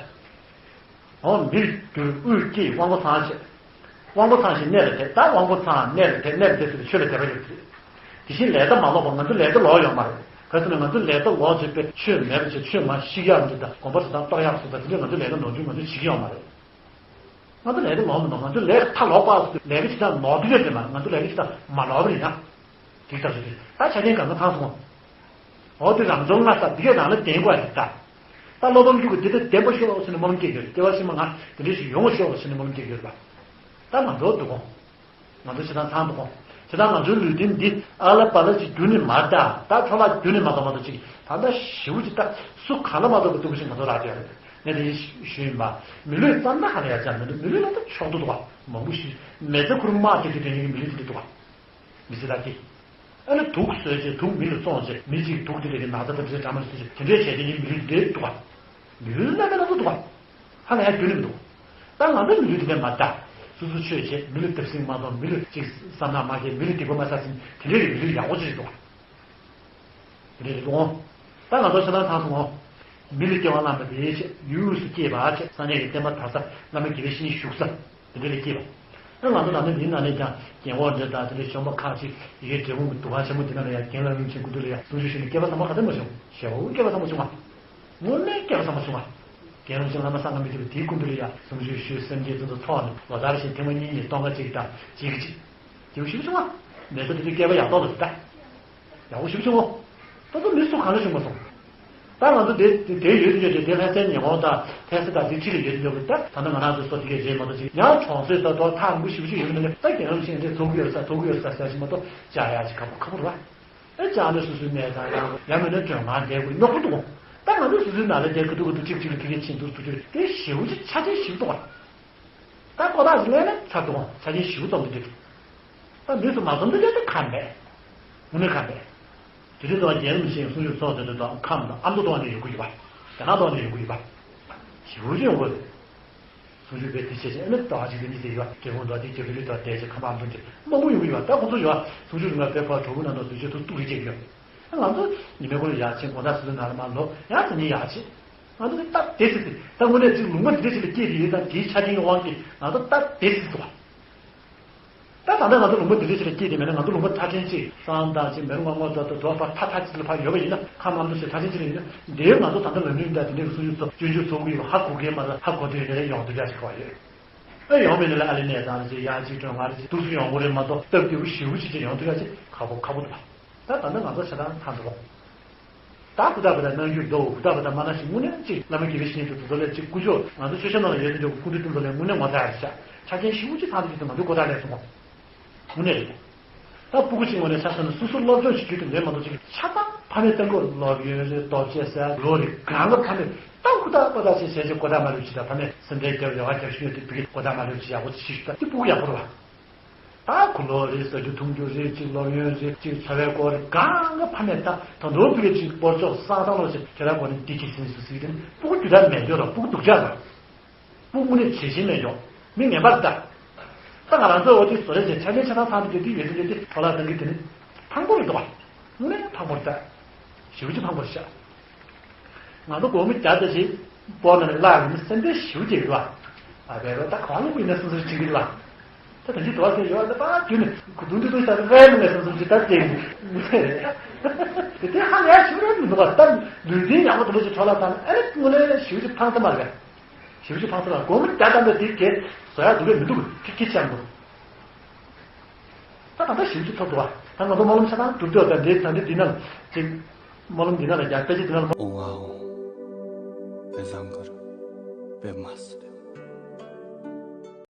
འོ་མིར་གྱུར་དབུས་སྐྱེས་དབང་པོ་ཚང་བྱས། དབང་པོ་ཚང་ཞིང་གནས་ལ་དད། ད་དབང་པོ་ཚང་གནས་ལ་དད། གནས་ལ་དད་ཟེར་དུས་ཆོས་ལ་དད་པ་ཡོད་དེ། དེ་བཞིན་ལས་དང་མ་ལོག་པ་ང་ཚོ་ལས་དང་ལོག་ཡོད་མ་རེད། ག་ཟེར་ན་ང་ཚོ་ལས་དང་ལོག་བྱས་པའི་ཆོས་མེད་པ་བྱས་ཆོས་མ་ཤི་ཡག་འདི་དང་དགོན་པ་ཚོ་དང་གཏོགས་ཡག་སོགས་དང་དེ་འདྲས་ང་ཚོ་ལས་དང་ལོག་རྒྱུ་ང་ཚོ་བྱེད་ཀྱི་ཡོད་མ་རེད། ང་ཚོ་ལས་དང་ལོག་མི་འདུག་ང་ཚོ་ལས་མཐའ་ལོག་པ་ལས་ཀ་བྱེད་སྟངས་ལོག་དུས་རེད་མ་ང་ཚོ་ལས་ཀ་བྱེད་སྟངས་མ་ལོག་པ་རེད་ཡ། དེ་ལྟར་རེད། ད་ཆ་རྐྱེན་གང་ག་ཚང་སོང་། འོ་དེ་རང་བྱུང་ལྔ་ས་འདི་གའི་ནང་ལ་བསྟན་དགོས་རེད་ད། ད་སློབ་དཔོན་ཀླུ་སྒྲུབ་འདི་ལྟར་བདེན་པ་ཤོག་ཟེར་ནས་སྨོན་ལམ་སྐྱེ་དགོས་རེད། སྐྱེ་བ་ཕྱི་མ་ང་དེ་འདྲ་ཞིག་ཡོང་བ་ཤོག་ཟེར་ནས་སྨོན་ལམ་སྐྱེ་དགོས་རེད་པ། ད་ང་ཚོ་འདུག་གོ་ང་ཚོ་ཞེ་སྡང་ཚང་འདུག་གོ་བྱས་ཙང་ང་ཚོའི་ལུས་རྟེན་འདི་ཨ་ལ་པ་ལ་ཅིག་རྒྱུ་ནི་མ་ད་ད་འཕྲོ་བརླག་རྒྱུ་ནི་མ་གཏོགས་མ་གཏོགས་ཅིག་ད་ལྟ་ཞེ་པོ་ཅིག་ད་སུ་ག་ལ་མ་གཏོགས་པའི་སྟོབས་ཤིག་ང་ཚོ་རག་བསྡད་ཡོད་རེད། ངས་དེ་ཞུས་ཡིན་པ། མི་ལུས་ཙམ་ན་ཧ་ལས་ཡ་ཙམ་མི་འདུག་མི་ལུས་ལ་ད་མཆོག་ཏུ་འདུག་ག་མང་པོ་ཞིག་མེ་བཙའ་ཁུར་དམག་དེ་དེ་དེ་ཡིན་གྱི་མི་ལུས་དེ་འདུག་ག་མི་ཚེ་ལ་སྐྱེ། ཨ་ནི་དུག་ཟོས་རྗེས་དུག་མི་ལ་བཙོངས་རྗེས་མི་གཅིག་གིས་དུག་དེ་ལས་ཀྱི་ན་ཚ་དང་དྲི་ཟའི་དྲ་མ་ལ་ཟོས་རྗེས་དེ་འདྲའི་བྱས་ཏེ་ནི་མི་ལུས་འདི་འདུག་ག་མི་ལུས་ལ་ལ་ལ་འདུག་ག་ཧ་ལས་ཡ་རྒྱུ་ནི་མི་འདུག་ད་ང་ཚོ་མི་ལུས་དེ་འདྲ་མ་ལྟ། སོ་སོ་ཆོས་བྱེད་མི་ལུས་བརྡབ་གསིག་མ་གཏོང་མི་ལུས་གཅིག་བསམ་ནག་མ་བྱེད་མི་ལུས་སྡིག་པ་མ་བསགས་ཟིན་དེ་འདྲའི་མི་ལུས་ཡག་པོ་ཅིག་འདུག་ག་དེ་འདྲའི་རེད་འདུག་ཨོ། ད་ང་ཚོ་ཤ་ཐང་ཚང་སོང་ངོ་། མི་ལ་སྐྱེ་བ་བླངས་པ་དེའི་ཆེད་ཡུལ་དབུས་སུ་སྐྱེས་པ་ཆེད་སངས་རྒྱས་ཀྱི་བསྟན་པ་དར་ས་བླ་མ་དགེ་བའི་བཤེས་གཉེན་བཞུགས་ས་དེ་འདྲ་ལ་སྐྱེས་པ། ཨ་ང་ཚོ་ད་ནི་འདིའི་ནང་ནས་ཀྱང་རྒན་འཁོགས་འདྲ་དང་དེ་འདྲའི་གཞོན་པ་ཁག་ཅིག་ཡི་གེ་འབྲས་སྤུངས་ཀྱི་འདུ་ཁང་ཆེན་མོ་འདི་ནང་ལ་ཡང་རྒན་ལགས་རིན་ཆེན་སྐུ་མདུན་ལ་ཡང་གསུང་ཆོས་ཞུས་ནས་སྐལ་པ་བཟང་པོ་ག་ཚོད་མ་བྱུང་། ཞེ་པོ་སྐལ་པ་བཟང་པོ་བྱུང་བ། དངོས་གནས་སྐལ་པ་བཟང་པོ་བྱུང་བ། རྒན་རིན་ཆེན་བླ་མ་སངས་རྒྱས་མི་ཐུབ་པའི་དེའི་སྐུ་མདུན་ལ་ཡང་གསུང་ཆོས་ཞུས་སེམས་བསྐྱེད་དེ་ཚོ་ཚོགས་ནས་ལོ་ལྟར་བཞིན་ཐེངས་མ་གཉིས་གཉིས་སྟོང་ཁ་གཅིག་དང་གཅིག་གཅིག་དེ་བཞིན་བྱུང་བ། མེ་ཏོག་དེ་ཚོའི་སྐལ་པ་ཡག་ཏོག་ཏོ་རེད་ད། ཡག་པོ་ཞིབ་ཆུང་ངོ་། ད་ཚོ་མི་སུ་གང་ལ་ཞུགས་མ་སོང་། ད་ང་ཚོ་དེ་དེ་དེ་ཡོད་དུས་ཡོད་དེ་དེ་ལྷ་སའི་ཉི་ཧོང་དང་ལྷ་ས་དང་དེ་ཕྱི་ལ་ཡོད་དུས་ཡོད་ད་ད་ནི་ང་རང་ཚོ་སོ་དེ་གས་རེད་མ་གཏོགས་ཅིག་ཡང་གྲོང་གསེབ་ད་དོ་ཐང་མགོ་ཞིབ་ཞིབ་ཡོད་མིན་ལ་ད་རྒན་རབས་ཤིག་འདྲ་ཐུག་གི་ཡོད་ས་ཐུག་གི་ཡོད་ས་ཟེར་ཞིག་མ་གཏོགས་བཅར་ཡག་ཅིག་ཁག་པོ་ཁག་པོ་རེད་བ། ཨེ་བཅར་ན་སོ་སོའི་གནས་ཚང་ཡང་ཡང་མིན་ན་མགྲོན་ཁང་བསྡད་དགོས་རྙོག་པོ་འདུག་གོ། ད་ང་ཚོ་སོ་སོའི་ནང་ལ་བསྡད་ཀྱི་འདུག་གི་འདུག་ཅིག་ཅིག་ཕ་གི་ཕྱིན་འདུག་ཐུག་ཅིག་དེ་ཞེ་པོ་ཅིག་ཆ་རྐྱེན་ཞེ་པོ་འདུག་ག། ད་ཀོ་ཐག་ཅིག་ལེན་ན་ཚར་འདུག་ག། ཆ་རྐྱེན་ཞེ་པོ་འཛོམས་འདུག་འདུག་ད་མི་ཚོ་མ་འཛོམས་འདུག་ཀྱང་ད་ཁག་མེད། དངོས་གནས་ཁག་མེད། དེ་རིང་ཐོག་རྒྱལ་ཡུམ་ཆེན་གསུང་ཆོས་ཚོགས་དེ་ཚོ་དང་ཁམས་དང་ཨ་མདོ་ཐོག་ནས་ཡོང་གི་ཡོད་པ། རྒྱ་ནག་ཐོག་ནས་ཡོང་གི་ཡོད་པ། ཞེ་པོ་ཅིག་ཡོང་གི་ཡོད། གསུང་ཆོས་དཔེ་དེ་བྱས་ཤིང་ཨ་ནི་ལྟ་བ་ཅིག་དེ་ནི་དེ་ཡོད་རྒྱལ་ཁོངས་དང་དེ་རྒྱ་བོད་རིགས་དང་བསྡད་ཅིག་ཁམས་ཨ་མདོ་དེ་མང་པོ་ཡོང་གི་ཡོད། ད་ཁོང་ཚོ་ཡོད་གསུང་ཆོས་རིང་ལ་དཔེ་ཕར་གྲོགས་པོ་ནང་དུ་བཟོས་ཆོས་ཐུག་ཐུག་རེ་བྱེད་ཀྱི་ཡོད། ང་ཚོ་ཉི་མའི་འཁོར་ལོ་ཡར་ཕྱིན་དགོང་དག་སྲིད་དོན་ནང་ལ་མར་ལོག་ཡང་དེ་ནས་ཡར་ཕྱིན། ང་ཚོ་ནི་སྟབས་བདེ་སྲིད་དེ་ད་དངོས་གནས་ཅིག་ལུང་པ་འདི་འདྲ་ཞིག་ལ་སྐྱེས་དེ་ཡིན་ཙང་དེའི་ཆ་རྐྱེན་གྱི་དབང་གིས་ང་ཚོ་སྟབས་བདེ་སྲིད་དོ། ད་ད་ལྟ་ང་ཚོ་ལུང་པ་འདི་འདྲ་ཞིག་ལ་སྐྱེས་དེ་མེད་ན་ང་ཚོ་ལུང་པ་མཐའ་ཕྲན་གཅིག་བསམ་སྟངས་གཅིག་མི་རུང་མ་རུང་ད་ལྟ་འགྲོ་བ་མཐའ་མཐའ་གཅིག་ལ་ཕར་ཡོད་པ་ཡིན་ན་ཁམས་ཨ་མདོ་ཞིག་མཐའ་ཕྲན་གཅིག་ལ་ཡིན་ན་འདིའི་ང་ཚོ་ད་ལྟ་ལམ་རིམ་འདྲ་དེ་འདྲའི་གསུང་ཆོས་ཚོ་སྐྱོན་བརྗོད་ཚོགས་ཀྱི་ཡོད་ཧ་གོ་གི་མ་རེད། ཧ་གོ་དུས་ཡོད་རེད་ཡོང་དུས་ཡག་ཞིག་གོ་ཡོད། ཨེ་ཡོང་མེད་ནི་ལ་ཨ་ལེ་གནས་ཚང་རེ་ཅིག་ཡག་ཅིག་སྒྲོན་མ་རེ་ཅིག་འདུག་སུ་ཡོང་གི་རེད་མ་གཏོགས་སྟབས་བདེ་པོ་ཞེ་པོ་ཅིག་ཅིག་ཡོང་དུས་ཡག་ཅིག་ཁག་པོ་ཁག་པོ་འདུག་པ། ད་ད་ལྟ་ང་ཚོ་ཆ་ཚང་ཐང་འགྲོ། ད་ཧུར་ཐག་པ་དང་རྣམ་འགྱུར་མདོ་ཧུར་ཐག་པ་དང་མ་ན་ཞིག་དངོས་གནས་ཅིག་བླ་མ་དགེ་བའི་བཤེས་གཉེན་ཚོ་དེ་ཚོ་ལས་ཅིག་དཀོན་མཆོག་ང་ཚོ་ཆོས་ཞབས་ནང་ལ་ཡོད་དེ་འདྲ་སྐུ་མདུན་དེ་ཚོ་ལས་དངོས་གནས་ངོ་ཚ་ཡག་རེད་ཤག་ཆ་རྐྱེན་ཞེ་པོ་ཅིག་ཚང་དེ་དེ་ཚོ་ང་ཚོའི་གོ་ཐག་ལས་སོང་གོ། དངོས་གནས་རེད། ད་སྤུ་གུ་གཅིག་ངོས་ནས་ཆ་བཞག་ན་སོ་སོ་སློབ་སྦྱོང་བྱེད་རྒྱུ་དེ་འདྲའི་མ་གཏོགས་ཅིག་ཆ་ཚང་ཕ་མས་གཏན་འཁོར་སློབ་ཡོན་རེད་སྟོབས་ཆེ་ཟེར་ལོ་རེ་གང་གི་ཕ་མས་ད་ཧུར་ཐག་པ་ཐག་བྱས་བྱས་ཀྱི་གོ་ཐག་མ་ལོས་ཅིག་ད་ཕ་མས་སེམས་ཁྲལ་རྒྱབ་རེ་བ་རྒྱབ་ཤུགས་ཡོད་དེ་ཕ་གི་གོ་ཐག་མ་ལོས་ཅིག་ཡག་པོ་ཅིག་ཤེས་ཤིག་ད་དེ་སྤུ་གུ་ཡག་པོ་རེད་བ། ད་གོ་ལོག་རེད་ཟ་རྒྱུ་འཐུང་རྒྱུ་རེད་ཅིག་སློབ་ཡོན་རེད་ཅིག་འཚོ་བའི་སྐོར་རེད་གང་གི་ཕ་མས་ད་ད་མདོ་ཕ་གི་ཅིག་སྤོར་ཆོག་ས་དང་ལོ་ཅིག་ཁྱེད་རང་གོ་ནས་འདི་གི་སེམས་སུ་ཟིག་དེ་ནི་སྤུ་གུ་རྒྱུ་དག་མེད་འགྱོ་ར་སྤུ་གུ་སྡུག་ཅག་ར། སྤུ་གུ་དངོས་གནས་བྱེད་བཞིན་མེད་འགྱོ། མི་ངན་པ་རེད་ད། ད་ང་རང་ཚོ་འོ་དེ་བཟོ་རེད་ཅེས་ཆ་ནས་ཆ་ཚང་ཚང་དེ་དེ་ཡོད་དེ་ཡོད་དེ་ཁོ་ལ་ཟང་གི་དེ་ནི་ཕངས་པོ་རེད་འདུག་བ། དངོས་གནས་ཕངས་པོ་རེད་ད། ཞེ་པོ་ཅིག་ཕངས་པོ་རེད་ཤག་ང་ཚོ་སྒོར་མོ་བརྒྱ་ཙམ་ཞིག་སྤོ་ན་ནི་བརླག་ཡོད་ནི་སེམས་ཁྲལ་ཞེ་པོ་ཅིག་རེད་བ། ཨ་བས་རོ་ད་གང་ལ་བུད་ན་སོ་སོར་བྱེད་ཀྱི་རེད་བ། ད་དེ་འདྲའི་དོགས་ཟེར་ཡོད་ད་ད་རྒྱུ་ནི་གུ་དུང་དུ་དུང་ཤར་རེ་མི་ངེས་སོ་སོར་ཅིག་ད་བལྟས་ནི་དེ་དེ་ཧ་ལས་ཞེ་པོ་རེད་མི་འདུག་བ། ད་ལུས་རྟེན་ཡག་པོ་དུ་ལོ་ཞིག་འཕྲོ་བརླག་བཏང་ན་ཨ་ནི་དངོས་གནས་ཞེ་པོ་ཅིག་ཕངས་ས་མ་རེད། ཞེ་པོ་ཅིག་ཕངས་ས་ལ་སྒོར་མོ་བརྒྱ་ཙམ་དང་དེ་གས་བཟོ་ཡག་འདུག་གས་མི་འདུག་ཁྱི་ཁྱི་ཆགས་འདུག་ད་ད་ལྟ་ཞེ་པོ་ཅིག་ཐོབ་འདུག་བ། ད་ང་ཚོ་སྨོན་ལམ་ཆ་ཚང་གྲུབ་འདུག་ད་འདི་ད་འདི་འདི་ན་ལ་ཅིག་སྨོན་ལམ་འདི་ན་ལ་རྒྱག་དཔེ་ཅིག་འདི་ན་ལ། ཨོ་ཨོ། དཔེ་བཟང་གར་དཔེ་མ་སྲིད།